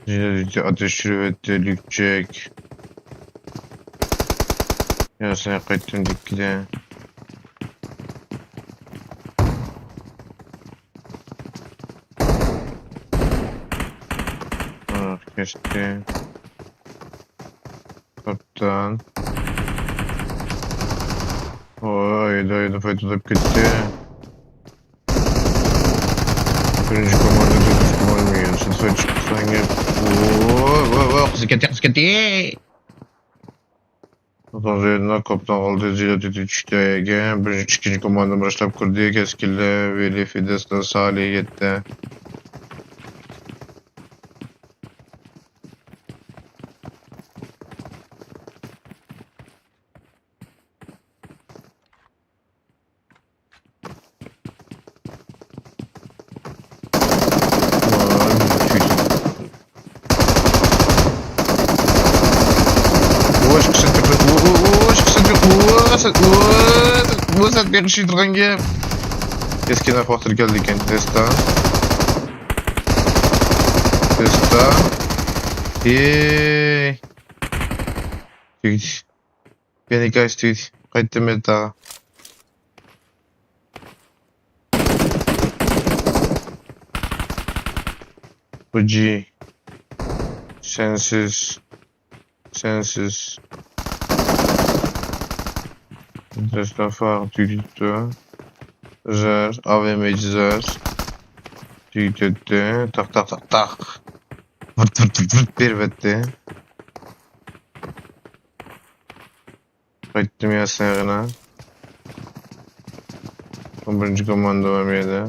زىيادىچە ئاتەش چۈشۈرۈۋەتتى، لۈكچەك. يا سەن قايتتىم دىككىدە. ئاھ، كەچتى. قاپتان. ۋاي، دايدا پايدىلاپ كەتتى. بىرىنچى كوماندا، تۆتىنچى كوماندا يەنە سىرتقا چىقساڭ گەپ. ۋو، ۋو، ۋو، قىزىپ كەتتى، قىزىپ كەتتى. ئۇزۇن زېيىنلا كوپتان ئالدى، زىيادىتى چۈشتى ئەگە. بىرىنچى، ئىككىنچى كوماندا راشلاپ كىردى، كەسكىنلەر، ۋېلى، فىدېس، سالى يەتتە. بۇ سەت بېقىشى تۇرغان گەپ. كەسكىن ئەخۋاقتىر كەلدىكەن. تېستا. تېستا. ئېي. تۈگىدى. پېنىكاش تۈگىدى. قايتتىم مېتاغا. بۇجى. سەنسىز. سەنسىز. دەسلەپ تۈگىتىپتۇ. زەر. ئاۋېمەيچى زەر. تۈگىتەتتى. تاق، تاق، تاق، تاق. ۋىرت، ۋىرت، ۋىرت، ۋىرت بېرىۋەتتى. قايتتىم يا سېغىنا. ئون بىرىنچى كوماندا بار بۇ يەردە.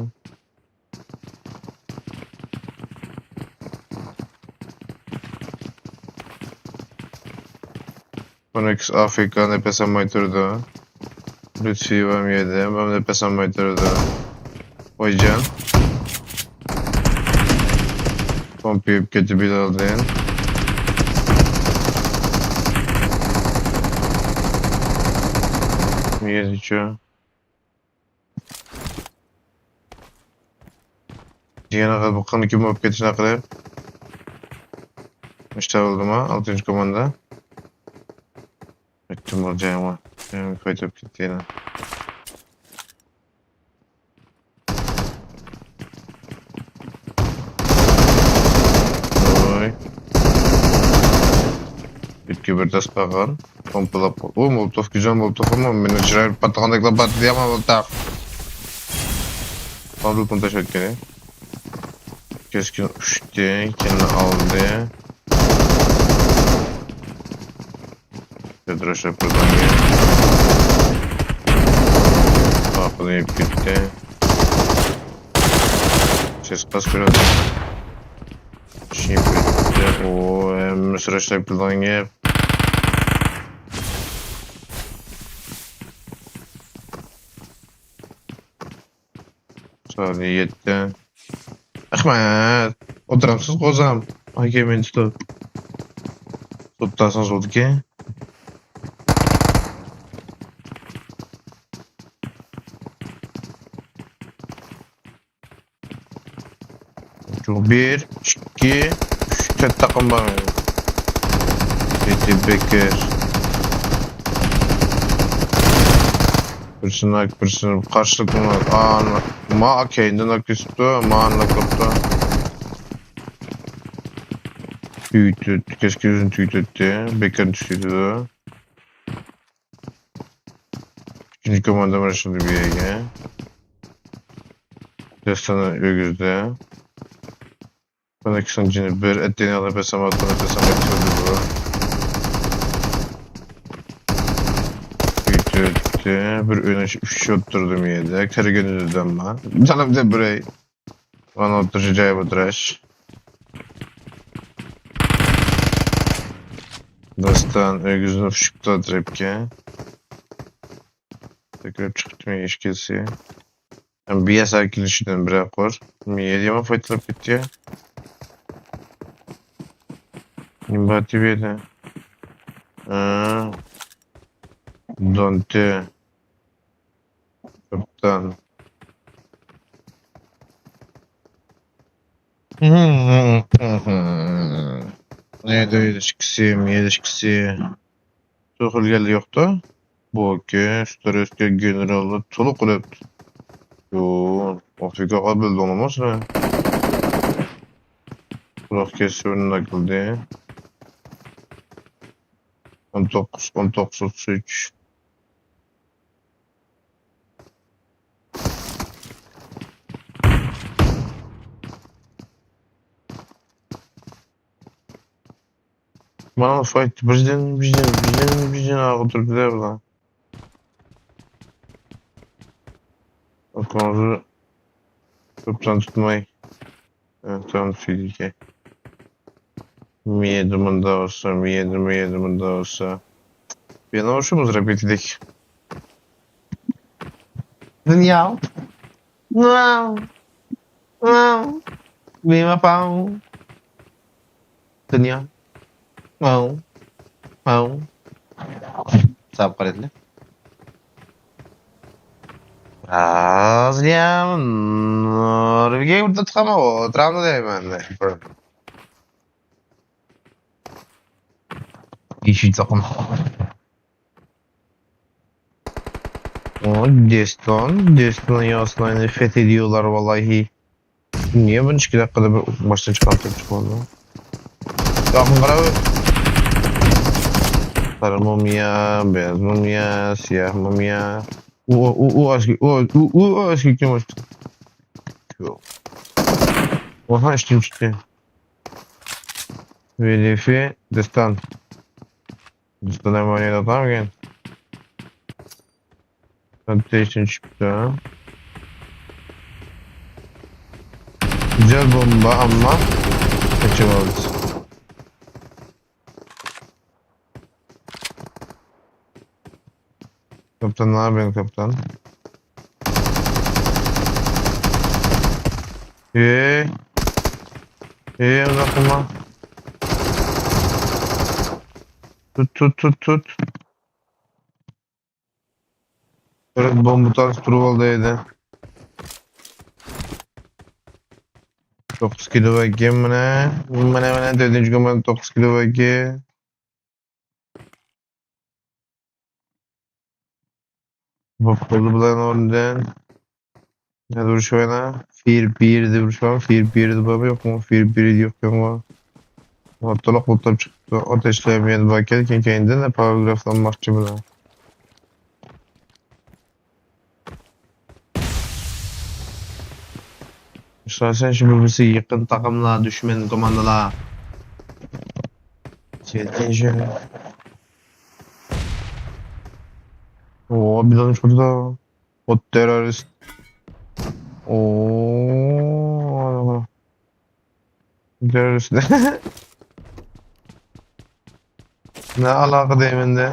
ئون ئىككىنچى ئافرىكا نەپەس ئالماي تۇرىدۇ. لۈتفى بار بۇ يەردە، بۇ نەپەس ئالماي تۇرىدۇ. ۋايجان. پومپا يېپىپ كەتتى بىلالدىن. نېمە يېزىچۇ؟ يەنە بۇ قىلمىكى بولۇپ كېتىشنى قىلىپ. مۇشتا بولدىما؟ ئالتىنچى كوماندا. ئېھتىمال جايىڭغا. جايىڭغا قايتىپ كەتتى يەنە. ۋاي. ئىككى بىر دەس قالغان. پومپىلاپ. ئۇ مولوتوف، گۈزەل مولوتوف، ئەمما مېنى چىرايىم پاتلىغاندەكلا پاتلىدى يامان مولوتوف. ئابدۇلپۇن تاشلاتكىنى. كەسكىن ئۇچتى، كېيىن ئالدى. پېدرو شاپىردان ئاقىنى يېپىپ كەتتى. سېسقاس كۆرۈندى. ئىشىنى يېپىپ كەتتى. ئۇ ھەممىسى راشلاپ كېلىدىغان گەپ. سانى يەتتە. ئەخمەت! ئولتۇرامسىز قوزام؟ ئاكا مېنى تۇتۇپ. تۇتۇپ تۇرسىڭىز بولىدىكەن. بىر، ئىككى، ئۈچ، تۆت تاقىم بار مېنىڭ. يېتى بېكەر. بىرسى ناك، بىرسى قارشىلىق ناك. ئا، ما كەينىدە ناك كېسىپتۇ، ما ناك قىپتۇ. تۈگىتىپ، كەسكىن ئۆزىنى تۈگىتىۋەتتى. بېكەر چۈشتى. ئىككىنچى كوماندا مانا شۇنداق بىر يەرگە. دەستانە ئۆگۈزدى. ئون ئىككىسىنىڭ جېنى بىر، ئەتتىنى ئېلىپ ئەسەم ئاتتىم، ئەسەم ئاتتىم. كۆتۈردى. بىر ئۆينىڭ ئىچى ئۈچ ئولتۇردۇم يەردە. كىرگىنىدە ئەمما. جانىمدا بىرەي. مانا ئولتۇرۇش جايى بۇ تىرەش. داستان ئۆگىزىنى پۈشۈپتۇ تىرەپكە. سەكرەپ چىقىپتىمەن ئىشكىسى. بىيەس ئەركىلىشىدىن بىرەر قۇر. مىيە دېمە پايدىلاپ كېتىدۇ. نېمە بار تىۋىدە؟ ھە. دونتى. كاپىتان. نەدە ئۆيلەشكىسى، مىيە ئۆيلەشكىسى. سۇ خىلگەللى يوقتا؟ بوكى، سترېسكە گېنېرالنى تولۇق قىلىپتۇ. يو، ئافرىقا قابىل دولىمۇ سىلەر. قۇلاق كېسىۋىنى ناكىلدى. ئون توققۇز، ئون توققۇز، ئوتتۇز ئۈچ. مانا فايت بىردىن، بىردىن، بىردىن، بىردىن ئاغا تۇرۇپتۇ بۇلار. ئاكاڭزى كۆپتىن تۇتماي. تام سۈيدىكى. مىيەدە مۇندا بولسا، مىيەدە، مىيەدە مۇندا بولسا. بىنا شۇ مۇزرا بېتىدەك. دۇنيا. ۋاۋ. ۋاۋ. مېۋە پاۋ. دۇنيا. ۋاۋ. ۋاۋ. ساپ قارىدىلە. رازىيەم نۇربىگە بىر تۇتقان ئولتۇرامدۇ دەيمەن. يېشىل تاقىم. ئۇ، دېستان، دېستان ياسىناينى فېتى دېيۇلار ۋالايھى. نىيە بۇنى ئىككى دەقىقىدە بىر باشتىن چىقارتىپ چىقىۋالدى؟ ياقىن قاراۋ. قارا مومىيا، بەياز مومىيا، سىياھ مومىيا. ئۇ، ئۇ، ئۇ، ئاشكى، ئۇ، ئۇ، ئۇ، ئاشكى كىم ئاشكى؟ يوق. ئاھا، ئىشتىن چىقتى. ۋېلىفى، دېستان. دېستان ھەم ئوينايدىغان ئىكەن. پلەيستېيشن چۈشۈپتۇ. گۈزەل بومبا، ئەمما قېچىۋالدى. كاپىتان، نە ياپىسەن، كاپىتان؟ ئېي. ئېي، ئۇنداق قىلما. تۇت، تۇت، تۇت، تۇت. بىر بومبا تارتىپ تۇرۇپ ئالدى ئەيدە. توققۇز كىلو بەگى مانا. مانا، مانا، تۆتىنچى كوماندا توققۇز كىلو بەگى. بوپ بولدى بۇلارنىڭ ئورنىدىن. نەدە ئۇرۇشۇۋاينا؟ فىر بىردە ئۇرۇشۇۋاينا. فىر بىردە بارمۇ يوقمۇ؟ فىر بىردە يوق ئىكەنغۇ. ئورتىلىق بۇلتاپ چىقىپتۇ. ئاتەشلەر يەنە باركەن، كېيىن كەينىدىن پاراگرافلارنى ماقچى بۇلار. ئىشلەرسەن شۇ بىر-بىرسىگە يېقىن تاقىملار، دۈشمەن كوماندىلار. ئو، بىلەن شۇردا. ئوت تېررورىست. ئو. تېررورىست. نە ئالاقە دەيمەن دە.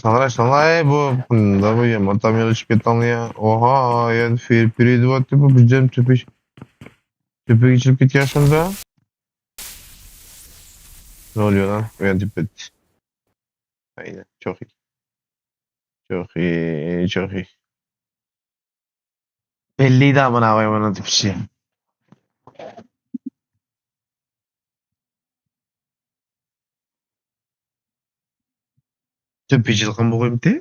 ساڭلاي، ساڭلاي، بۇ، بۇندا بۇ يامان تام يېلىشىپ كەتتىڭ يا. ئوھا، يا فىر، فىر دېۋاتتى بۇ، بىزدىن تۆپۈش، تۆپۈك ئېچىلىپ كەتكەن شۇندا. نوليونا، ئۇيان تېپىت. ئاينى، چوخى. چوخى، چوخى. بەللىدە مانا ئاغاي مانا تېپىشى. تۆپى ئېچىلغان بولغىيمتى؟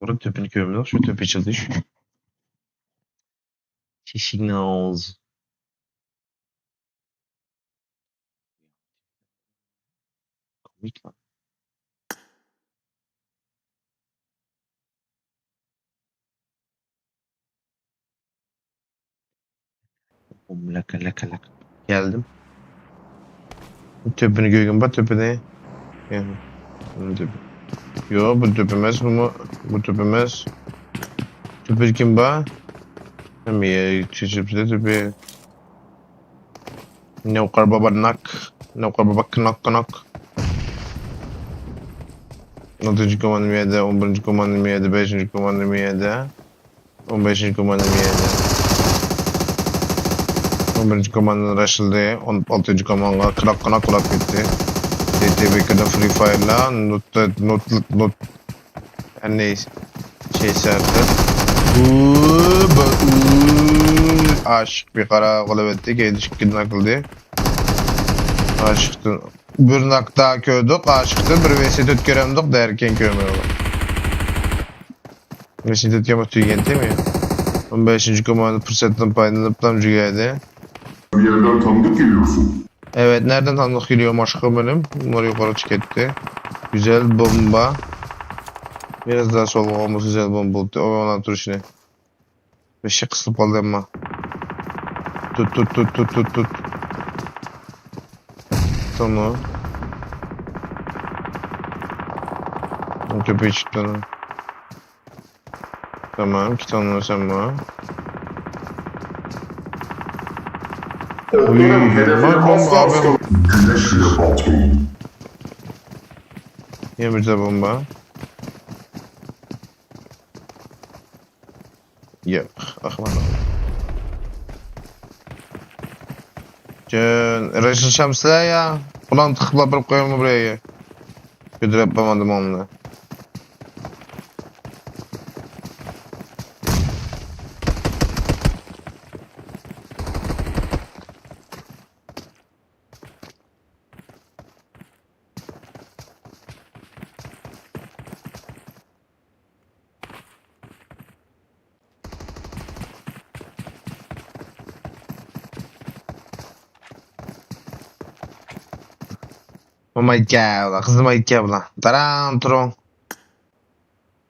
بۇرۇن تۆپىنى كۆرمىدۇق، شۇ تۆپى ئېچىلدى شۇ. She signals. كومىكلا. لەكە، لەكە، لەكە. كەلدىم. تۆپىنى كۆرگەن بار، تۆپىنى. يا، بۇنى تۆپى. يوق، بۇ تۆپ ئەمەس، بۇمۇ. بۇ تۆپ ئەمەس. تۆپىدە كىم بار؟ ھەم يە، چېچىپسىدە تۆپى. نەۋقەر بابا ناك. نەۋقەر بابا كناك، كناك. ئالتىنچى كوماندا نېمە يەردە، ئون بىرىنچى كوماندا نېمە يەردە، بەشىنچى كوماندا نېمە يەردە. ئون بەشىنچى كوماندا نېمە يەردە. ئون بىرىنچى كوماندا راشلىدى. ئون ئالتىنچى كوماندا كناك، كناك ئۇلاپ كەتتى. تى تى بى كدا فرى فايرلار، نوت، نوت، نوت. ئەننى شەيسەردە. ئاشىق بىر قارا قىلىۋەتتى، كەينىدە ئىككى ناك قىلدى. ئاشىقتىن بىر ناكتا كۆردۇق، ئاشىقتىن بىر ۋېسىيەت ئۆتكۈرەمدۇق دەركەن كۆرمەيدۇ. ۋېسىيەت ئۆتكۈرمەك تۈگىگەن تېمى. ئون بەشىنچى كوماندا پۇرسەتتىن پايدىلىنىپ تام جۈگەدى. Bir yerden tanıdık geliyorsun. Evet, nereden tanıdık geliyor aşkım benim? Bunlar yukarı çıkarttı. Güzel bomba. Biraz daha solga olması güzel bomba oldu. O, ona dur şimdi. Beşik kısılıp kaldı ama. Tut, tut, tut, tut, tut, tut. Tamam. Köpeği çıktı. Tamam, iki tane sen var. Onların hedefini asla tutamam. Güneşle patron. Yine bir de bomba. Yo'q, ahmoq. Jön, rejim shamsizlar ya. Bularni tiqib borib qo'yaman buraya. Ko'tarib bormadim uni. بولمايدىكەن بۇلار، قىزىمايدىكەن بۇلار. دارام تۇرۇڭ.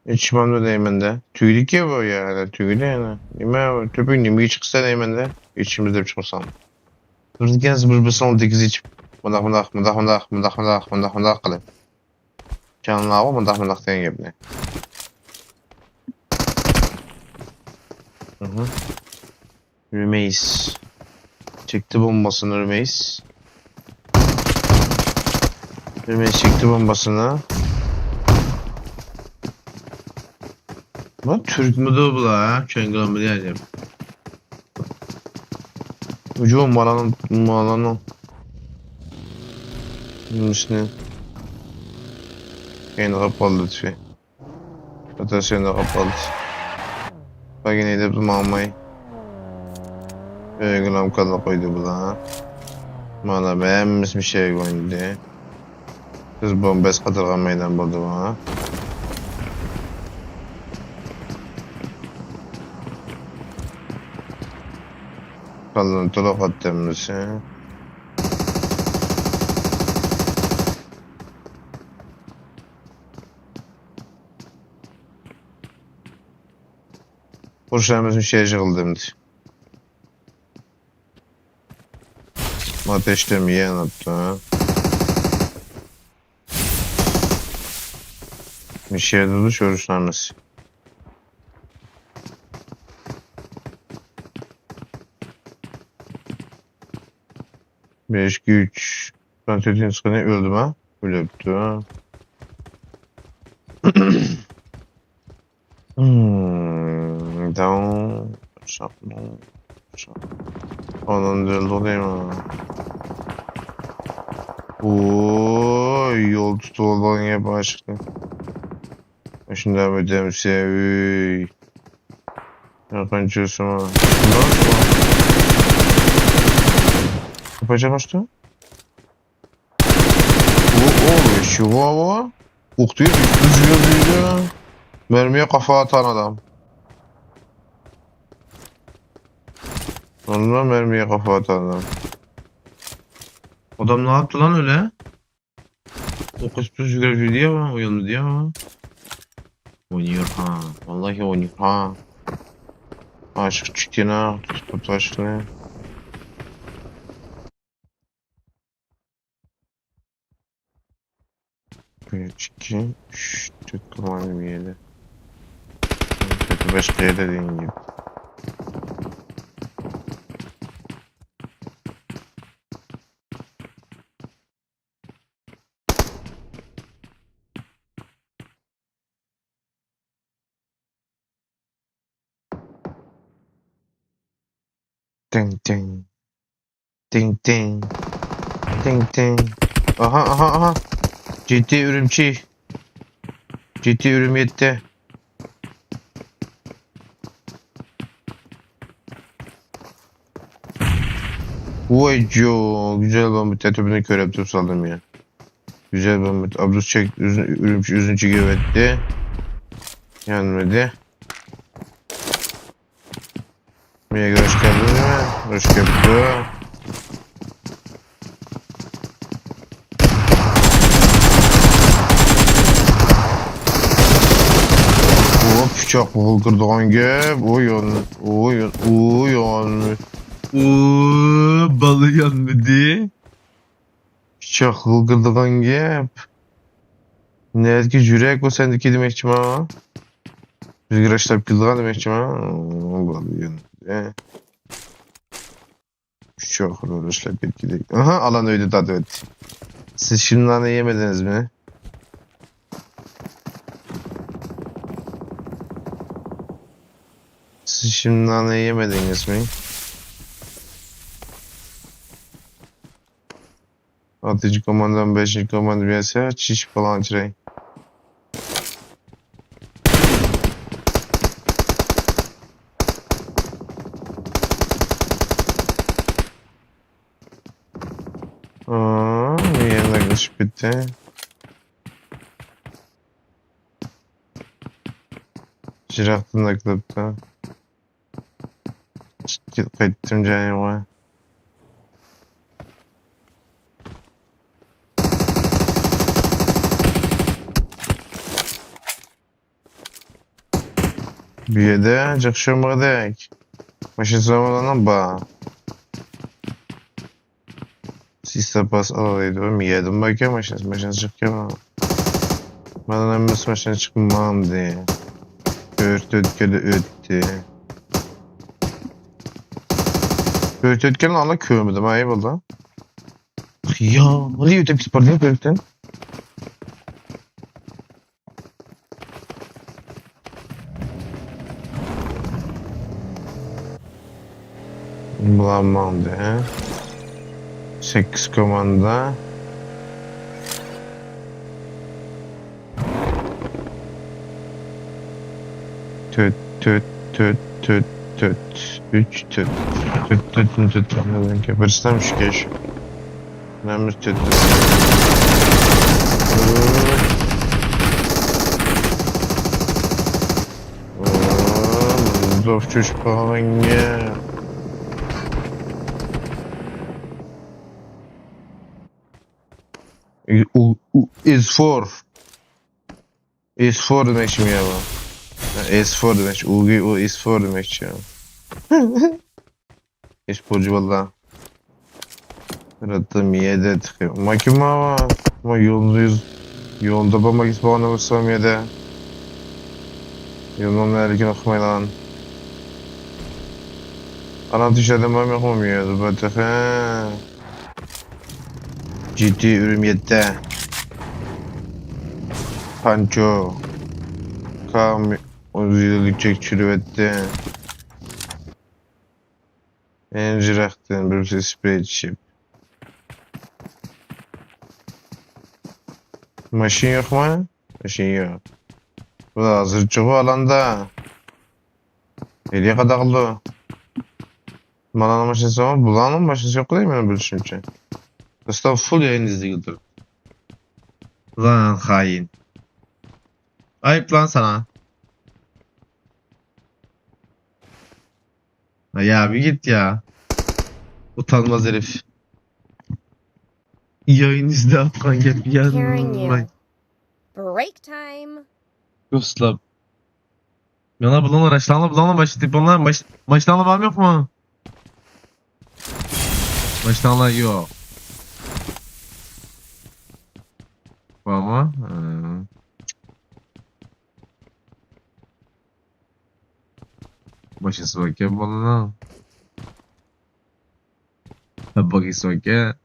ئېچىشمامدۇ دەيمەن-دە. تۈگىدىكى بۇ يا، ھەلە تۈگىدى يەنە. نېمە، تۆپۈك نېمىگە چىقسا دەيمەن-دە. ئېچىشىمىز دەپ چىقمىساڭ. تۇرىدىكەنسىز بىر-بىرسىڭىز دېگىز ئېچىپ. مۇنداق، مۇنداق، مۇنداق، مۇنداق قىلىپ. چاڭلارغۇ مۇنداق، مۇنداق دېگەن گەپنى. ئىھى. رۈمەيس. چەكتى بومباسىنى رۈمەيس. رۈمەيس چەكتى بومباسىنى. بۇ تۈركمىدۇ بۇلار، ھە؟ چۈشەنگىلى بولمىدى ئەجەب. ھۇجۇم، مالانىڭ، مالانىڭ. نېمىسىنى. كەينىگە قاپالدى تۈفى. روتاتسىيەنى قاپالدى. باگىنى دەپ ماڭماي. ئۆيگىلام كاللا قويدى بۇلار. مانا ھەممىسى مىشەگە ئوينىدى. بىز بومبا قاتارغان مەيدان بولدى بۇ. كاللىنى تولۇق ئاتتى ھەممىسى. قوشنىمىز مىشەگە يىغىلدى ئەمدى. ما تەشتەم يەنەپتۇ. مىشەدىدۇ شورۇشلارمىز. بەش، ئىككى، ئۈچ. سان تۆتىنچى قېنى ئۆلدىما؟ ئۆلۈپتۇ. Hmm, down. Shot, shot. ئانان ئۆلدى دەيمەن. ۋوي، يول تۇتۇۋالغان گەپ ئاشىقنى. شۇنداق بىر دەمسە، ئۆي. قانچە ئۆسۈم بار؟ قاچان ئاشتى؟ ئۇ، ئۇ، شۇ، ئۇ، ئۇ. ئۇقتى، ئۈچ يۈز يۈز. مەرمىگە قافا ئاتان ئادام. ئۇنىڭ مەرمىگە قافا ئاتان ئادام. ئادام نەۋاپتۇ لان ئۆلە؟ ئوقۇش پۈتۈش يۈگۈرۈپ يۈردى يا، ئويالمىدى يا. ئوينىيور ھا، ۋاللاھى ئوينىيور ھا. ئاشىق چۈشتىنا، تۇتۇپ تاشنى. ئىككى، ئۈچ، تۆت كوماندىم يەردە. تۆتى باشقا يەردە دېگەن گەپ. تىڭ، تىڭ. تىڭ، تىڭ. تىڭ، تىڭ. ئاھا، ئاھا، ئاھا. جىتى ئۈرۈمچى. جىتى ئۈرۈم يەتتە. ۋاي جو، گۈزەل بولمىدى. تەتۈرىنى كۆرۈپ تۇرۇپ سالدىم يا. گۈزەل بولمىدى. ئابدۇس چەك، ئۆزىنى، ئۈرۈمچى ئۆزىنى چېكىۋەتتى. يانمىدى. مېگە ئۇرۇش كەلدىمۇ؟ ئۇرۇش كەپتۇ. ئۇ پىچاق غىلقىرىدىغان گەپ. ئۇ يان، ئۇ يان، ئۇ يان. ئۇ بالا يانمىدى. پىچاق غىلقىرىدىغان گەپ. نەدىكى يۈرەك ئۇ سەندىكى دېمەكچىما؟ بىزگە راشلاپ كېلىدىغان دېمەكچىما؟ ئۇ بالا يانمىدى. ئۈچ ئاخىرى ئۇرۇشلاپ كەتكۈدەك. ئاھا، ئالان ئۆيدە تارتىۋەتتى. سىز شىمنانى يېمىدىڭىزمۇ؟ سىز شىمنانى يېمىدىڭىزمۇ؟ ئالتىنچى كوماندام، بەشىنچى كوماندام يەسە، چىشىپ قالغان چىراي. ئاا، يەنە ئۇچۇپ كەتتى. يىراقتىن ئاكلاپتۇ. قايتتىم جايىمغا. بۇ يەردە جىق شۇمىغىدەك. ماشىنا سورىغانلارنىڭ بار. سىز زاپاس ئالالايدۇ. مىيەدىن باركەن ماشىنىسى، ماشىنىسى چىققان. مانا ھەممىسى ماشىنا چىقمامدى. تۆت ئۆتكەندە ئۆتتى. تۆت ئۆتكەندە ئانا كۆرمىدىم، ئاي بولدى. يا، مانا ئۆتۈپ كېتىپ باردى تۆتتىن. بۇلار ماڭدى، ھە؟ سەككىز كوماندا. تۆت، تۆت، تۆت، تۆت، تۆت. ئۈچ، تۆت. تۆت، تۆت، تۆت، تۆت. بىرسىدىن ئۈچ كەش. نەمىز چەتتە. زوف چۆچۈپ قالغانغا. ئۇ، ئۇ، ئىز فور. ئىز فور دېمەكچىمۇ يا بۇ؟ ھە، ئىز فور دېمەكچى. ئۇگى ئۇ ئىز فور دېمەكچى. ئىز فور جۇۋاللا. رەتتىم يەدە تىقى. ماكىما ما يولدىز. يولدا بار ماكىس بار نېمىسام يەدە. يولنىڭ نەرىكىنى ئۇقمايدىغان. ئانا تىش ئادەم بارمۇ يوقمۇ يەدە بار تېخى. جىتى ئۈرۈميەتتە. پانچو. كام ئون يىللىك چەك چۈشۈرۈۋەتتى. يەنە يىراقتىن بىرسى سپرېي چىشىپ. ماشىنا يوقمۇ؟ ماشىنا يوق. بۇلار ھازىرچىغۇ ئالاندا. ھېلى قانداق قىلىدۇ؟ مانانىڭ ماشىنىسى بار، بۇلارنىڭ ماشىنىسى يوق دەي مېنىڭ بىلىشىمچە. دوستلار فۇل يايىن ئىزدىگىلى تۇرۇپ. لان خائىن. ئايىپ لان ساڭا. يا بىر گىت يا. ئۇتانماس ھېرىپ. يايىن ئىزدەپ ئاتقان گەپ يا. Break time. دوستلار. يانا بۇلۇڭلار، راشلاڭلار، بۇلۇڭلار، ماشىنا تېپىڭلار، ماش-، ماشىناڭلار بارمۇ يوقمۇ؟ ماشىناڭلار يوق. بارمۇ؟ ھە. ماشىنىسى باركەن بالىنىڭ. باگىسى باركەن.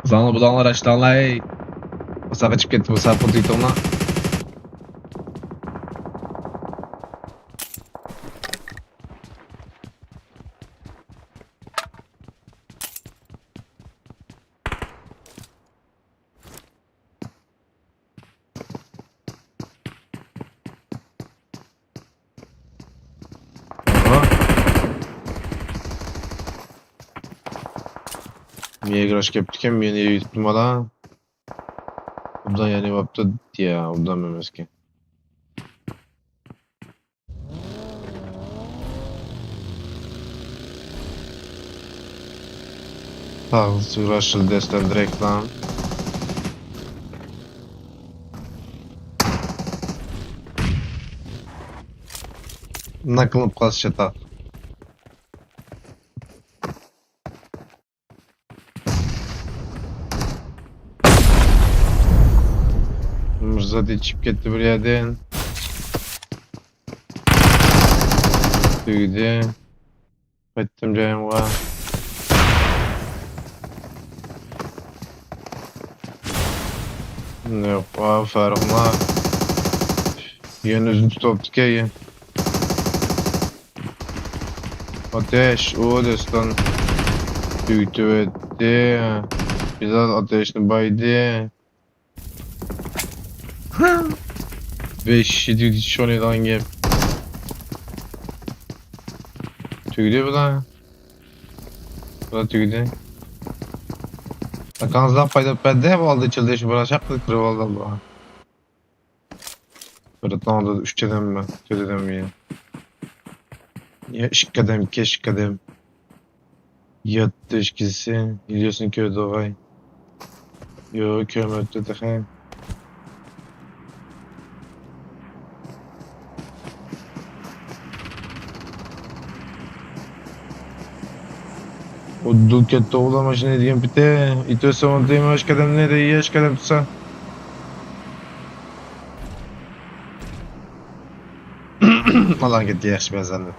بۇلاڭلار، بۇلاڭلار، ئاشتاڭلار. بۇسا قېچىپ كەتتى، بۇسا پۇل تېتىڭلار. مېگراش كەپتىكەن، مېنى يېتىپتىمالا. ئوبدان يەنە بوپتۇ، دىيا، ئوبدان ئەمەسكەن. تاغ سۈرە شىلدەستەن دىرېكلا. ناكلىنىپ قالسا چاتاق. مىرزا چىقىپ كەتتى بىر يەردىن. تۈگىدى. قايتتىم جايىمغا. يوق، ئا، فارىقما. يەنە ئۆزىنى تۇتۇۋاپتىكەن. ئاتەش، ئۇ دەستان تۈگىتىۋەتتى. بىلال ئاتەشنى بايدى. بەش يېتى شۇنى دېگەن گەپ. تۈگىدى بۇلار. بۇلار تۈگىدى. ئاكاڭىزلار پايدا بەردى، بۇ ئالدى چىلدىشى بۇلار شاق قىلىپ كىرىۋالدى بۇلار. بىر تاڭدا ئۈچ ئادەممۇ، تۆت ئادەممۇ يا. يا ئىككى ئادەم، كەچ ئىككى ئادەم. ياتتى ئىككىسى، يۈزىنى كۆردى غاي. يوق، كۆرمەپتۇ تېخى. ئۇدۇل كەتتى ئوغلان ماشىنا دېگەن پېتى. ئېتىۋەتسە ئۇنتۇيمەن، ياش قەدەمنى، ياش قەدەم تۇتسا. ئالان كەتتى، ياخشى بەزەندى.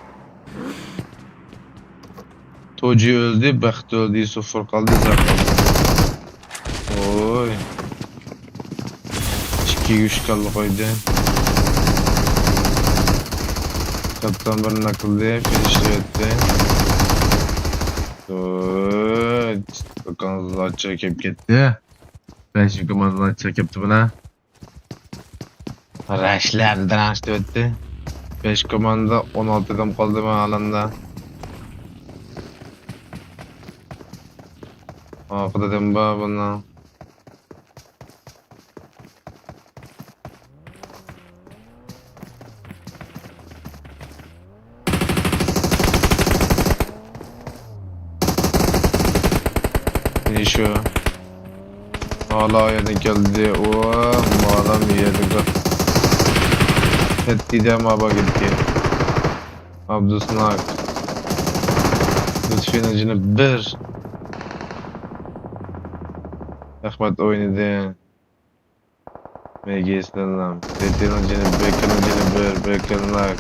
توجى ئۆلدى، بەخت ئۆلدى، سوفۇر قالدى، زار قالدى. ۋوي. ئىككى يۈز كاللا قويدى. كاپتان بىرنى ناكلىدى، فىنىشلەۋەتتى. ۋوي. كوماندىلارچە كېلىپ كەتتى. بەشىنچى كوماندىلارچە كەپتۇ بۇلار. رەشلەر دىراڭشتىۋەتتى. بەش كوماندا، ئون ئالتە ئادەم قالدى مانا ئالاندا. ئارقىدا ئادەم بار بۇنىڭ. نېشۇ. ئالا يەردىن كەلدى. ئۇ مالام يەردىن كەتتى دە، ما باگىدىكى. ئابدۇسناك. لۇتفىنىڭ جېنى بىر. رەھمەت ئوينىدى. مېگىسلىنىڭ. لېتىنىڭ جېنى، بېكىنىڭ جېنى بىر، بېكىناك.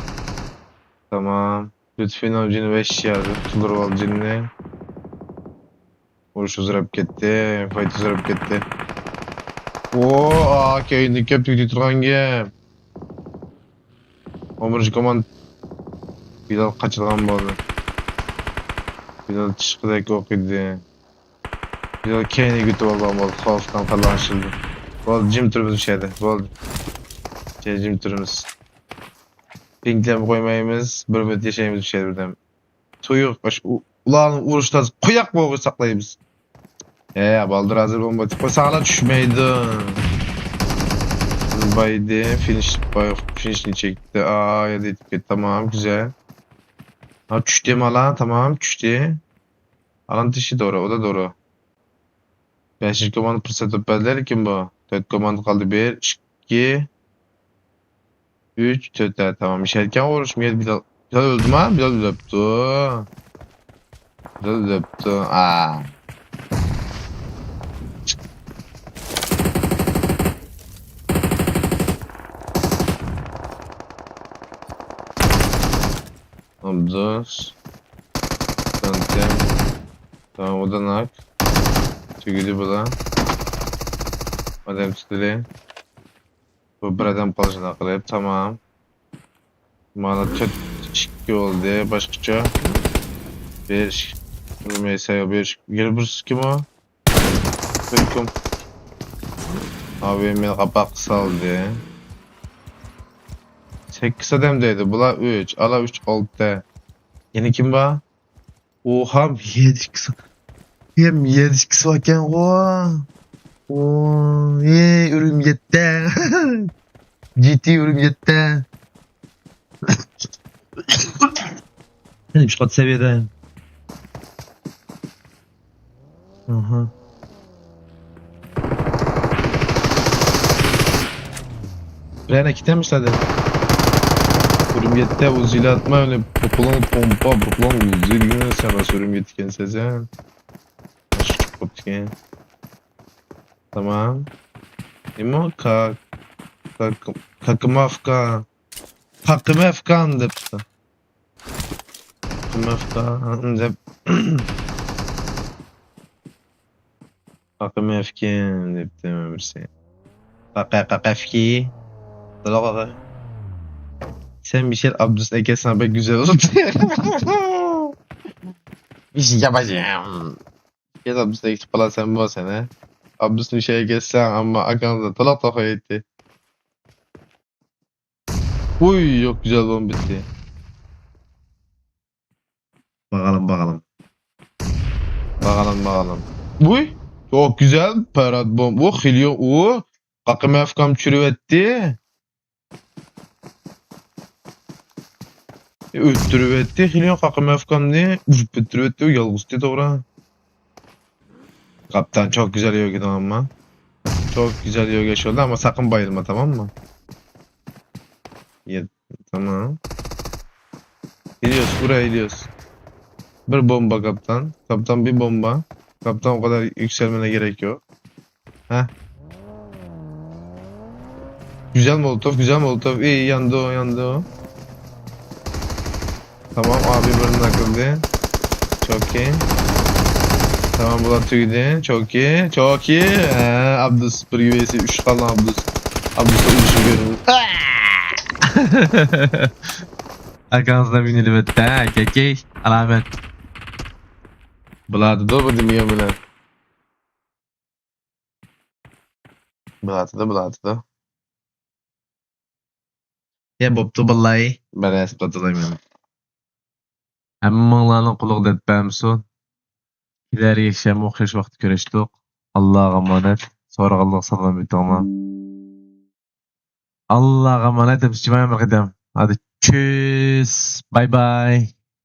تامام. لۇتفىنىڭ جېنى بەش يەردە تۇتۇلدۇرۇۋالدى جېنىنى. ئۇرۇش ئۇزىراپ كەتتى، فايت ئۇزىراپ كەتتى. ئو، ئا، كەينىدىن كەپ تۈگىتى تۇرغان گەپ. ئون بىرىنچى كوماند. بىلال قاچىدىغان بولدى. بىلال چىشقىدەك ئوقۇيدى. بىلال كەينىگە كېتىۋالغان بولدى. خوفتىن قالغان شىلدى. بولدى، جىم تۇرىمىز مۇشۇ يەردە. بولدى. جىم تۇرىمىز. پىڭلەپ قويمايمىز، بىر مىنۇت ياشايمىز مۇشۇ يەردە بىردەم. تۇيۇق، ئاشۇ ئۇ-، ئۇلارنىڭ ئۇرۇشلار قوياق بولغۇچە ساقلايمىز. ھە، بالدۇر ھازىر بولمايدۇ. قوي، ساڭا چۈشمەيدۇ. بايدى، فىنىش، باي-، فىنىشنى چەكتى. ئا، يەردە يېتىپ كەتتى. تامام، گۈزەل. ھا، چۈشتى مالا، تامام، چۈشتى. ئالان تىشى دورا، ئۇ دا دورا. بەشىنچى كوماندا پۇرسەت تېپىپ بەردى، لېكىن بۇ. تۆت كوماندا قالدى، بىر، ئىككى. ئۈچ، تۆت، ھە، تامام. ئىشەركەن ئۇرۇش، مىيەت بىلال، بىلال ئۆلدىما؟ بىلال ئۆلۈپتۇ. بىلال ئۆلۈپتۇ. ئا. دوس. تانتىم. تامام، ئۇدۇناك. تۈگىدى بۇلار. ئادەم تۇتىلى. بۇ بىر ئادەم قالسىنا قىلىپ، تامام. مانا تۆت ئىككى بولدى، باشقىچە. بىر ئىككى. بىلمەيسەن، بىر ئىككى. يەنە بىرسى كىم ئۇ؟ تۈركۈم. ئابى مېنى قاپاققا سالدى. سەككىز ئادەم دەيدۇ، بۇلار ئۈچ، ئالا ئۈچ، ئالتە. يەنە كىم بار؟ ئوھا، يەتتە ئىككىسى. يەم يەتتە ئىككىسى باركەنغۇ. ئوي، ئۈرۈميەتتە. جىتى ئۈرۈميەتتە. يەنە ئۈچ قات سەۋىيەدە. ئاھا. بىرەرنى كېتەممىش زادى. ئۈرۈميەتتە ئۇزىلاتما ئۆنى بۇقۇلۇڭ پومپا، بۇقۇلۇڭ ئۇزىلىگىنى سەن راست ئۈرۈميەتتىكەنسەن سەن. باشقا چىقىپ قاپتىكەن. تامام. نېمە؟ كا-، كا-، كاكىمافكا. كاكىمافكان دەپتۇ. قاقىمەفكان دەپ. قاقىمەفكىن دەپتىمەن بىرسى. قاقا، قاقەفكى. تولا قاقا. سەن بىر شەر ئابدۇسنى ئەكەلسەڭ بەك گۈزەل بولۇپتۇ. بىر شەر ياپاجام. كەل ئابدۇسنى ئەكىتىپ قالارسەن بولسەن، ھە؟ ئابدۇسنى بىر شەر ئەكەلسەڭ، ئەمما ئاكاڭدا تولا توخۇيتتى. ئۇي، يوق، گۈزەل بولۇپ بىتتى. باغالىم، باغالىم. باغالىم، باغالىم. ئۇي، يوق، گۈزەل، پارات بوم. ئۇ، خېلى يوق، ئۇ. قاقىمەفكام چۈشۈرۈۋەتتى. ئۆلتۈرۈۋەتتى، خېلى يوق، قاقىمەفكامنى. ئۇرۇپ ئۆلتۈرۈۋەتتى، ئۇ يالغۇزتى، توغرا. قاپتان، çok güzel yürüdün ama. Çok güzel yürüyüş oldu ama sakın bayılma, tamam mı? Ya, tamam. Gidiyoruz, buraya gidiyoruz. Bir bomba kaptan. Kaptan, bir bomba. Kaptan, o kadar yükselmene gerek yok. Heh. Güzel molotof, güzel molotof. İyi, yandı o, yandı o. Tamam, abi birini akıldı. Çok iyi. Tamam, bu da tüydü. Çok iyi, çok iyi. Ee, Abdus bir üyesi, üç kalan Abdus. Abdus ölüşü görüyoruz. Arkanızda bin elbette. Kekey. Alamet. Buladı da bu dünya bile. بىلاتىدۇ، بىلاتىدۇ. يا بوپتۇ باللاي. بەرەس باتىلايمەن. ھەممىڭلارنىڭ قۇلىقى دەرد بەرمىسۇن. كېلەر يەكشەنبە ئوخشاش ۋاقىتتا كۆرۈشتۇق. ئاللاغا ئامانەت. سورىغانلىق سالام ئېيتىڭلار. ئاللاغا ئامانەت. ھەممىسى جىمايان بىر قېتىم. ھادى، چۈس. باي باي.